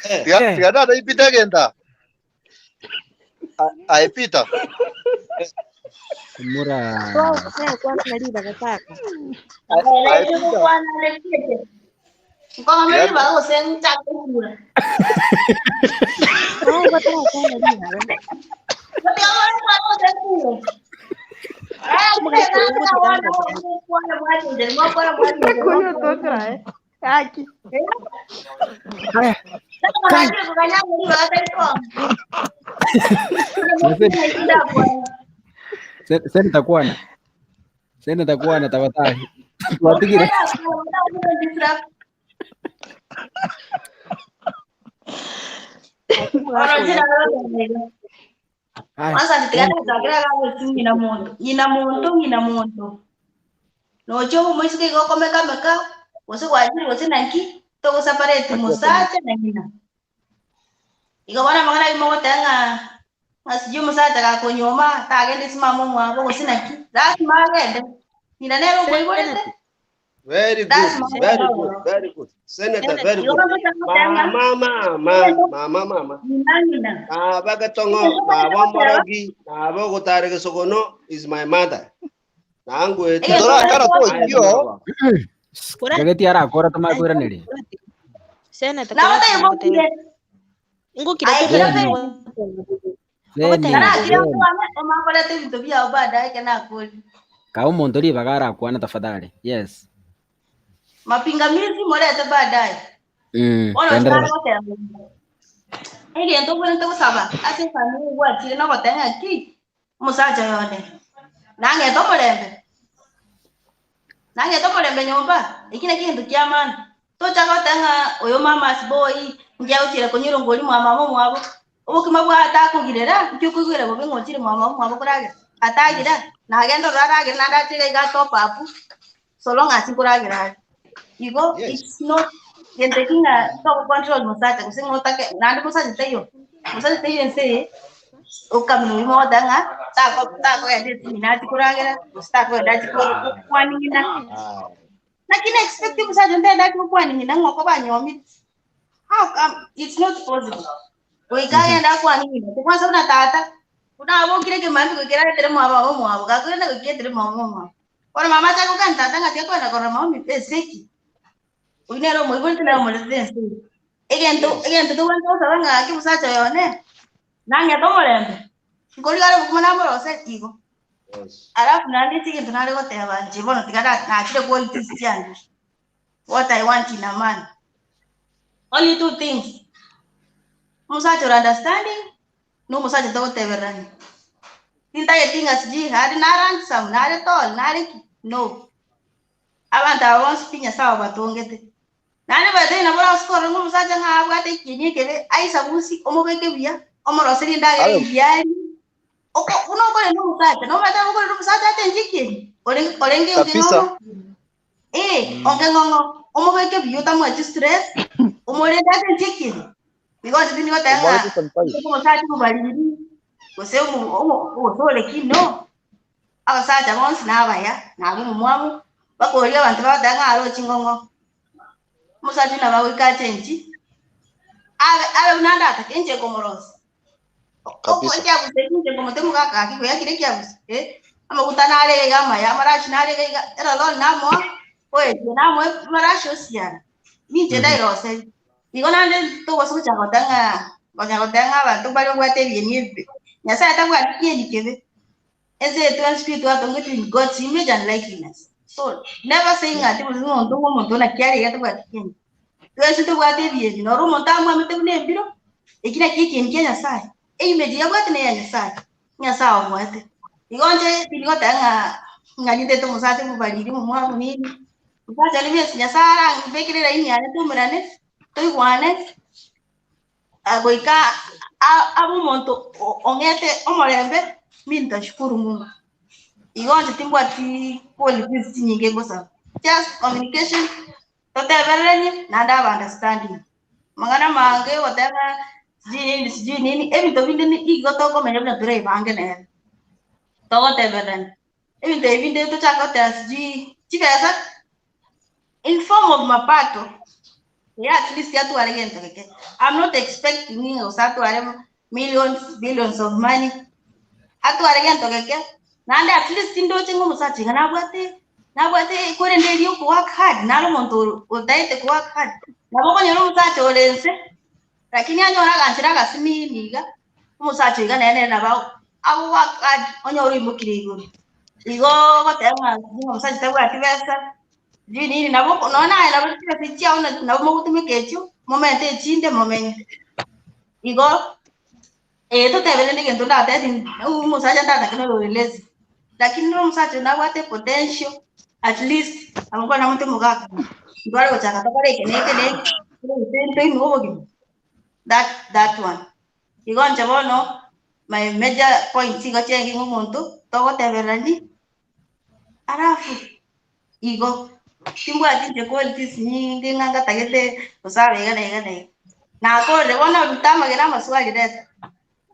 Eh. tiga tiga nana ipita genda. Aye Peter, Kumura. aye Peter. Nkong'ame ribaga gose nchake gokura. Ai, batarakwana ribaga. Gotiga more kwana gose nkure. Omogaka oyo ngotigana Kuyo tokra eh. Aki. Haya, kai. Senator kwana. Senator kwana tafadhali. Twatigire. Haya. Kwanza tiga ng'ina monto ng'ina monto ng'ina monto noche omoiseke igo okomekameka gose gwachire gose naki togoseparate mosacha na ng'ina. Igo bono amang'ana aywo mogoteba ng'a ng'a sijui omosacha gakonyuoma tagende ase mama omwabo gose naki, lazima agende. Ng'ina nere omoiborete, Very good, lazima very agende good, ororo. very good. Senator, very Igo good. bagoteba ng'a Mama, mama, mama, mama. ng'ina ng'ina. Naba getongo, naba omorogi, naba ogotara gesogono is my mother. Nangwete, Egento Torakara bagoteba naye tokio. tomorrow. Gageti arakora tomakwiraneria. Senator nabo korati tayebokire ngokire aye kira Zeni, bene Zeni, ogoteba karakire Zeni. okwane omakorete ebinto biao baadaye ekero nakori. Kaa omonto ribaga arakwana tafadhali. Yes. Mapingamizi morete baadaye. Bono Endelea. nchare goteba egento obwenerete gosaba ase efamiri egwachire nogoteba ng'a ki omosacha oyo one nang'ete omorembe nang'ete omorembe nyomba eki naki egento kia maana tochaka goteba ng'a oyo mama's boy ngiya gochiera konywa erongori mwa mama omwabo obokima bwa atakogirera nki okoigwera bobe ng'a ochire mwa mama omwabo koragera atagira nagenda ororo aragere naende ache iga iga atop up so long as nkoragera are. Igo Yes. it's not gento eki ng'a togocontrol mosacha gose ng'a otake naende mosacha taiyo mosacha taiyo ense eye okamina oywo mogoteba ng'a tako takogenda esimi nachi koragera gose takogenda achi ko- gokwania ng'ina Ah, lakini expect omosacha onde achi gokwania ng'ina ng'a okoba anyomire how come it's not possible goika agende akwane ng'ina kwanza buna tata buna abokire ekemambi goikera aetere mwabo omwabo gakorenda goika etere mama omwabo bono mama achake gokani tata ng'a tiga kogenda korora mama ominto ase ki oywo nere omoiborete nere omoretete ense eye egento yes. egento tobwenerete gosaba ng'a gaki omosacha oyo one nang'ete omorembe nkoriga are obokima namorose igo Yes. alafu naende ase egento nare goteba inche bono tiga na- nachire qualities chiane what I want in a man only two things omosacha ore understanding na omosacha togotebererania tintageti ng'a sijui nare nare handsome nare tall nare ki no abanto aba bonsi pi Nyasaye obatongete naende by the way nabo orase korora ng'a omosacha ng'a abwate ekieni ekebe aisabusi omobeke buya omoroserie endagera Abe engiya arie oko buna okorenda omosacha nomanyete okorenda omosacha ate inche ekieni orenge orenge onge kabisa. ng'ong'o eh onge ng'ong'o omobeke buya otamoeti stress omorende ase inche ekieni because tindi goteba ng'a Omwake sanitize. omosacha omobariri gose omo- omo- gose ore ki no abasacha bonsi nabaya nabo omomwamu bakoria abanto bagoteba ng'a arochi ng'ong'o omosacha nabo agoika achenchi abe abe buna ndatake inche nkomorosia Kabisa. ekiabusa eki inche nkomote omogaka gaki koyakire ekiabusa eh amaguta nare iga amaya amarashi nare iga eroloni namoa oetie namoe amarashi osiara ninche ndairoseri igo naende togosa gochaka goteba ng'a gochaka goteba ng'a abanto mbare babwate ebieni ebibe Nyasaye tabwati kieni kebe ense eye twensi pi twatongetwe in God's image and likeness so never say ng'a ati gose omonto ng'a omonto naki are iga tabwati kieni twensi tobwate ebieni noro omonto amwamete buna embiro eki naki ekieni kia Nyasaye eimage yabwate neya Nyasaye Nyasaye omoete igo inche tindi goteba ng'a ng'a nintete omosacha omobariri omomwamu nini omosacha oria bwensi Nyasaye arambekere eraini yane toumerane toigwane goika abe omonto ong'ete omorembe mi nitashukuru Mungu. Igo inche timbwati qualities chinyinge ngosaba just communication totebereranie naende abe understanding mang'ana mange goteba sijui nini sijui nini ebinto binde ni igo tokomenya buna torebange nere togotebererania ebinto ebi binde tochake goteba sijui chibesa in form of mapato yeah, at least atware gento geke I'm not expecting ng'a gose atware millions billions of money atware gento geke naende at least ndoche ng'a omosacha iga nabwate Nabwate korende erio oko work hard, naro omonto oro otaete ko work hard. Nabo okonyora omosacha ore nse, lakini anyore aganchera agasimini iga, omosacha oiga nere nere nabo ago work hard onyore oimokire igoro. Igo ogoteba ng'a sijui omosacha tabwati besa, sijui nini, nabo oko nonye naye nabo chibesa chiago na nabo mogotumeka echio, momente echinde momenye. Igo, eh totebe rende egento ndatebie omosacha ntatake noro ore lazy, lakini noro omosacha oyo nabwate potential at least nabo namonto omogaka, ntware gochaka tokore eke na eke na eke, ntoinwe obogima, that that one. Igo inche bono, my major points igo chiaye ng'a omonto togotebererani, alafu igo timbwati inche qualities nyinge ng'a ngatagete gose abe iga na iga na iga. Nakorire bono ruta amagena amaswali reta.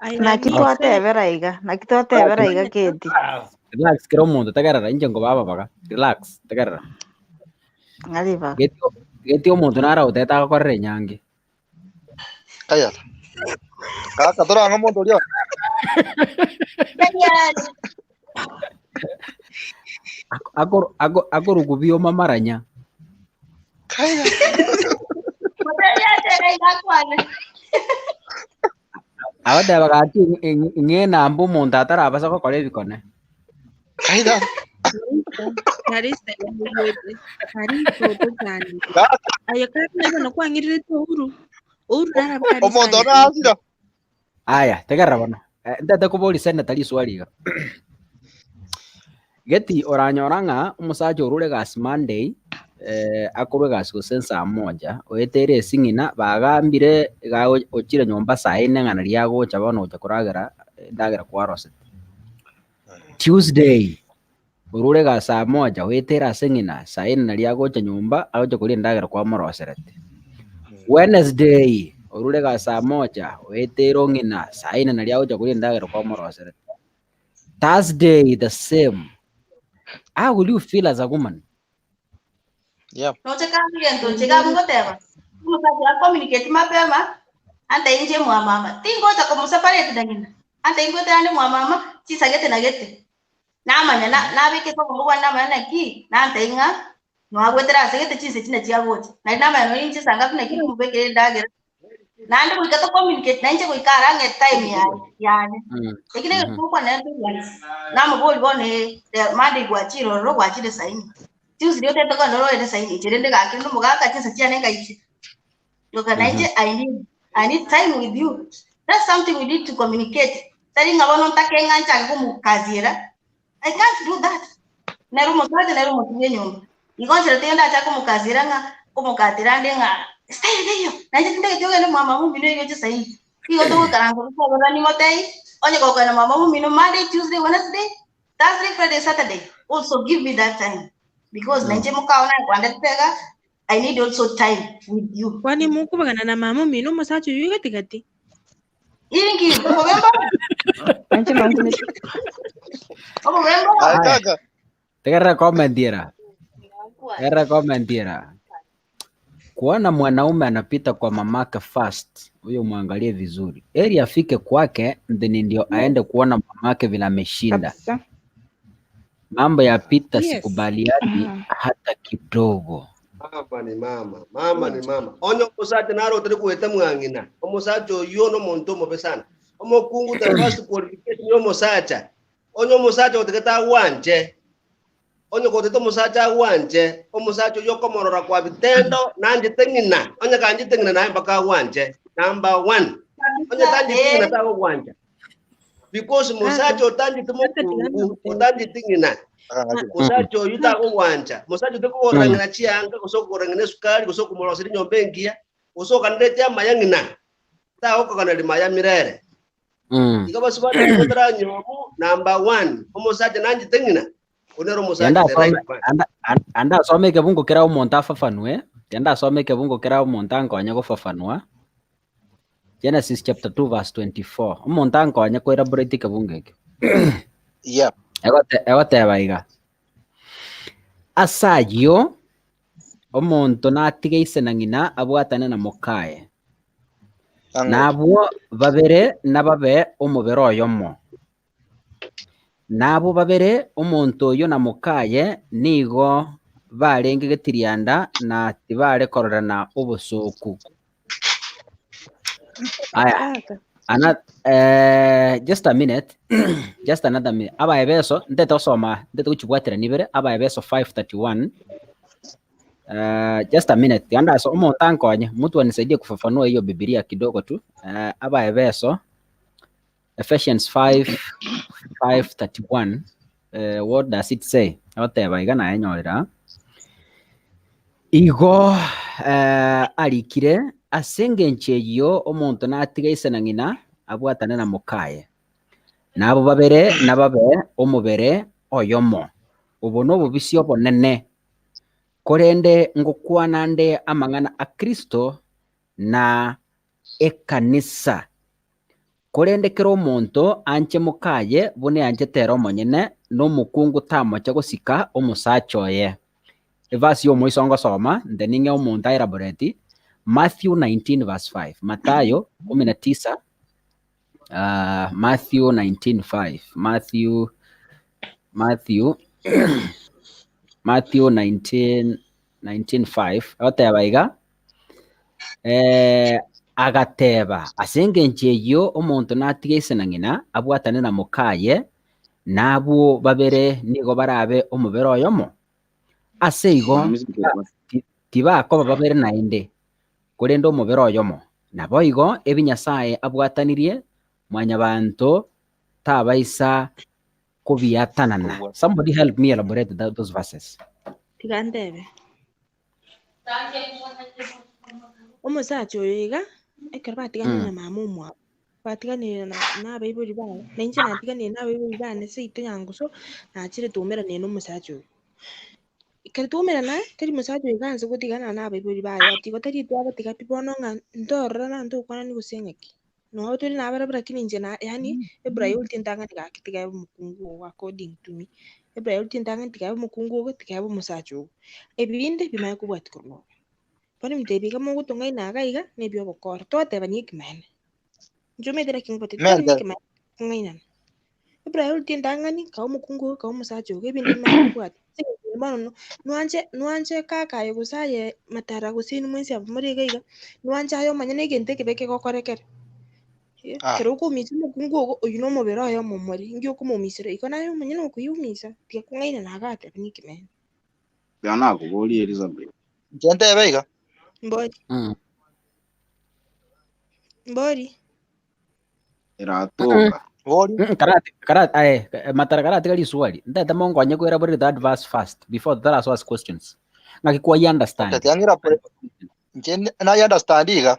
Aye Naki naki twatebera iga, naki twatebera iga Keti. Relax kera omonto tegerera inche nkobaba baga relax tegerera. Ng'a ribaga. Geti geti omonto nare agotete agokorera enyangi. Kaya. Kaka torang'e omonto oria. Akoruku bioma maranya. Kaya. Agoteba gaki ng'e enamba omonto atarabasa gokora ebikone. Kaya. Karisa yamugwete. Karisa otochandire. Aye kare bono kwang'irerete Uhuru. Uhuru narabe Karisa Omonto aye. narasira. Aya, tegerera bono. Eh, ntete koboria senator riswali iga. Geti oranyora ng'a omosacha orure egasi Monday, eh, akorwa egasi gose nsaa moja, oeteire esing'ina, bagambire iga ochire nyomba saa ine ng'a naria agocha bono gocha koragera endagera kwarosete. Tuesday, orure egasi saa moja, oetere ase ng'ina, saa ine naria agocha nyomba, agocha koria endagera kwamoroserete. Wednesday, orure egasi saa moja, oetere ong'ina, saa ine naria agocha koria endagera kwamoroserete. Thursday, the same. How will you feel as a woman? Yeah. Noche kando gento nche gabu ngoteba. Omosacha a communicate mapema ante inche mwa mama. Tingocha komoseparate na ng'ina. Ante ingote ande mwa mama chisagete na gete. Namanya na nabeke koboko kwane namanya naki nante ng'a nwagwetera ase gete chinse chine chiagocha. Nari namanya nonye inche saa ngapi naki mobekere endagera. Naende goika to communicate nainche goika arang'e time yaye yane. Lakini egekogwa nere toigwanisi. Namobori bono eh, eh, Monday gwachire ororo gwachire saini. Tuesday otete kogenda ororo ere saini. Inche rende gaki rende omogaka chinsa chiane ngaiche. Yoka nainche I need I need time with you. That's something we need to communicate. Tari ng'a bono ntake ng'a nchake komokaziera. I can't do that. Nere omosacha nere omotugi bw'enyomba. Igo nchera teiyo ndachake komokazera ng'a komokatera ande ng'a style teiyo. Nainche tintageti ogende mwa mama omino iga oche saini. Igo togoikaransa totebereranie motebie, onye gokogenda mwa mama omino Monday, Tuesday, Wednesday, Thursday, Friday, Saturday, also give me that time. Because nainche mokao naye kwandetete iga, I need also time with you. Kwani mokobagana na mama omino omosacha oyio gati gati? Inki? Obobe mboro? Inche nonkumeti. Obobe mboro? Aye kaka. Tegerera comment era. Tegerera comment era. Kuona mwanaume anapita kwa mamake first, huyo mwangalie vizuri. Eri afike kwake then ndio aende kuona mamake vile ameshinda. Kabisa. Mambo ya pita Yes. sikubaliani hata kidogo. Mama ni mama, mama ni mama. Onye omosacha naro otari koeta mwang'ina, omosacha oyio nomonto omobe sana. Omokungu the first qualification ya omosacha, onye omosacha otagete agwanche, onye gotete omosacha agwanche, omosacha oyio okomorora kwa vitendo nanchete ng'ina, onye kanchete ng'ina naye mpaka agwanche. Number one, onye tancheti ng'ina tagogwancha. Because mosacha otancheti mokungu, otancheti ng'ina, mosacha oyio tagogwancha. Mosacha otekogorera ng'ina chianga, gose okogorera ng'ina esukari, gose okomoroseria enyomba engiya, gose okaneretie amaya ng'ina, tagokoganeria maya mirere. Iga basubati bataranywomu, number one, omosacha nanchete ng'ina, oyio nere omosacha Genda the right asome man. anda an- anda asome ekebungo kera omonto afafanue, genda asome ekebungo kera omonto ankonye gofafanua. Genesis chapter 2 verse 24. Omonto ankonye ko elaborate ekebungo ekio. Yeah. Egote, egoteba iga. Ase ayio, omonto natige ise na ng'ina abwatane na mokaye. Ang'o. Nabwo babere nababe omobere oyomo. Na abwo babere, omonto oyio na mokaye, nigo barenge getirianda na tibare kororana obosooku. Aya, Kaka. ana, just a minute, just another minute. Abaebeso, ntete gosoma, ntete gochibwaterania ibere, Abaebeso 5:31. Just a minute, tiga ndaso omonto ankonye, mtu anisaidie kufafanua hiyo Biblia kidogo tu. Abaebeso, Ephesians 5, 5:31. What does it say? Agoteba iga nayenyorera aa. Igo arikire, ase engencho eyio omonto natige ise na ng'ina, abwatane na mokaye, na abwo babere nababe omobere oyomo. Obo nobobisi obonene, korende ngokwana nde amang'ana a Kristo na ekanisa. Korende kera omonto anche mokaye buna eanchete ere omonyene, na omokungu tamocha gosika omosacha oye. Everse y'omoiso ngosoma, nte ning'e omonto aelaborate, Matthew 19 verse 5, Mathayo kumi na tisa, Matthew 19 5, Matthew, Matthew, Matthew 19, 19 5, egoteba iga, Agateba, Ase engencho eyio omonto natige ise na ng'ina, abwatane na mokaye, na abwo babere nigo barabe omobere oyomo. Ase igo tibakoba babere naende, korende omobere oyomo. Naboigo ebi Nyasae abwatanirie, Mwanyabaanto tabaisa kobiatanana. Somebody help me elaborate those verses. Tiga ntebe. Omosacha oyo iga, ekero batiganire na mama omwabo, batiganire na na abaibori baye, na inche natiganire na abaibori bane seito nyangusu, nachire twaumeranire na omosacha oyo. Ekero twaumerana, teri mosacha oyo iga anse gotigana na abaibori baye ati igo tari twabatiga pi bono ng'a ntororana ntokwanani gose ng'aki. Nabo tore nabarabwo lakini inche na yaani epriority entang'ani gaki tiga ebe omokungu ogo according to me, epriority entang'ani tiga ebe omokungu ogo, tiga ebe omosacha ogo. Ebinde bimanye kobwatia korwa ororo. Bono ebinto ebi iga mogotong'aina iga iga, na ebi ogokora, twatebania ekemanyererio. Inche omanyete naki ngobotebia, twatebania Mente. ekemanyererio kong'ainana. Epriority entang'ani, kae omokungu ogo, kae omosacha ogo, ebinde bimanye kobwatia. Ase eng'encho eye bono nwanche nwanche kaka aye gose aye matara gose inwe mwensi abwo more iga iga, nwanche aye omanye na egento ekebe kegokorekera. Eh, Ah. ekero okoumisa omokungu ogo, oyio na omobere oye omomore, inki okomoumisa igo naye omonyene okoyeumisa, tiga kong'ainana iga atebanie ekeene. Tiga nakoborie Elizabeth. Inche ntebe iga. Mbori. Mbori. Eratoka. Bori. Karati, karati, aye, matara karati gari swali. Ntaete mongonye kwera bori that verse first before tara ask questions. Ng'aki kwa you understand. Okay, tiangira pre inche na understand iga.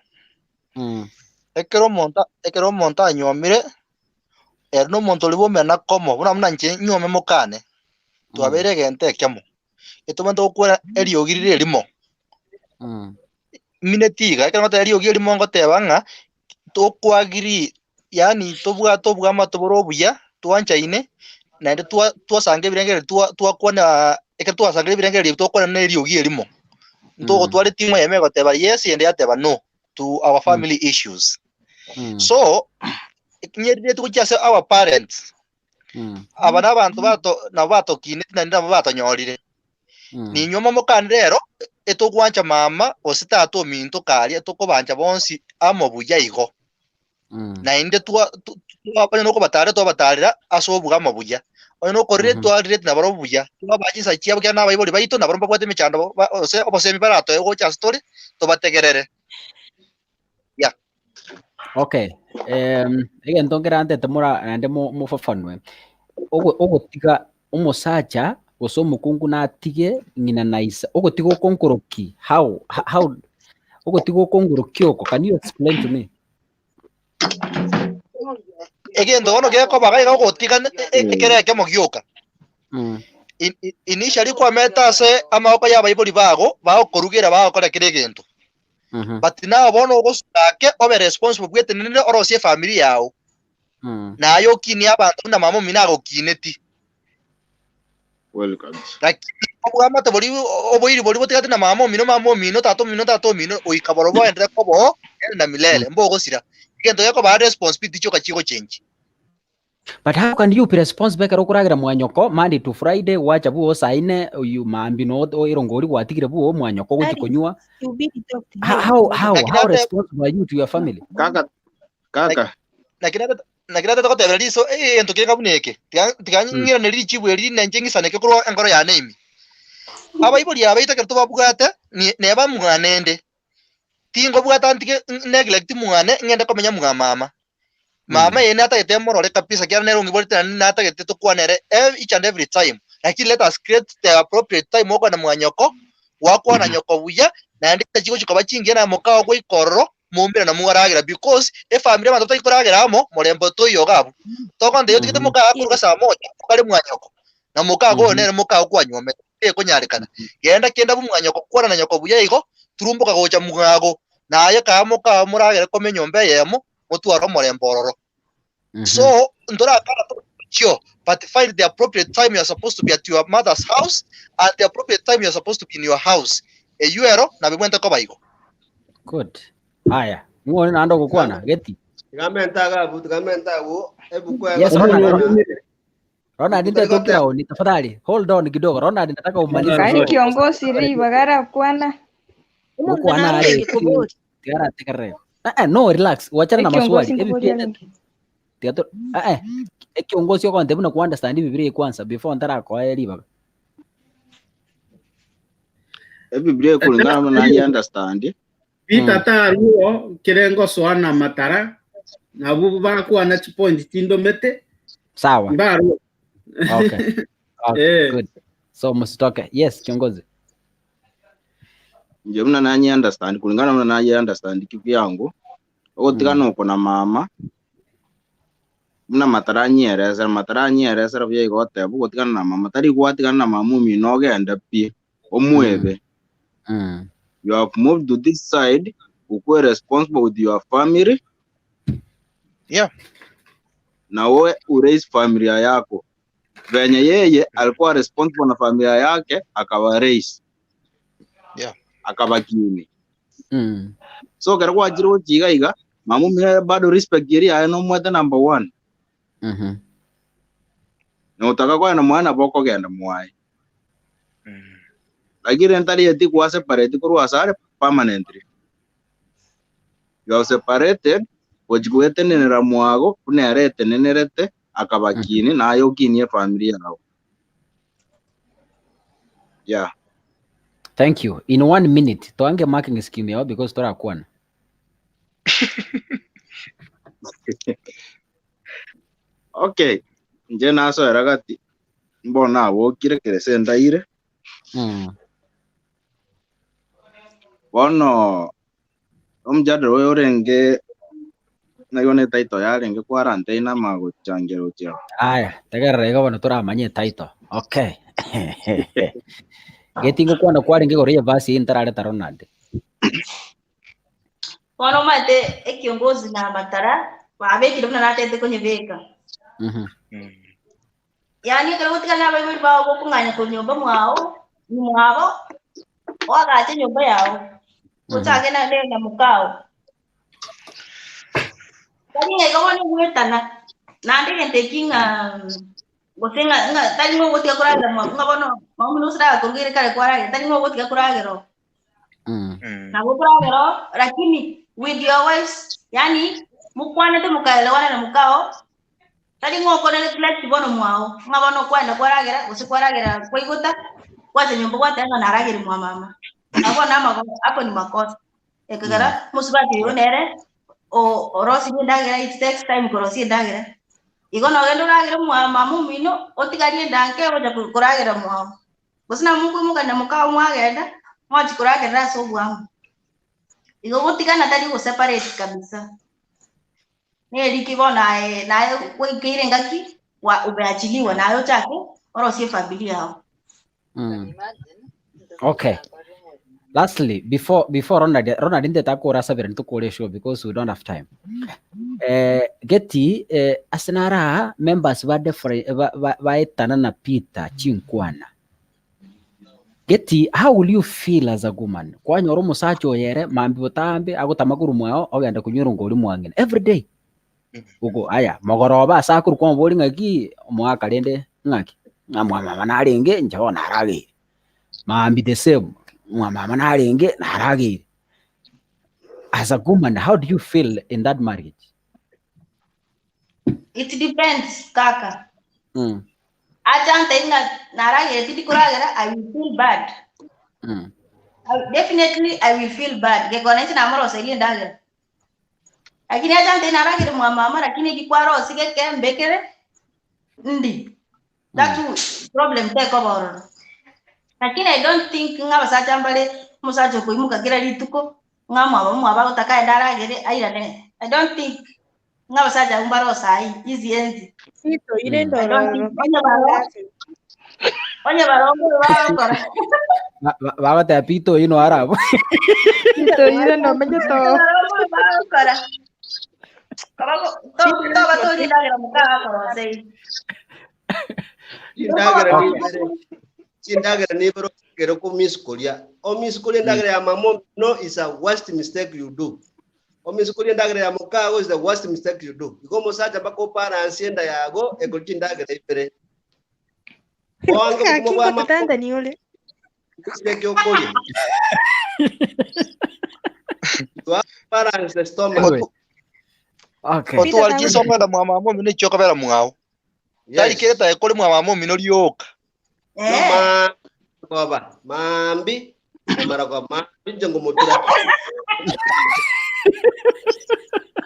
Ekero omonto ekero omonto anyuomire, ere na omonto oria bwomena komo, buna buna inche nyuome mokane, twabeire egento ekemo. Etobwenerete gokwera eriogi rire erimo. Mineti iga, ekero ngoteba eriogi erimo ngoteba ng'a tokoagree yaani tobwate obwamato bore obuya, twanchaine, naende twa twasanga ebirengererio twa twakwana ekero twasangire ebirengererio ebi twakwana na eriogi erimo. Ntogotwara etimu eyemo egoteba yes eyende yateba no to our family issues. So, ekinyerire gochia ase our parents, aba na abanto bato nabo batokineti naende nabo batonyorire. Ninywe momokane rero, etogwancha mama gose tata ominto karia tokobancha bonsi amo buya igo. Naende twa tu- twa- onye nokobatarera twabatarera ase obwamo buya. Onye nokorire twarirete nabarobwo buya. Twabaa chinsa chiabo ekiagera nabaibori baito nabarobwo mbabwate emechando ba gose obosemi baratoe gocha ase tore, tobategerere. Yeah. Okay. Egento nkerantete mora naende mo- mofafanue. Ogo- Ogotiga omosacha gose omokungu natige ng'ina na ise, ogotiga okonkoroki how how ogotiga okonkoroki oko can you explain to me? Egento bono gekoba iga iga ogotiga ekere ekemo gioka. Initially kwamete ase amaboko ya abaibori bago, bagokorugera bagokora kera egento. But now bono ogosuka ake obe responsible bwetenenere orosie efamiri yao. Naye okinie abanto buna mama omino agokineti. Kweli kabisa. Lakini obwamate bori oboiri bori botigate na mama omino mama omino tata omino tata omino goika boro boenderere koba oo milele na milele mbogosira. Egento gekobaa responsibility chioka chigochengi. But how can you be responsible ekero okoragera mwanyoko Monday to Friday gwacha bwogo saa ine oyu maambia no erongo oria gwatigire bwogo mwanyoko ogochi That is konywa to be talked how here. how how, Lakini how ate responsible are you to your family? Kaka kaka lakini ate lakini ate togotebera riso egento kere buna eke tiga tiga Mm. ng'iraneri richibu eri rinde inche ng'isaneke korwa enkoro yane ime. Abaibori aba baito ekero tobabwate ni neba mwane ende. Tingobwata ntige neglect mwane ng'ende komenya mwa mama. Mama Mm. eye natagete morore kabisa ekiagera nere ong'iborete naende natagete tokwane ere each and every time. Lakini let us create the appropriate time okogenda mwa nyoko, gwakwana Mhm. nyoko buya, naende chigochi koba chingiya na mokao goika ororo, moumere na mwaragera because efamiri abanto batari koragera amo, morembe toiyo iga abwo. Togontebia otigete Mhm. mokaga koruga saa moja, okare mwa nyoko, na mokago oyo Mhm. nere mokago kwanyuomete, tekonyarekana. Genda kende abwo mwa nyoko, kwana na nyoko buya igo, turumboka gocha mwago, naye kaa mokao moragere kome enyomba eyemo, motware omorembe ororo. Mhm. So ntorakana tochio, but find the appropriate time you are supposed to be at your mother's house and the appropriate time you are supposed to be in your house. Eywo ero nabo ebwenerete koba igo. Good. Haya, ng'o one naende ogokwana geti. Tiga mente agabu, tiga mente agwo, ebuku Yes, Ronald, egoteba Ronald. ng'a Ronald ebuku nte tari goteba tokiraoni tafadhali. Hold on kidogo. Ronald nataka umalize Kae so kiongozi ribaga arakwana. Omonto gokwana are narenge kobori. tigara tigarre. Eh eh, no relax. Wachana na maswali. Ekiongozi Ebi nkoboria pia arenge. tiga tu eh eh ekiongozi okonte buna ku understand Biblia kwanza before ntarakoa ribaga. Ebiblia ekulingana buna naye understand. Peter taruo kere ngosoa na matara nabwo bakwana chipointi chindomete Sawa. mbaruo Okay. Okay, Eh. good. So msitoke. Yes, kiongozi. Inche buna naye understand kulingana buna naye understand kivyangu ogotigana oko na mama buna matara anyieresera matara anyieresera buya igo oteba ogotigana na mama tari gwatigana na mama omino ogende pi omwebe Mm. you have moved to this side ukuwe responsible with your family Yeah. na wewe uraise familia yako venye yeye alikuwa responsible na familia yake akawa raise Yeah. akabakini Mm. so kero gwachire gochiga iga mama omino bado respect eri yaye nomwete number one Mhm. na otaka kwenda mwana bokogenda mwaye lakini ntari eti kwa separate korwa asare permanently you have separated gochigwetenenera mwago buna ere etenenerete akabakini naye okinie efamily yao yeah Thank you. In one minute, toange marking scheme yao because torakwana. Okay, inche nasoera gati mbono nabokire kere ase endaire Mm. bono omojadala oyo orenge naigo ne title yarenge quarantine ama gochangira gochia Aya, tegerera igo bono toramanye etitle. Okay. Geti ngokwana kwarenge igoro ye verse eye ntarareta Ronald. Bono omanyete ekiongozi na amatara babekire buna natete konyebeka. Mhm. Yaani ekero gotigana na abaibori bao gokong'anya korwa nyomba mwao, mwabo, oagache enyomba yao, ochake na ne na mokao. Tari ng'a igo bono ogwetana, naende egento eki ng'a gose ng'a ng'a tari ng'a ogotiga koragera mwa ng'a bono mama gose nagakorugere kare kwaragera, tari ng'a ogotiga koragera oo. Nabo okoragera oo, lakini with your wives, yaani mokwanete mokaelewana na mokao, tari ng'a okore neglect bono mwao, ng'a bono okwaenda kwaragera gose kwaragera kwaigota, gwacha nyomba gwateba ng'a narageri mwa mama. Nabo bono amago ako ni makosa. Ekegera mosubati oyo nere o- orosirie endagera it takes time korosia endagera. Igo nogende oragere mwa mama omino, otigarie endanke ogocha ko- koragera mwao. Gose nabo mokoimoka mokao mwagenda, mwachia koragerera ase obwamo. Igo gotigana tari goseparate kabisa. Neriki bono aye naye gwaikeire engaki gwa umeachiliwa naye ochake orosie efamiri yao. Okay. Lastly, before before Ronald Ronald nte takora sabere ntukore show because we don't have time. Eh, geti eh, ase nara members ba different ba, ba, baetana na Peter chinkwana. Geti, how will you feel as a woman? Kwanyora omosacha oyere mambi botambe agotama korwa mwao ogenda konywa erongori mwang'ina every day. Ogo aya mogoroba ase akorwa kwamobori ng'aki omogaka rende ng'aki ng'a mwamama narenge inche bono narageire. Maambia the same, mwamama narenge narageire. As a woman how do you feel in that marriage? It depends kaka. Mm. Acha ntebi ng'a narageire tindi koragera I will feel bad. Mm. I, definitely I will feel bad. Gekona inche namoroseirie endagera. Lakini acha ntebi narageire mwa mama lakini eki kwarosie geke mbekere ndi. That problem tekoba ororo. Lakini I don't think ng'a abasacha mbare omosacha okoimoka kera rituko ng'a mwaba mwaba agotaka aende aragere airane. I don't think ng'a abasacha abwo mbare osai easy enzi. Tito ire I don't ndororo think onye baro onye barongore bagokora. Bagoteba Peter oyio noyo arabwo. Peter oyio nomenyete Onye oo. barongore bagokora. Toba tori endagera mokaga korosei. Chindagera nibere chindagera nibere okere komiss koria omiss koria endagera ya mama no is a worst mistake you do omiss koria endagera ya mokago is the worst mistake you do igo omosacha mpaka obalance enda yago ekori chindagera ibere oange Gaki obokima bwa mama ngototantani ore. mistake okoria you have to balance the stomach Anyway, okay. Peter Otware tagocha. chinsongo mwa mama omino echio okobera mwao. Tari yes kere tae kore mwa mama omino rioka. no Eh. makoba mambi namara mambi nche ngomotira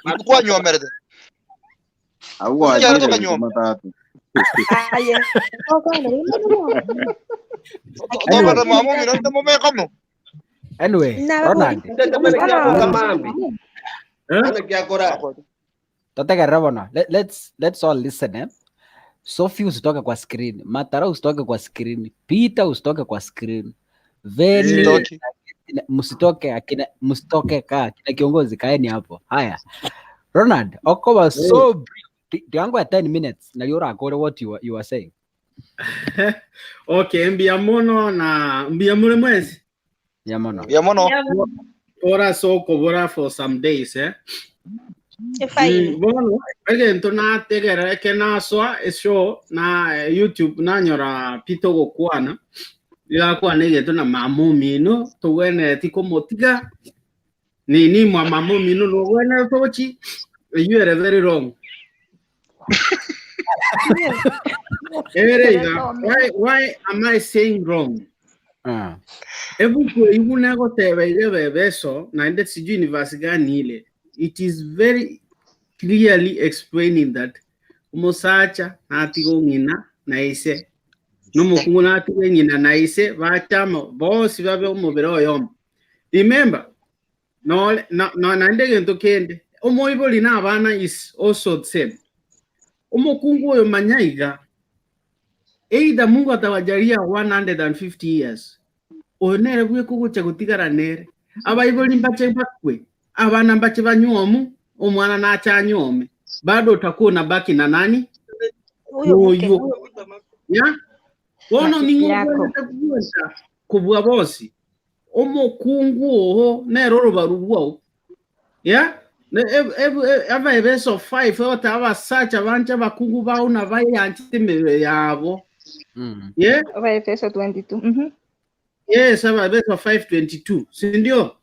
Intwe kwanywomerete. Abwo Inki gwachire kiarete riko okanyuoma? matatu. Aye. Okwana rimo. Anyway, Tobere mama omino nte mobekomo. anyway, Nababori. Ronald, ntetemene kiaboka mambi Eh? ana kiakora totegerera bono. Let's all listen eh. Sophie usitoke kwa screen, Matara usitoke kwa screen, Peter usitoke kwa screen. Veni Sitoki. msitoke akina msitoke kaa kina kiongozi kaeni hapo. Haya. Ronald, okoba so brief. Tiangu ya 10 minutes na urakore what you are saying. Okay, mbuya mono na mbuya muri mwezi. Ya mono. Mbuya mono. Ora so kobora for some days eh. Efaini. Bono egento nategerera eke nasoa eshow na YouTube nanyora Peter ogokwana igakwana egento na mama omino togwenereti komotiga nini mwa mama omino nogwenerete ochi you are very wrong. Ere iga why am I saying wrong? Ebuku eywo negoteba iga ebebeso naende sijui ni verse gani ile. It is very clearly explaining that omosacha natiga ong'ina na ise nomokungu natiga eng'ina na ise bachama bonsi babe omobere oyomo. Remember no, no, no, naende egento kende omoibori na abana is also the same. Omokungu oyo manyaiga either Mungu atawajalia 150 years oyo nere bweka ogocha gotigara nere abaibori mbache bakwe abana mbache banywomu omwana nache anywome bado utakuwa unabaki na nani Huyo mke. oyo ya bono Na kiki yako. ning'ogwenerete kobwata kobua bosi omokungu oho nere orobaru rwao ya abaebeso 5 ota abasacha banche abakungu bao na bayanchete emebere yabo yeah Waefeso 22. Mhm. yes abaebeso 522 sindio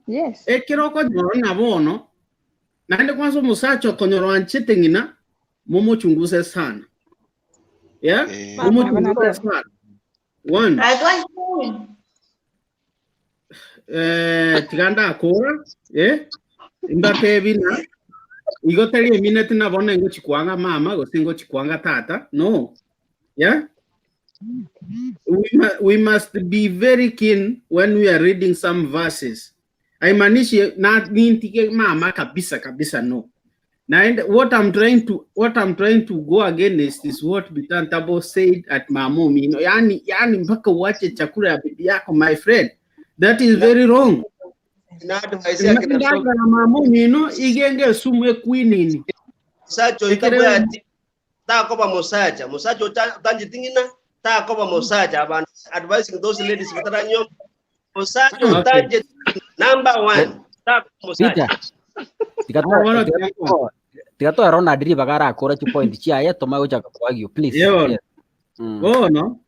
Yes. ekero okonyora na bono naende kwanza omosacha okonyora wanchete ng'ina momochunguse sana yeah momochunguse sana one tiga ndakora eh mbatebi na igo tari emineti nabo nengochikwanga mama gose ngochikwanga tata no yeah we must be very keen when we are reading some verses haimaanishi na nintige mama kabisa kabisa no na what I'm trying to go against is what Bitantabo said at Mamomi. You know, yani mpaka uache chakula ya bibi yako my friend. That is very wrong. Na advice yake na so Ndaga na Mamomi no igenge sumu ekwinini. sacho itabwa ati takoba musacha musacha utanjitingina takoba musacha abantu advising those ladies bataranyo musacha Okay. utanje number 1 takoba musacha Peter. Tiga Ah, bono tiga tiga nkwane. tiga toe Ronald ribaga arakore chipoint chiaye tomanye gochaka koargue please. Ye bono. Yes. Mm. Bono,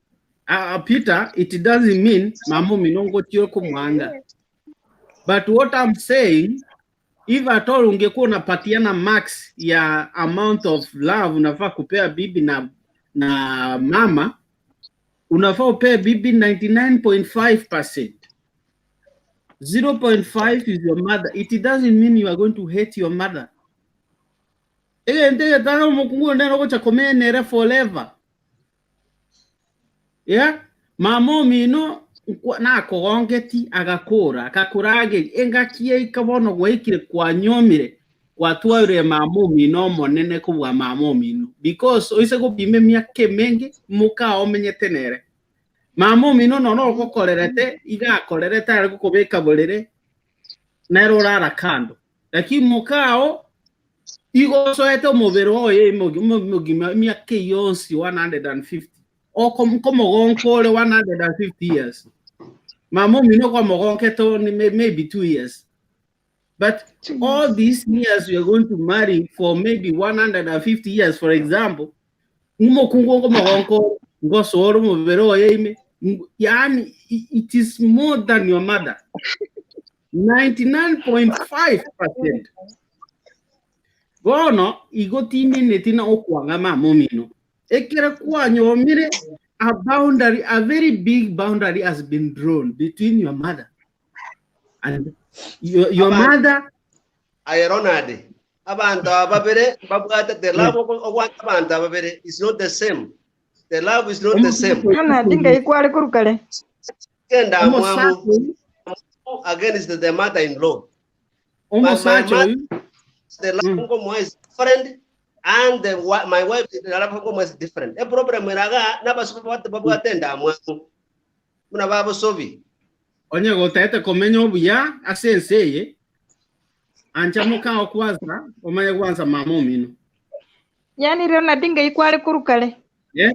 ah, Peter, it doesn't mean mama omino ngochia okomwanga. But what I'm saying, if at all ungekuwa unapatiana marks ya amount of love unafaa kupea bibi na na mama, unafaa upee bibi 99.5%. 0.5 is your mother. It doesn't mean you are going to hate your mother. Egento egetanga omokungu onde nogocha komenere forever. Yeah? Mama omino nkwa- nakogongeti agakora akakorageria engaki yaika bono gwaikire kwanyomire kwatwarire mama omino omonene kobua mama omino because oise gopima emiaka emenge moka omenyete nere mama omino nono ogokorerete iga akorerete are gokobeka borere nere orara kando lakini mokao igo osoete omobere oye omogima emiaka eyio yonsi 150 oko nkomogonka ore 150 years mama omino kwamogonkete only maybe 2 years but all these years you are going to marry for maybe 150 years for example ng'omokungu okomogonka ore ngosoa ore omobere oye ime yaani it is more than your mother 99.5%. Bono igo timineti na okwanga mama omino. Ekere kwanyomire a boundary, a very big boundary has been drawn between your mother and your, your Abanto mother. aye Ronald, abanto aba babere mbabwate the love ogwancha abanto aba babere is not the same. The love is not the same. Ronald ngai kware korwa kare. Kenda mwamu against the mother in law. Omosacha oyu the love ngomo is different and the, my wife the love ngomo is different. E problem eraga nabasubi babwate babwate endamwamu muna babosobi. Onye gotete komenya obuya ase ense eye ancha mokao kwanza omanye gwansa mama omino. Yani Ronald ngai kware korwa kare. Yeah.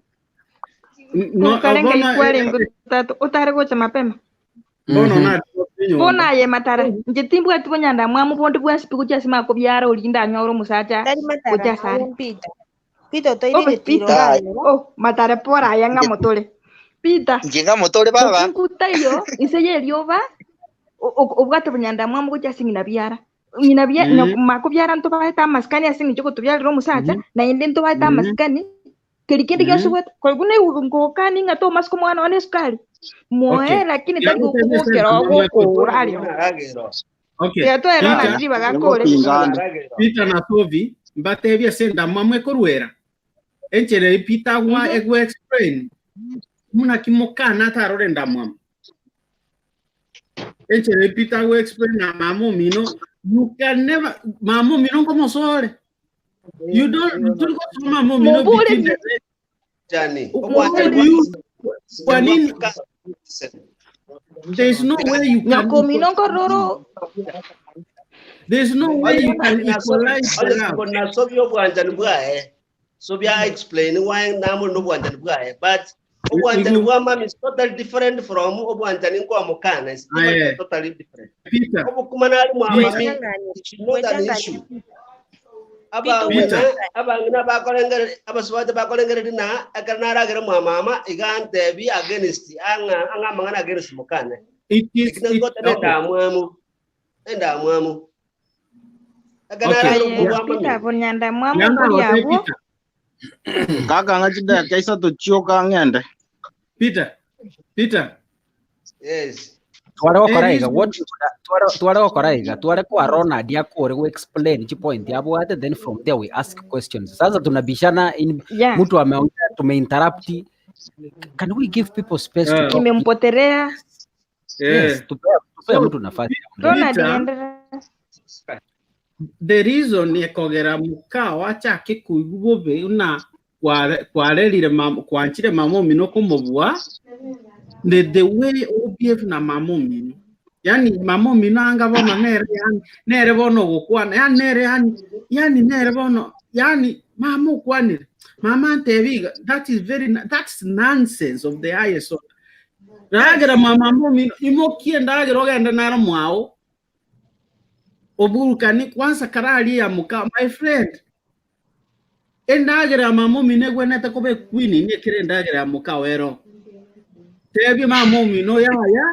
No, Korwa kare ngai bono kwarenge tata otare gocha mapema. bono Mhm. nari Bono nyomba. aye matara inche timbwati bonyanda mwamu bonde bwensi pi gochia ase makobiara oria ndanyore omosacha Tari matara gochia ase are. naye Peter. Peter otoire Obe egetiro Peter, Ai, gayero. oh matara pora aya ng'a motore. Peter, inche ng'a motore baba. mokungu taiyo inse ya erioba obwate bonyanda mwamu gochia ase ng'ina biara. Ng'ina bia makobiara ntobaete amasikani ase eng'encho ogotobiarera omosacha naende ntobaete amasikani keri kende gionsi obwate kori buna ngokani ng'a tomasika omwana one esukari moe Okay. lakini tari Yagotebia ase gokobokera endamwamu ogokora ekoro. aria Okay. tiga twere Peter, Ronald ribaga akore Ngopinga ande. Peter na Sophie mbatebie ase endamwamu ekorwera. Enchera eye Peter gwa egwe explain muna ki mokana atarore endamwamu. Enchera eye Peter gwe explain na mama omino you can never mama omino nkomosore. You don't you go mama omino between Mobore the legs. Jani, Why do you kwa nini there is no way you can nyakomino nkororo there is no way you can equalize the love. nasobya obwanjani bwaye sobya explain why namuli nobwanjani bwaye but obwanjani Igu- bwa mami is totally different from obwanjani ngwamukana is different, Aye. totally different Peter, obukuma nali mwa mami Mwechanganye. it's not an Mwechanganye. issue Peter abang'ina Peter, abang'ina bakorengere abasubati bakorengereri na ekero naragere mwa mama iga ntebi against ang'a ang'amang'ana against mukane it is ekine it gote okay. nendamwamu endamwamu ekero Okay. naragere aye obwo bwa mami Peter bonyanda mwamu Yanda mbori gote abwo Peter. Kaka ng'a chidakika isato chioka ng'ende. Peter, Peter. yes Tware gokora There iga is what tware tware gokora iga tware kwa Ronald akore go explain chi point abwate then from there we ask questions. Sasa tunabishana in yeah mtu ameongea tumeinterrupt. Can we give people space to talk? imempotelea Yes, eh. tupea tupea So mtu nafasi aongee. Ronald Peter, endelea the reason ekogera mukao achake kuigwa bobe una kwarerire mama kwanchire mama omino komobua the the way obehave na mama omino yani mama omino anga bono nere yani nere bono gokwana yani nere yani yani nere bono yani mama okwanire mama antebiga that is very that's nonsense of the highest order ragera mama omino imokie ndagera ogende naro mwao. Oburukani kwanza kararia ya moka my friend. Endagera ya mama omino egwenerete koba equeen ekere endagera ya mokao ero. Tebia mama omino yaya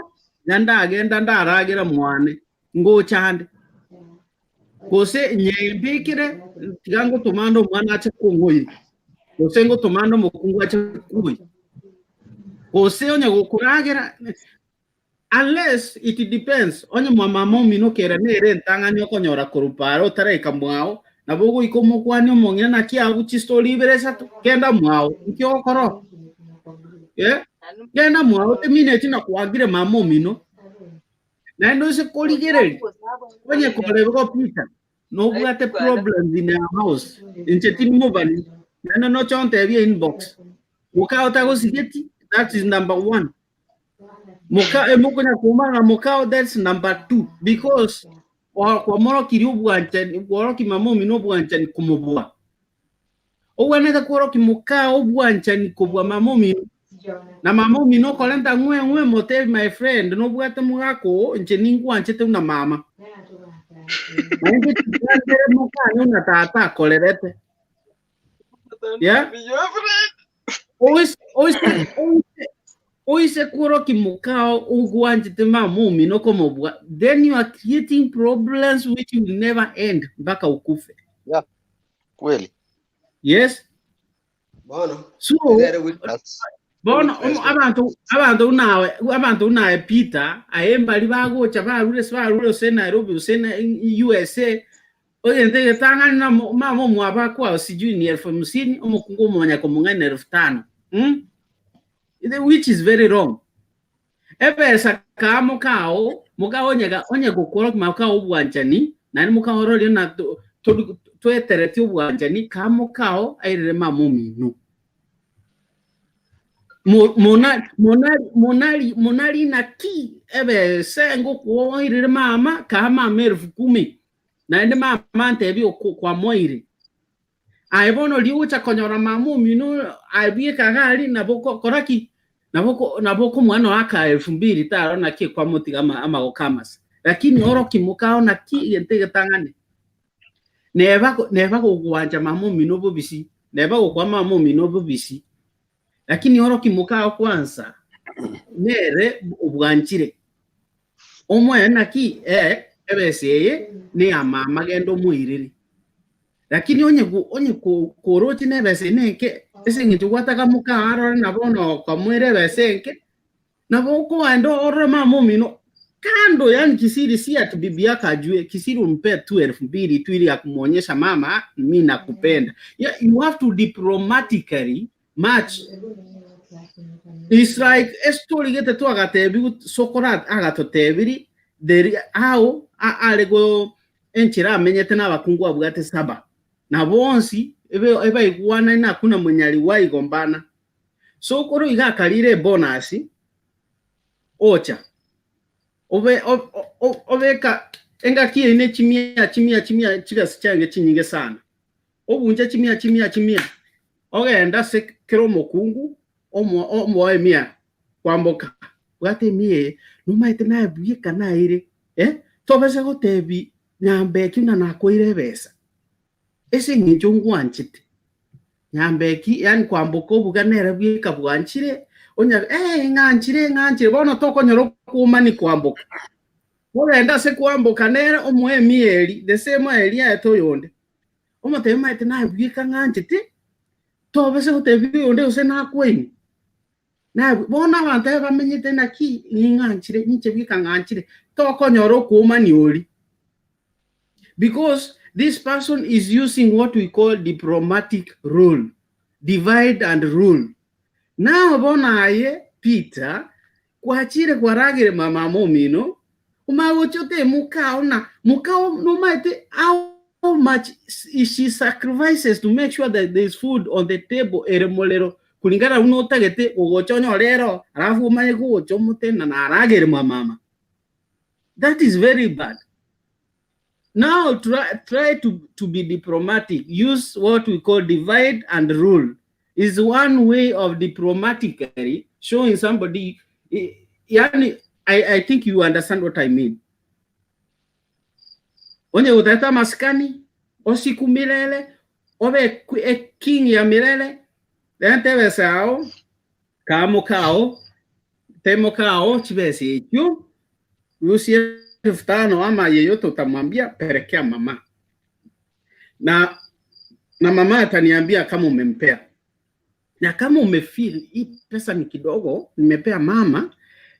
na ndagenda ndaragera mwane ngocha ande. Gose nyembekere tiga ngotoma ande omwana ache kong'oyia. Gose ngotoma ande omokungu ache kwoyia. Gose onye gokoragera Unless it depends, onye mwa mama omino kere nere entang'ani okonyora korwa paara otaraika mwao, nabo ogoika omokwanie omong'ina naki abwo chistori ibere isato, genda mwao, nki ogokora oo? Eh, genda mwao temineti na kwagire mama omino. Naende ose korigereria, onye kore igo Peter, nobwate problems in your house, inche tindi mobani, naende noche ontebie inbox, mokao tagosigeti, that is number one. Moka emokonya komana mokao that's number two because kwamorokirie obwanchani kworoki mama omino obwanchani komobua. Ogwenerete kworoki mokao obwanchani kobua mama omino. Na mama omino okorenta ng'we ng'we motebi my friend nobwate mogaka oo inche ningwanchete buna mama. Naende chikandere mokane buna tata akorerete. Yeah? Oise oise oise oise kworoki mokao ogwanchete mama omino komobua then you are creating problems which will never end mpaka ukufe. Yeah, kweli. Yes. Bono So ere witness. bono Witness. abanto abanto buna awe abanto buna aye Peter aye mbari bagocha barure barure ase Nairobi ase na USA Egento egetang'ani na mama omwabo akoa sijui ni elfu hamsini, omokungu omomanya komong'aina elfu tano mm? Which is very wrong. Ebesa kaa mokao mokao onye onye gokora mokao obwanchani naende mokao ororie na twetereti obwanchani kaa mokao airere mama omino. Mona mona monari monari naki ebesa ngokoa oirere mama kaa mama elfu kumi Naende mama antebie okwamoeire. Aye bono riria ogocha konyora mama omino aye bweka iga aria nabo okora ki? Nabo nabo okomoa noe aka elfu mbili taro naki kwamotiga amagoko amasa. Lakini oroki mokao naki egento egetang'ani. Neba neba gogwancha mama omino bobisi, neba gokoa mama omino bobisi, lakini oroki mokao kwanza nere obwanchire. Omoe naki ee ebesa eye neya mama genda omoirere. Lakini onye onye koroche na ebesa eye nenke ase eng'encho gwataka moka arore na bono okamoira ebesa enke, nabo okogenda orore mama omino kando yaani kisiri si ati bibi yako ajue, kisiri umpe tu elfu mbili tu ili ya kumuonyesha mama mi nakupenda. Yeah, you have to diplomatically match. It's like estory gete twagatebiwu sokoro agatotebiri there how are go enchera amenyete na abakungu abwate saba na bonsi ebaigwanaine hakuna mwenye aliwahi gombana. Sokoro iga akarire ebonus ocha obe obeka engaki eye ne chimia chimia chimia chibesa chiange chinyinge sana. Obunche chimia chimia chimia, ogende ase kera omokungu omoe emia kwamboka, bwata emia eye, nomaete naye bweka naire eh, tobasa gotebi Nyambeki buna nakoire ebesa, ase eng'encho ngwanchete. Nyambeki yaani kwamboka obuga nere bweka bwanchire, onya eh ng'anchire ng'anchire, bono tokonyora okoomani kwamboka. Ogende ase kwamboka nere omoe emia eria, the same eria aete oyonde. Omotebie maete naye bweka ng'anchete, tobasa gotebia oyonde gose nakwaini. Naye bono abanto aba bamenyete naki ning'anchire, ninche bweka ng'anchire, tokonyora okoomania oria. Because this person is using what we call diplomatic rule, divide and rule. Nao bono aye Peter, Gwachire kwaragire mama omino, omanye gochia otebe mokao na mokao nomaete how much she sacrifices to make sure that there is food on the table ere morero kulingana buna otagete gogocha onyore ero alafu omanye gocha omotebe na naragere mwa mama. That is very bad. Now try, try to, to be diplomatic. Use what we call divide and rule. Is one way of diplomatically showing somebody. Yani, I think you understand what I mean. Onye gotagete amasikani, osiku milele, obe eking ya milele, renta ebesa yao, kaa mokao, tee mokao chibesa echio, rusia elfu tano ama yeyote utamwambia, pelekea mama. Na na mama ataniambia kama umempea. Na kama umefeel hii pesa ni kidogo, nimepea mama,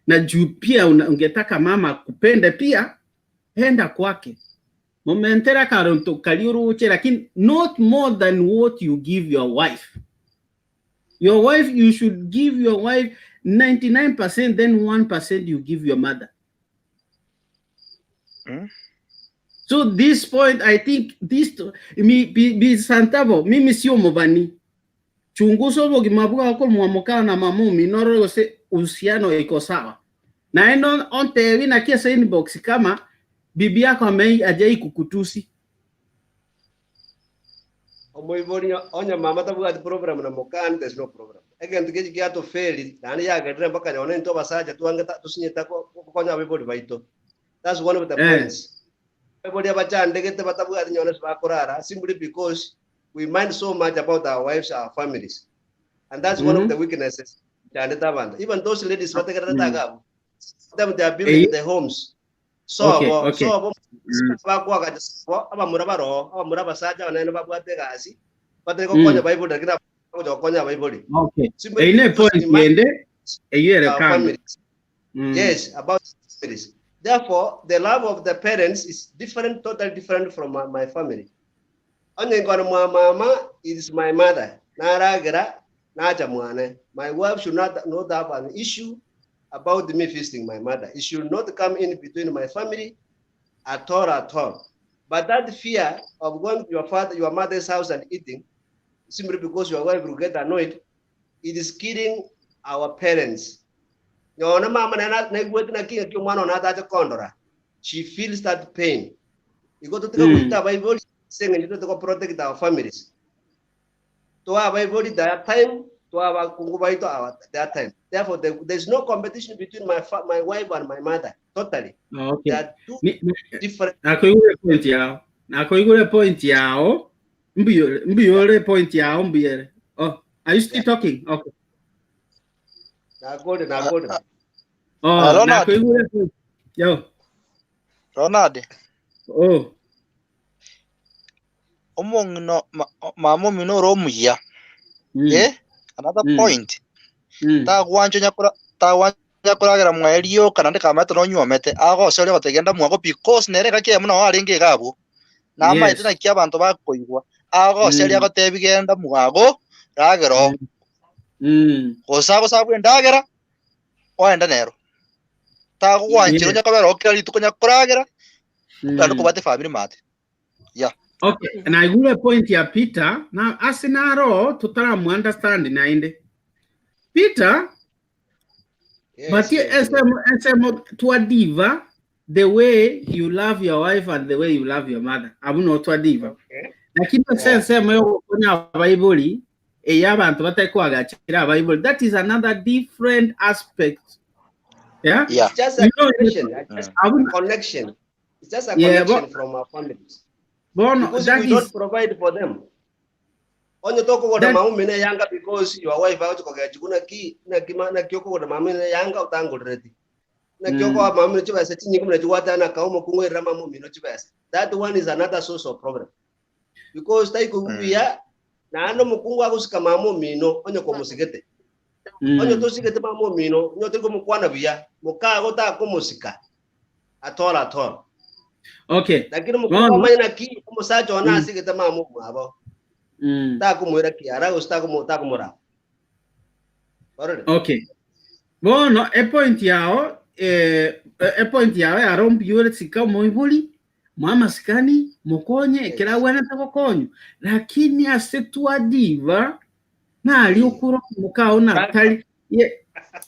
na juu pia ungetaka mama akupende pia, enda kwake. Momentera karonto karia oroche, lakini not more than what you give your wife. Your wife, you should give your wife 99%, then 1% you give your mother. So this point, I think this mi, bi, bi Santavo, mimi sio mobani. Chunguza obogima bwao korwa mokao na mama omino orore gose uhusiano iko sawa. Naende ontebi naki ase inbox kama bibi yako amei ajai kukutusi. Omoibori onye mama tabwati problem na mokani there's no problem. Egento kechi giatofeli naende yagerire mpaka nonye intwe abasacha twange tosinyete gokonya abaibori baito. That's one of the Eh. points. Abaibori abachandegete batabwati nonye ase bakorara simply because we mind so much about our wives, our families. And that's one of the weaknesses chandete abanto. Even those ladies bategererete iga abwo, sometimes they are building Eye. the homes. Okay, Sobo, okay. sobo bakwagacha sobo, abamura baroo, abamura abasacha abanene babwate egasi, batari gokonya baibori lakini bagocha gokonya abaibori. Okay. Simply Eyio ne because point we mind ende eyio ere our kando. families. Yes, about families. Therefore, the love of the parents is different, totally different from my, my family. Onye nkwana mwa mama is my mother. Naragera nacha mwane. My wife should not, not have an issue about me visiting my mother. It should not come in between my family at all, at all. But that fear of going to your father, your mother's house and eating, simply because your wife will get annoyed, it is killing our parents. Nyona mama na naigwete naki ng'aki omwana one atache kondora. She feels that pain. Igo totiga goita abaibori ase eng'encho tote go protect our families. Toa abaibori their time, toa abakungu baito our, their time. Therefore, there, there's no competition between my, fa- my wife and my mother. Totally. Okay. They are two Ni- ni- different. Nakoigure point yao. Nakoigure point yao. Mbuyore, mbuyore point yao mbuyere. Oh, are you still talking? Okay. Nagode, nagode. Oh, Ronald. nakoigure point. Yo. Ronald. Oh. Omong'ina mama omino ore omuya. Eh? Another point. Tagwancha onya kora tagwancha koragera mwaye rioka naende kamanyete nonywomete, agosoria goteba genda mwago because nere engaki eyemo nabo arenge iga abwo. Namaete Yes. naki abanto bakoigwa, agoseria agotebi genda mwago, ragera oo. Gose agosabwa endagera, oende nero. Tagogwanchera Yes. onya kobera oo kera rituko onya koragera, naende kobwate efamiri maate. Yeah. Okay, naigure point ya Peter na ase naro totaramu understand naende. Peter Yes, but yes, yes. ensemo ensemo twadiva the way you love your wife and the way you love your mother abwo no twadiva Okay. lakini ase Yeah. ensemo yogokonya abaibori eya abanto batari koagachera abaibori that is another different aspect yeah Yeah. It's just a you know connection, a- just abwo a connection. It's just a yeah bo, connection from our families. bono Because if that we is don't provide for them, onye tokogora that maumi ne yanga because your wife agochi kogechi buna ki naki ma naki okogora maumi ne yanga otangorereti naki okoa maumi chibesa chinyinge buna chigoatana ka omokungu oirera mama omino chibesa that one is another source of problem because taikobuya naende omokungu agosika mama omino onye komosigete onye tosigete mama omino onye tori komokwana buya mokago takomosika at all at all Okay. Lakini omokungu Bono amanye naki omosacha one asigete mama omwabo takomoira kiara gose takomo takomoraba orore Okay. Bono epoint yao eh, epoint yao yaro mbuya sika omoibori moe amasikani mokonye ekero agwenerete gokonywa lakini ase twadiva nari okora omokao natari ye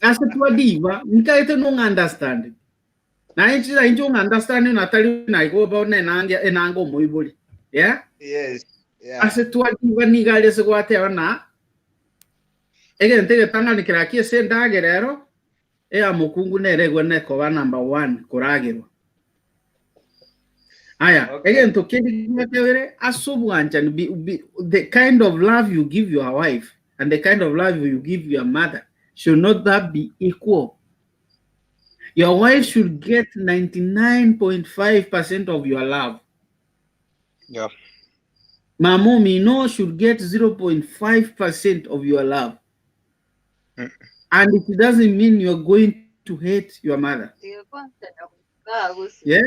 ase twadiva nkaete nong'a understand Naye inche inche ong'understand natari naigo bono enange enange omoibori. Yeah? Yes. Yeah. Ase twatiga nigo aria ase gwateba na egento egetang'ani keraki ase endagera ero eya mokungu nere egwenerete koba number one koragerwa. Aya, Okay. egento kende gia kabere ase obwanchani be, be, the kind of love you give your wife and the kind of love you give your mother should not that be equal? Your wife should get 99.5% of your love. Yeah. Mama omino should get 0.5% of your love. And it doesn't mean you're going to hate your mother. Yeah?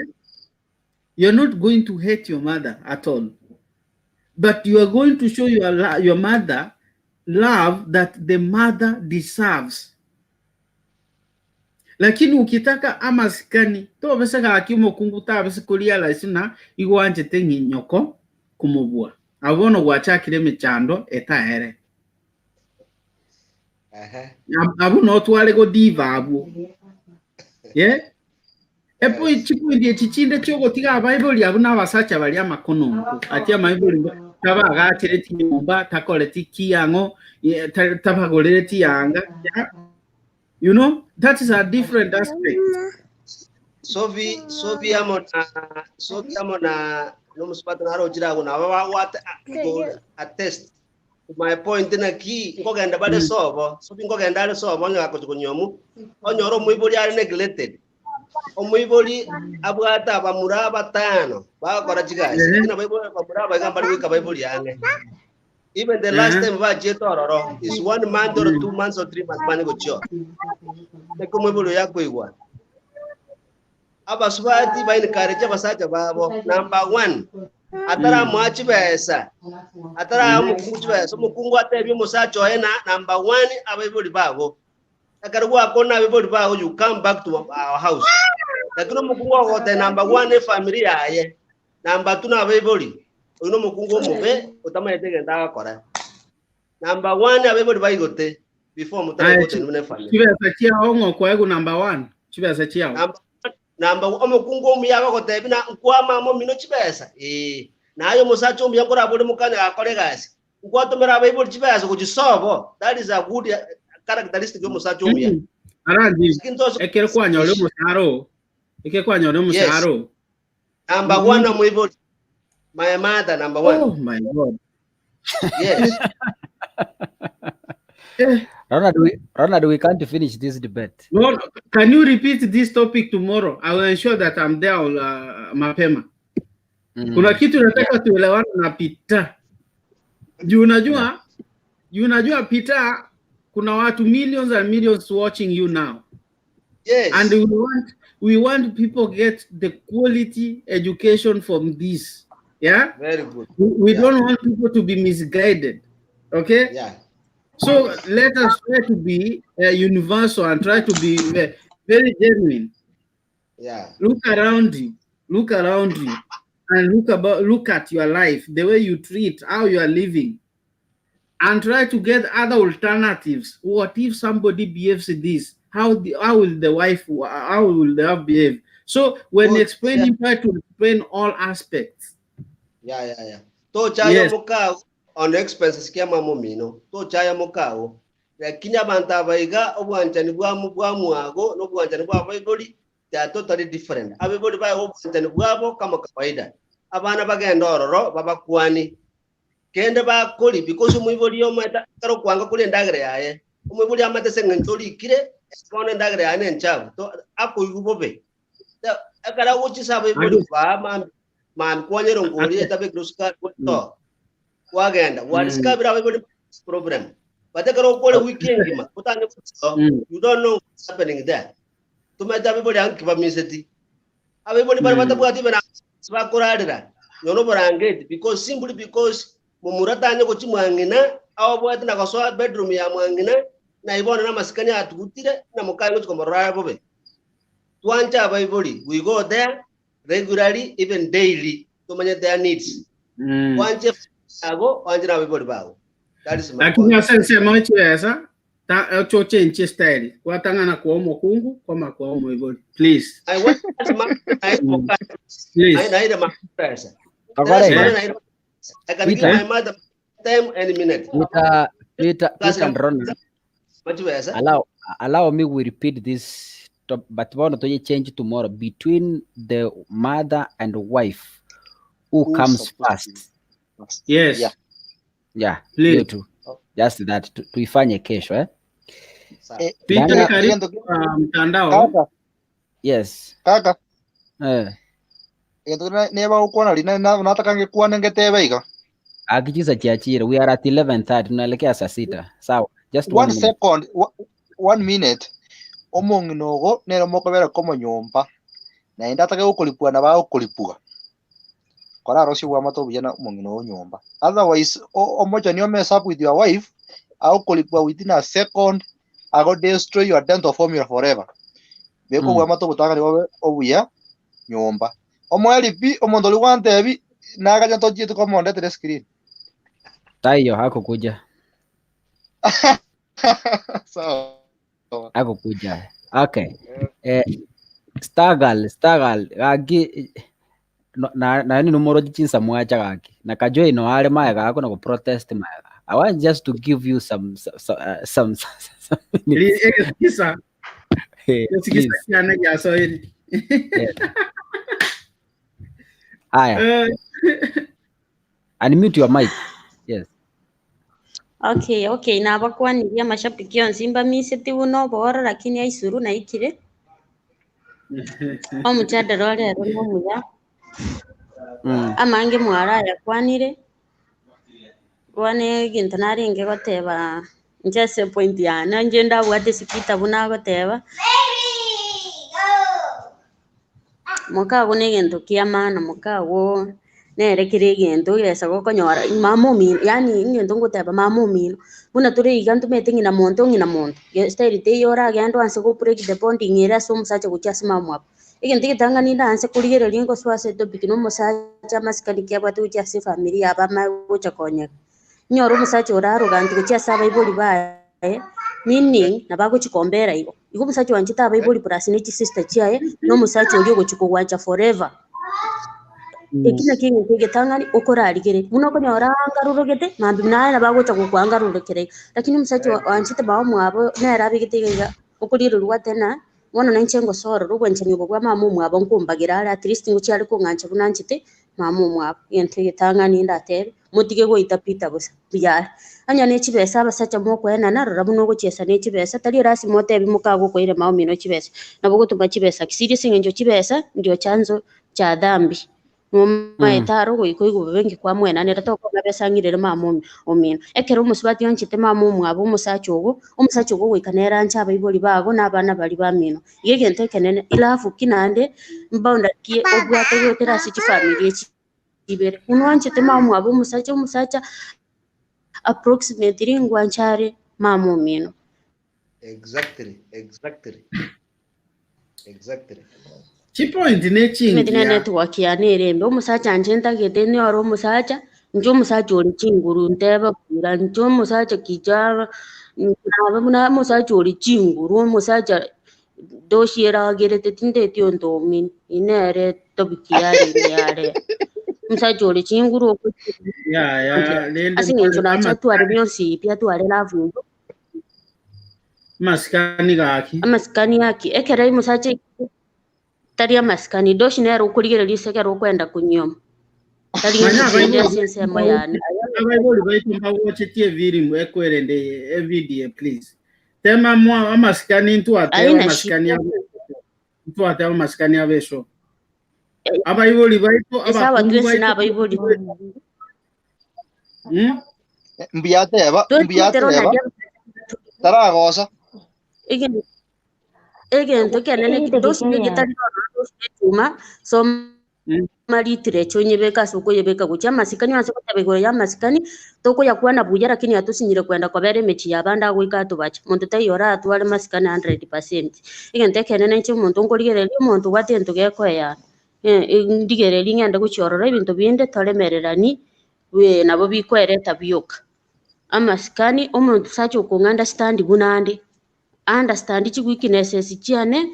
You're not going to hate your mother at all. But you are going to show your, your mother love that the mother deserves. Lakini ukitaka amasikani tobese gaki omokungu tabese korealize ng'a igo oanchete ng'i nyoko komobua. Abwo bono gwachakire emechando etaere. Abwo notware godiva abwo. Yeah? Epo chipoindi echi chinde chiogotiga abaibori abwo na abasacha baria amakononko. Ati amaibori tabagachereti nyomba, takoreti kiang'o, tabagorereti yanga. Yeah? You know, that is a different aspect. Sophie, Sophie amo na Sophie amo na nomusubati naro ochire agwo nabo bagwate attest to my point naki nkogenda bare sobo Sophie nkogenda are sobo onye gakochi konyomu onyore omoibori are neglected omoibori abwate abamura batano bagokora chigasi lakini abaibori abamura aba iga mbari goika baibori ang'e Even the last time bachiete ororo is one month or 2 months or 3 months manye gochia ororo. Naki omoibori oyo akoigwa. Abasubati ba encourage abasacha babo number one ataramoa chibesa ataraha omokungu chibesa omokungu atebie omosacha oye na number one abaibori bago ekero gwakona abaibori bago you come back to our house lakini omokungu ogoteba number one efamiri yaye number two na abaibori oyo na omokungu omobe otamanyete egento agokora number one abaibori baigote before Aye, motaraigota inwe na efamiri chibesa chiao ng'okoegwa number one chibesa chiao Number number omokungu omuya agogotebia na nkwama omino chibesa ee naye omosacha omuya nkorabore mokanya gakora egasi nkwatomera abaibori chibesa gochisobo that is a good characteristic y'omosacha omuya Aranji Lakini toso- ekero kwanyore omoshahara oo ekero kwanyore omoshahara oo number one omoibori my mother number one oh my god yes Ronald, Ronald, we can't finish this debate. No, can you repeat this topic tomorrow? I will ensure that I'm there mapema. Kuna kitu nataka tuelewane na Peter. Juu unajua, juu unajua Peter, kuna watu millions and millions watching you now. Yes. And we want people get the quality education from this. Yeah? Very good. We don't want people to be misguided. Okay? Yeah. So let us try to be universal and try to be very genuine. Look around you. Look around you and look at your life, the way you treat, how you are living, and try to get other alternatives. What if somebody behaves this? How will the wife how will the wife behave? So when explaining, try to explain all aspects. Yeah. Tochaya mukao on expenses kia mama omino tochaya mukao lakini abantu abaiga obwanchani bwa bwa mwago n'obwanchani bwa abaibori they are totally different abaibori bae obwanchani bwabo kama kawaida abana bagenda ororo babakwani kende bakori because omoibori omata ekero kwanga kori endagera yaye omoibori amate ase eng'encho orikire bono endagera yaye nenchafu to akoigwa bobe ekero agochisa abaibori baa mami mami kwanyera ngori etabekire sukari to kwagenda gwadiscover abaibori problem but ekero okore wiki engima otange you don't know what's happening there tumete abaibori anki bamiseti abaibori bari batabwati bena bakorarira nyono oborangeti because simply because momura tanye gochi mwang'ina aobwate na gosoa bedroom ya mwang'ina na ibono namasikani atugutire na mokaye gochi komorora bobe twancha abaibori we go there regularly even daily tumanye their needs wanche ago wanje na abaibori bago that is my Lakini point ase ensemo echibesa ta ochenche style kwatang'ana kwa omokungu kwama kwa omoibori please I want my Please. I na pesa Togore. I can give Peter. my mother time any minute Peter, Peter, Peter and Ronald, Machibesa allow me we repeat this top, but bono to change tomorrow between the mother and wife. Who Who comes supposed to first? first? Yeah. Yes, Yeah, hiyo please. tu. Just that tuifanye kesho eh? Sawa. Eh, Peter, Daniel, karibu egento kwa mtandao. kaka yes. kaka Eh. egento neba gokwana rina nataka ngekwane ngetebe iga Akichisa chiachire. We are at 11:30 tunaelekea saa sita. Sawa. Just one one minute. second 1 minute omong'ina ogo nere mokobera komonyomba naende atake gokoripua na bagokoripua kora arosie bwamate obuya na omong'ina ogo nyomba otherwise omochani o mess up with your wife agokoripua within a second ago destroy your dental formula forever beka obwamate obotang'ani bobe obuya nyomba omoeri pi omonto oria gwantebi nagacha ntochiete komondetere screen. Taiyo hakukuja. Sawa. Hakukuja. Okay. Eh, Stargal, Stargal, gaki na na ni numero chinsa mwacha gaki. Na kajoi no are mae gako na protest mae. I want just to give you some minutes. Egesikisa, Eh, egesikisa please. kiane giasoire. Yeah. Aya, Eh, unmute your mic. Yes. Okay, nabakwanirie amashabiki onsi mbamiseti buno oboro lakini aisuru naikire omuchandara orero nomuya amange mwara yakwanire bono egento narenge goteba inche ase point yane inche ndabwate sipita buna agoteba mokago na egento kia maana mokago nere kere egento egesa gokonyora mama omino yaani egento ngoteba mama omino buna tore iga ntomanyete ng'ina monto ng'ina monto style teiyo oragende oanse go break the bonding ere ase omosacha gochia ase mama mwabo. Egento egetang'ani ndanse korigereria ngosoa ase etopic na omosacha amasikani ki abwate gochia ase efamiri yabo amanye gocha konyeka. Nyora omosacha ore arrogant gochia ase abaibori baye meaning nabo agochikombera igo. Igo omosacha oanchete abaibori plus ne chisister chiaye na omosacha oria ogochi kogwancha forever. Eki naki egento egetang'ani okorarigereria buna okonyora angarorogete mambia naye nabo agocha gokwangarorokera iga. Lakini omosacha oanchete mama omwabo nere abegete iga iga okorigereriwa tena bono nainche ngosorora obwanchani obo bwa mama omwabo nkombagera are at least ngochia are kong'ancha buna anchete mama omwabo. Egento egetang'ani ndatebe motige goita Peter bosa mbuya are. Onye na echibesa abasacha mokoenana rora buna ogochiesa na echibesa tari erasima otebi mokagokoire mama omino chibesa nabo ogotuma chibesa kisiri ase eng'encho chibesa ndio chanzo cha dhambi. Momaete aro goika oigwe bobe nki kwamwenanera tokona besa ang'irere mama omino. Ekero omosubati oanchete mama omwabo omosacha ogo, omosacha ogo goika nere anche abaibori bago na abana baria bamino. Iga egento ekenene elafu ki naende boundary ki obwate goetera ase chifamiri echi ibere. Buna oanchete mama omwabo omosacha, omosacha approximately ngwancha are mama omino. Exactly. Chipoint Meti na nechingiya. network yane ere embe omosacha nche ntagete niore omosacha inche omosacha ore chinguru ntebe buya inche omosacha kicha nabe buna omosacha ore chinguru omosacha doshi eragerete tinteti onto omini inere topic yarenge yare omosacha ore chinguru Ya, rende ase eng'encho nache atware amasikani bionsi pi atware love igo amasikani gaki. Amasikani aki ekero omosacha tari amasikani doshi nere okorigereria ase ekero okoenda konyioma tari Manya ng'encho chinde abaibori ase ensemo yane. Abaibori baitu mbagochetie efilimu ekwerende evideo please. Tema mwa amasikani ntwateba Aina amasikani shida. abo ntwateba amasikani abeso. Abaibori baitu Ase abakungu abatwesi baitu na abaibori Mbuyateba twetwetero mbuyateba naria taragosa. Egento ekenene doshi negetari doshi echuma soma literature onyebeka ase okoyebeka gochia amasikani ase goteba igoro ya amasikani tokoyakwana buya lakini atusinyire kwenda kobera emechi ya abande agoika atobacha monto taiyo oratware masikani 100%. Egento ekenene inche omonto nkorigereria omonto obwate egento gekoeyana ndigereria ng'ende gochia ororo ebinto binde toremererani nabo bikoereta bioka. Amasikani omonto sacha okong'a understand buna ande understand chi weaknesses chiane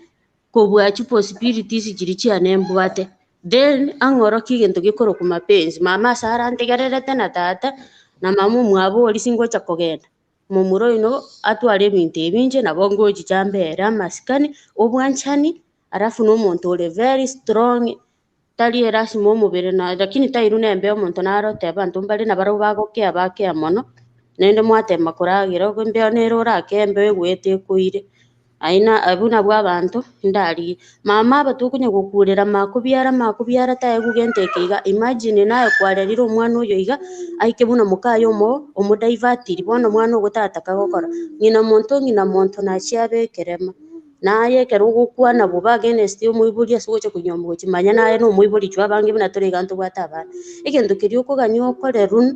kobua chi possibilities chiri chiane mbwate then ang'orokie egento gekorokwa mapenzi mama ase arantegererete na tata na mama omwabo oria singocha kogenda momura oino atware ebinto ebi inche nabo ngochicha mbere amasikani obwanchani alafu na omonto ore very strong. Tari erasima omobere na lakini tairwe nembe omonto nare oteba abanto mbare nabarabwo bagokea bakea mono, naende mwatema koragera embeo nere orakee embeo egoeta ekoire. Aye na abwo nabwo abanto ndarigie. Mama aba tokonya gokurera makobiara makobiara taegwa gento eke iga, imagine naye kwarerire omwana oyo iga, aike buna mokaye omo omodivertiri bono omwana ogo tataka gokora. Ng'ina monto ng'ina monto nachie abe ekerema. Naye ekero ogokwana bobe against omoibori ase ogocha konywa gochia manya naye na omoibori chwa abange buna tore iga ntobwate abana. Egento keria okogania okorerwa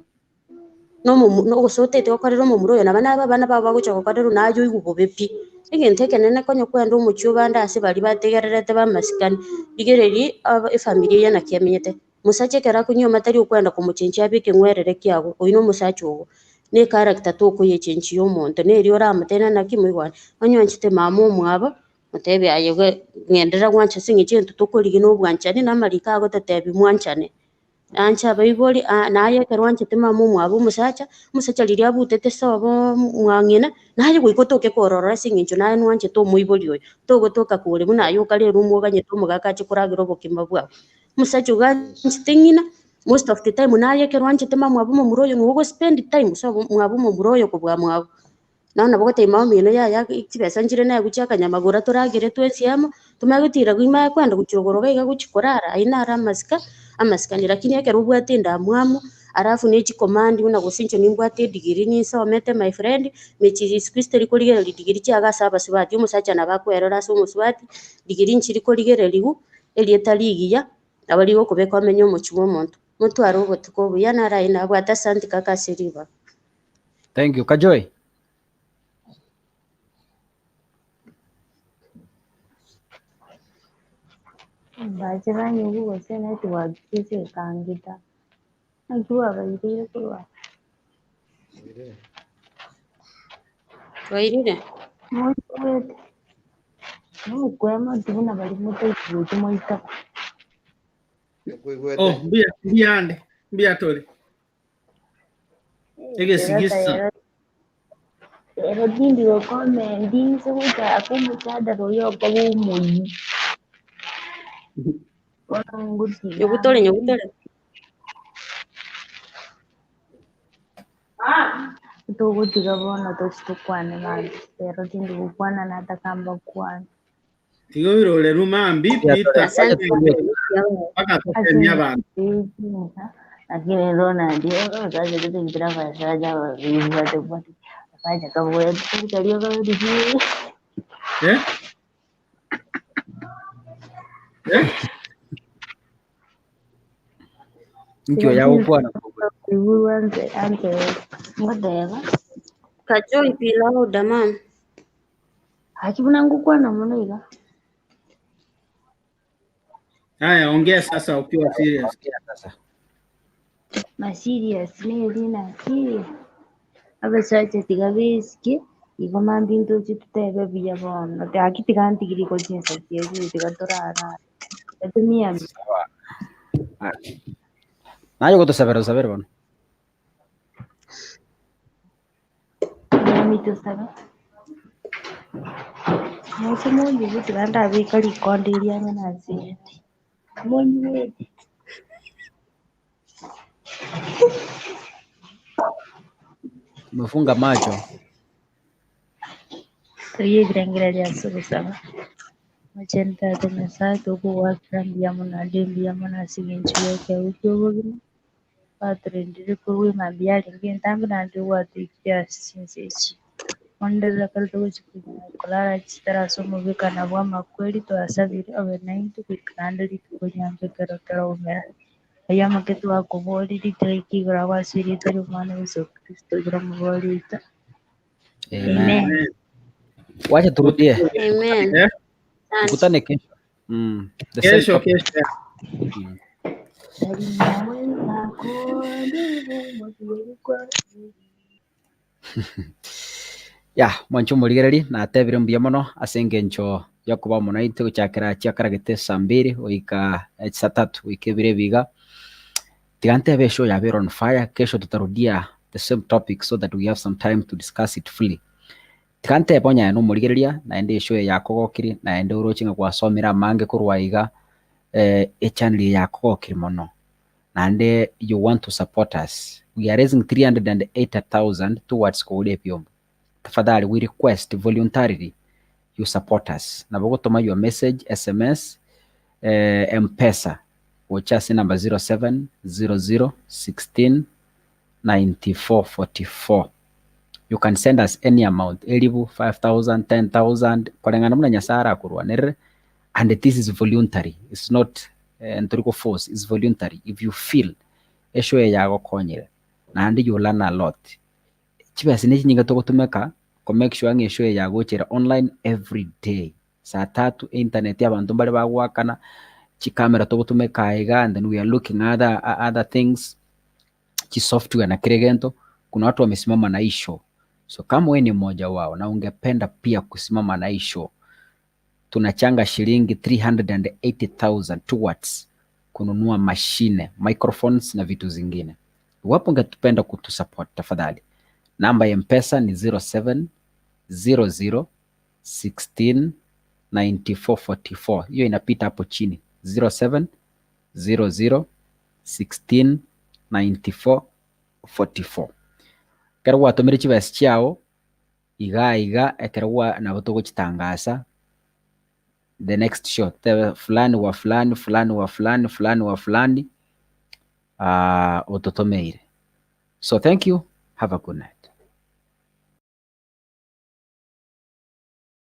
nomomu gose otagete gokorera omomura oyo nabo nabe abana bao bagocha gokorerwa naye oigwe bobe pi. Egento ekenene konya kwenda omochie obande ase baria bategererete b'amasikani, rigereria aba efamiri eye naki emenyete. Mosacha ekero akonywa tari okwenda komochenchia abe ekeng'werere kiago, oyio nomosacha ogo. Na echaracter tokoyechenchia omonto, neri oramotebie naki moigwane, onye oanchete mama omwabo, motebie aye iga ng'enderera gwancha ase eng'encho egento tokorigia na obwanchani na amariko agototebia mwanchane. Anche abaibori aa naye ekero oanchete mama omwabo omosacha, omosacha riria abutete sobo mwang'ina, naye goika otoke korora ase eng'encho naye nwanchete omoibori oyo, togotoka kore buna aye okare eroom oganyete omogaka ache koragera obokima bwao. Omosacha ogo anchete ng'ina, most of the time naye ekero oanchete mamwabo omomura oyo nigo ogo spend time sobo mwabo omomura oyo kobua mwabo. Nonya nabo ogotebia mama omino yaya chibesa nchire naye gochia akanyamagoro toragere twensi amo, tomanye gotira imanye kwenda gochia igoro iga iga gochia korara, ayio naro amasika, amasikani. Lakini ekero obwate endamwamu, alafu ne chicommand buna gose inche nimbwate edegree ninsomete my friend, mechie siku hizi teri korigereria degree chiago ase abasubati, omosacha nabo akwerora ase omosubati, degree nchiri korigereriwu. Erieta rigiya nabo rigokobeka omenye omochie bw'omonto. Motware obotuko obuya naro aye nabwate asanti kaka ase ribaga. Thank you. Kajoy. Mbache banyigwe gose network ase ekangita. Naki bwabairire korwa aa? Twairire. Moigwete? Nokwema oti buna baria motaigweti mwaitaba. Oh, mbuya mbuya ande mbuya tore egesigisa Ero tindi gokomenti inse gochaka omochadara oyo okoba omoyio. Bono ngotiga Nyogutore, nyogutore. Togotiga bono tochi tokwane mambia. Rero tindi gokwana nataka mbakwane. Tiga oirorerwe mambi Peter Asante. mpaka tosemie abanto. Lakini Ronald, osacha tutigitira abasacha babibwate bwate. Abasacha kabwate karia kabiri. Eh? Eh? Inki oyo agokwana? Iguru anse anse ngoteba. Kajoy pilau damam. Aki buna ngokwana mono iga. Haya, ongea sasa ukiwa serious. Ongea sasa. Ma serious neri naki abasacha tiga besike igo mambia ntoche totebe buya bono gaki tiga ntigirie ko chinsa chiaye tiga torarare etumia Sawa. Ah. Naye ogotosabera osabere bono. Mami tosabe. Moche monyigu tiga ndabeka rikondo eriang'e nasirete. Monyigwete. Umefunga macho. Toyie ebirengererio ase ogosaba. Mochenu Tata Nyasae, tokogoakera mbuya mono naende mbuya mono ase eng'encho y'ekeegwa ki'obogima, gwatorendire korwa emambia yarenge entambe naende gwatoikire ase chinsa echi. Bono rero ekero togochia korara chitara ase omobekano bw'amakweri twasabire obe naintwe goika naende rituko rianche ekero toraumera. Ayio amake twakoboria ritoike igoro agwo ase erieta ri'Omwana Yeso Kristo oyore Omobori oito. Amen. Amen. Wacha turudie. Amen. Eh? Asante. Tukutane kesho. Mm. The same Kesho topic. kesho. Mm. Ya, mwanche omorigereri, natebire mbuya mono ase engencho yokoba amo naintwe gochakera chiakaragete saa mbiri goika saa tatu goika ebiro ebi iga. Tiga ntebe eshow yabeire on fire, kesho tutarudia the same topic so that we have some time to discuss it fully. Tiga ntebe onye aye nomorigereria naende eshow eye yakogokiri naende oroche ng'a gwasomire amange korwa iga. eh, echannel eye yakogokire mono naende you want to support us, we are raising 380,000 towards kogora ebiombo. Tafadhali we request voluntarily you support us. Nabo ogotoma your message, sms, eh, Mpesa gocha ase number 0700 16 94 44. You can send us any amount, elibu, 5000, 10000, koreng'ana buna Nyasaye arakorwanerere, and this is voluntary, it's not eh, ntori go force, it's voluntary. If you feel eshow eye yagokonyire, naende you learn a lot. Chibesa nechinyinga togotumeka ko make sure ng'a eshow eye yagochera online every day. Saa tatu internet abanto mbare bagoakana, chicamera togotumeka iga and then we are looking other, other things chisoftware na kila egento, kuna watu wamesimama na hii show. So kama wewe ni mmoja wao na ungependa pia kusimama na hii show, tunachanga shilingi 380,000 towards kununua mashine, microphones na vitu zingine. Iwapo ungetupenda kutusupport, tafadhali namba ya Mpesa ni 0700 16 94 44. Hiyo inapita hapo chini 0700 16 94 44. Ekero gwatomire chibesa chiao iga iga ekero gwa nabo togochitangasa the next show tebe fulani wa fulani fulani wa fulani fulani wa fulani uh, ototomeire. So thank you, have a good night.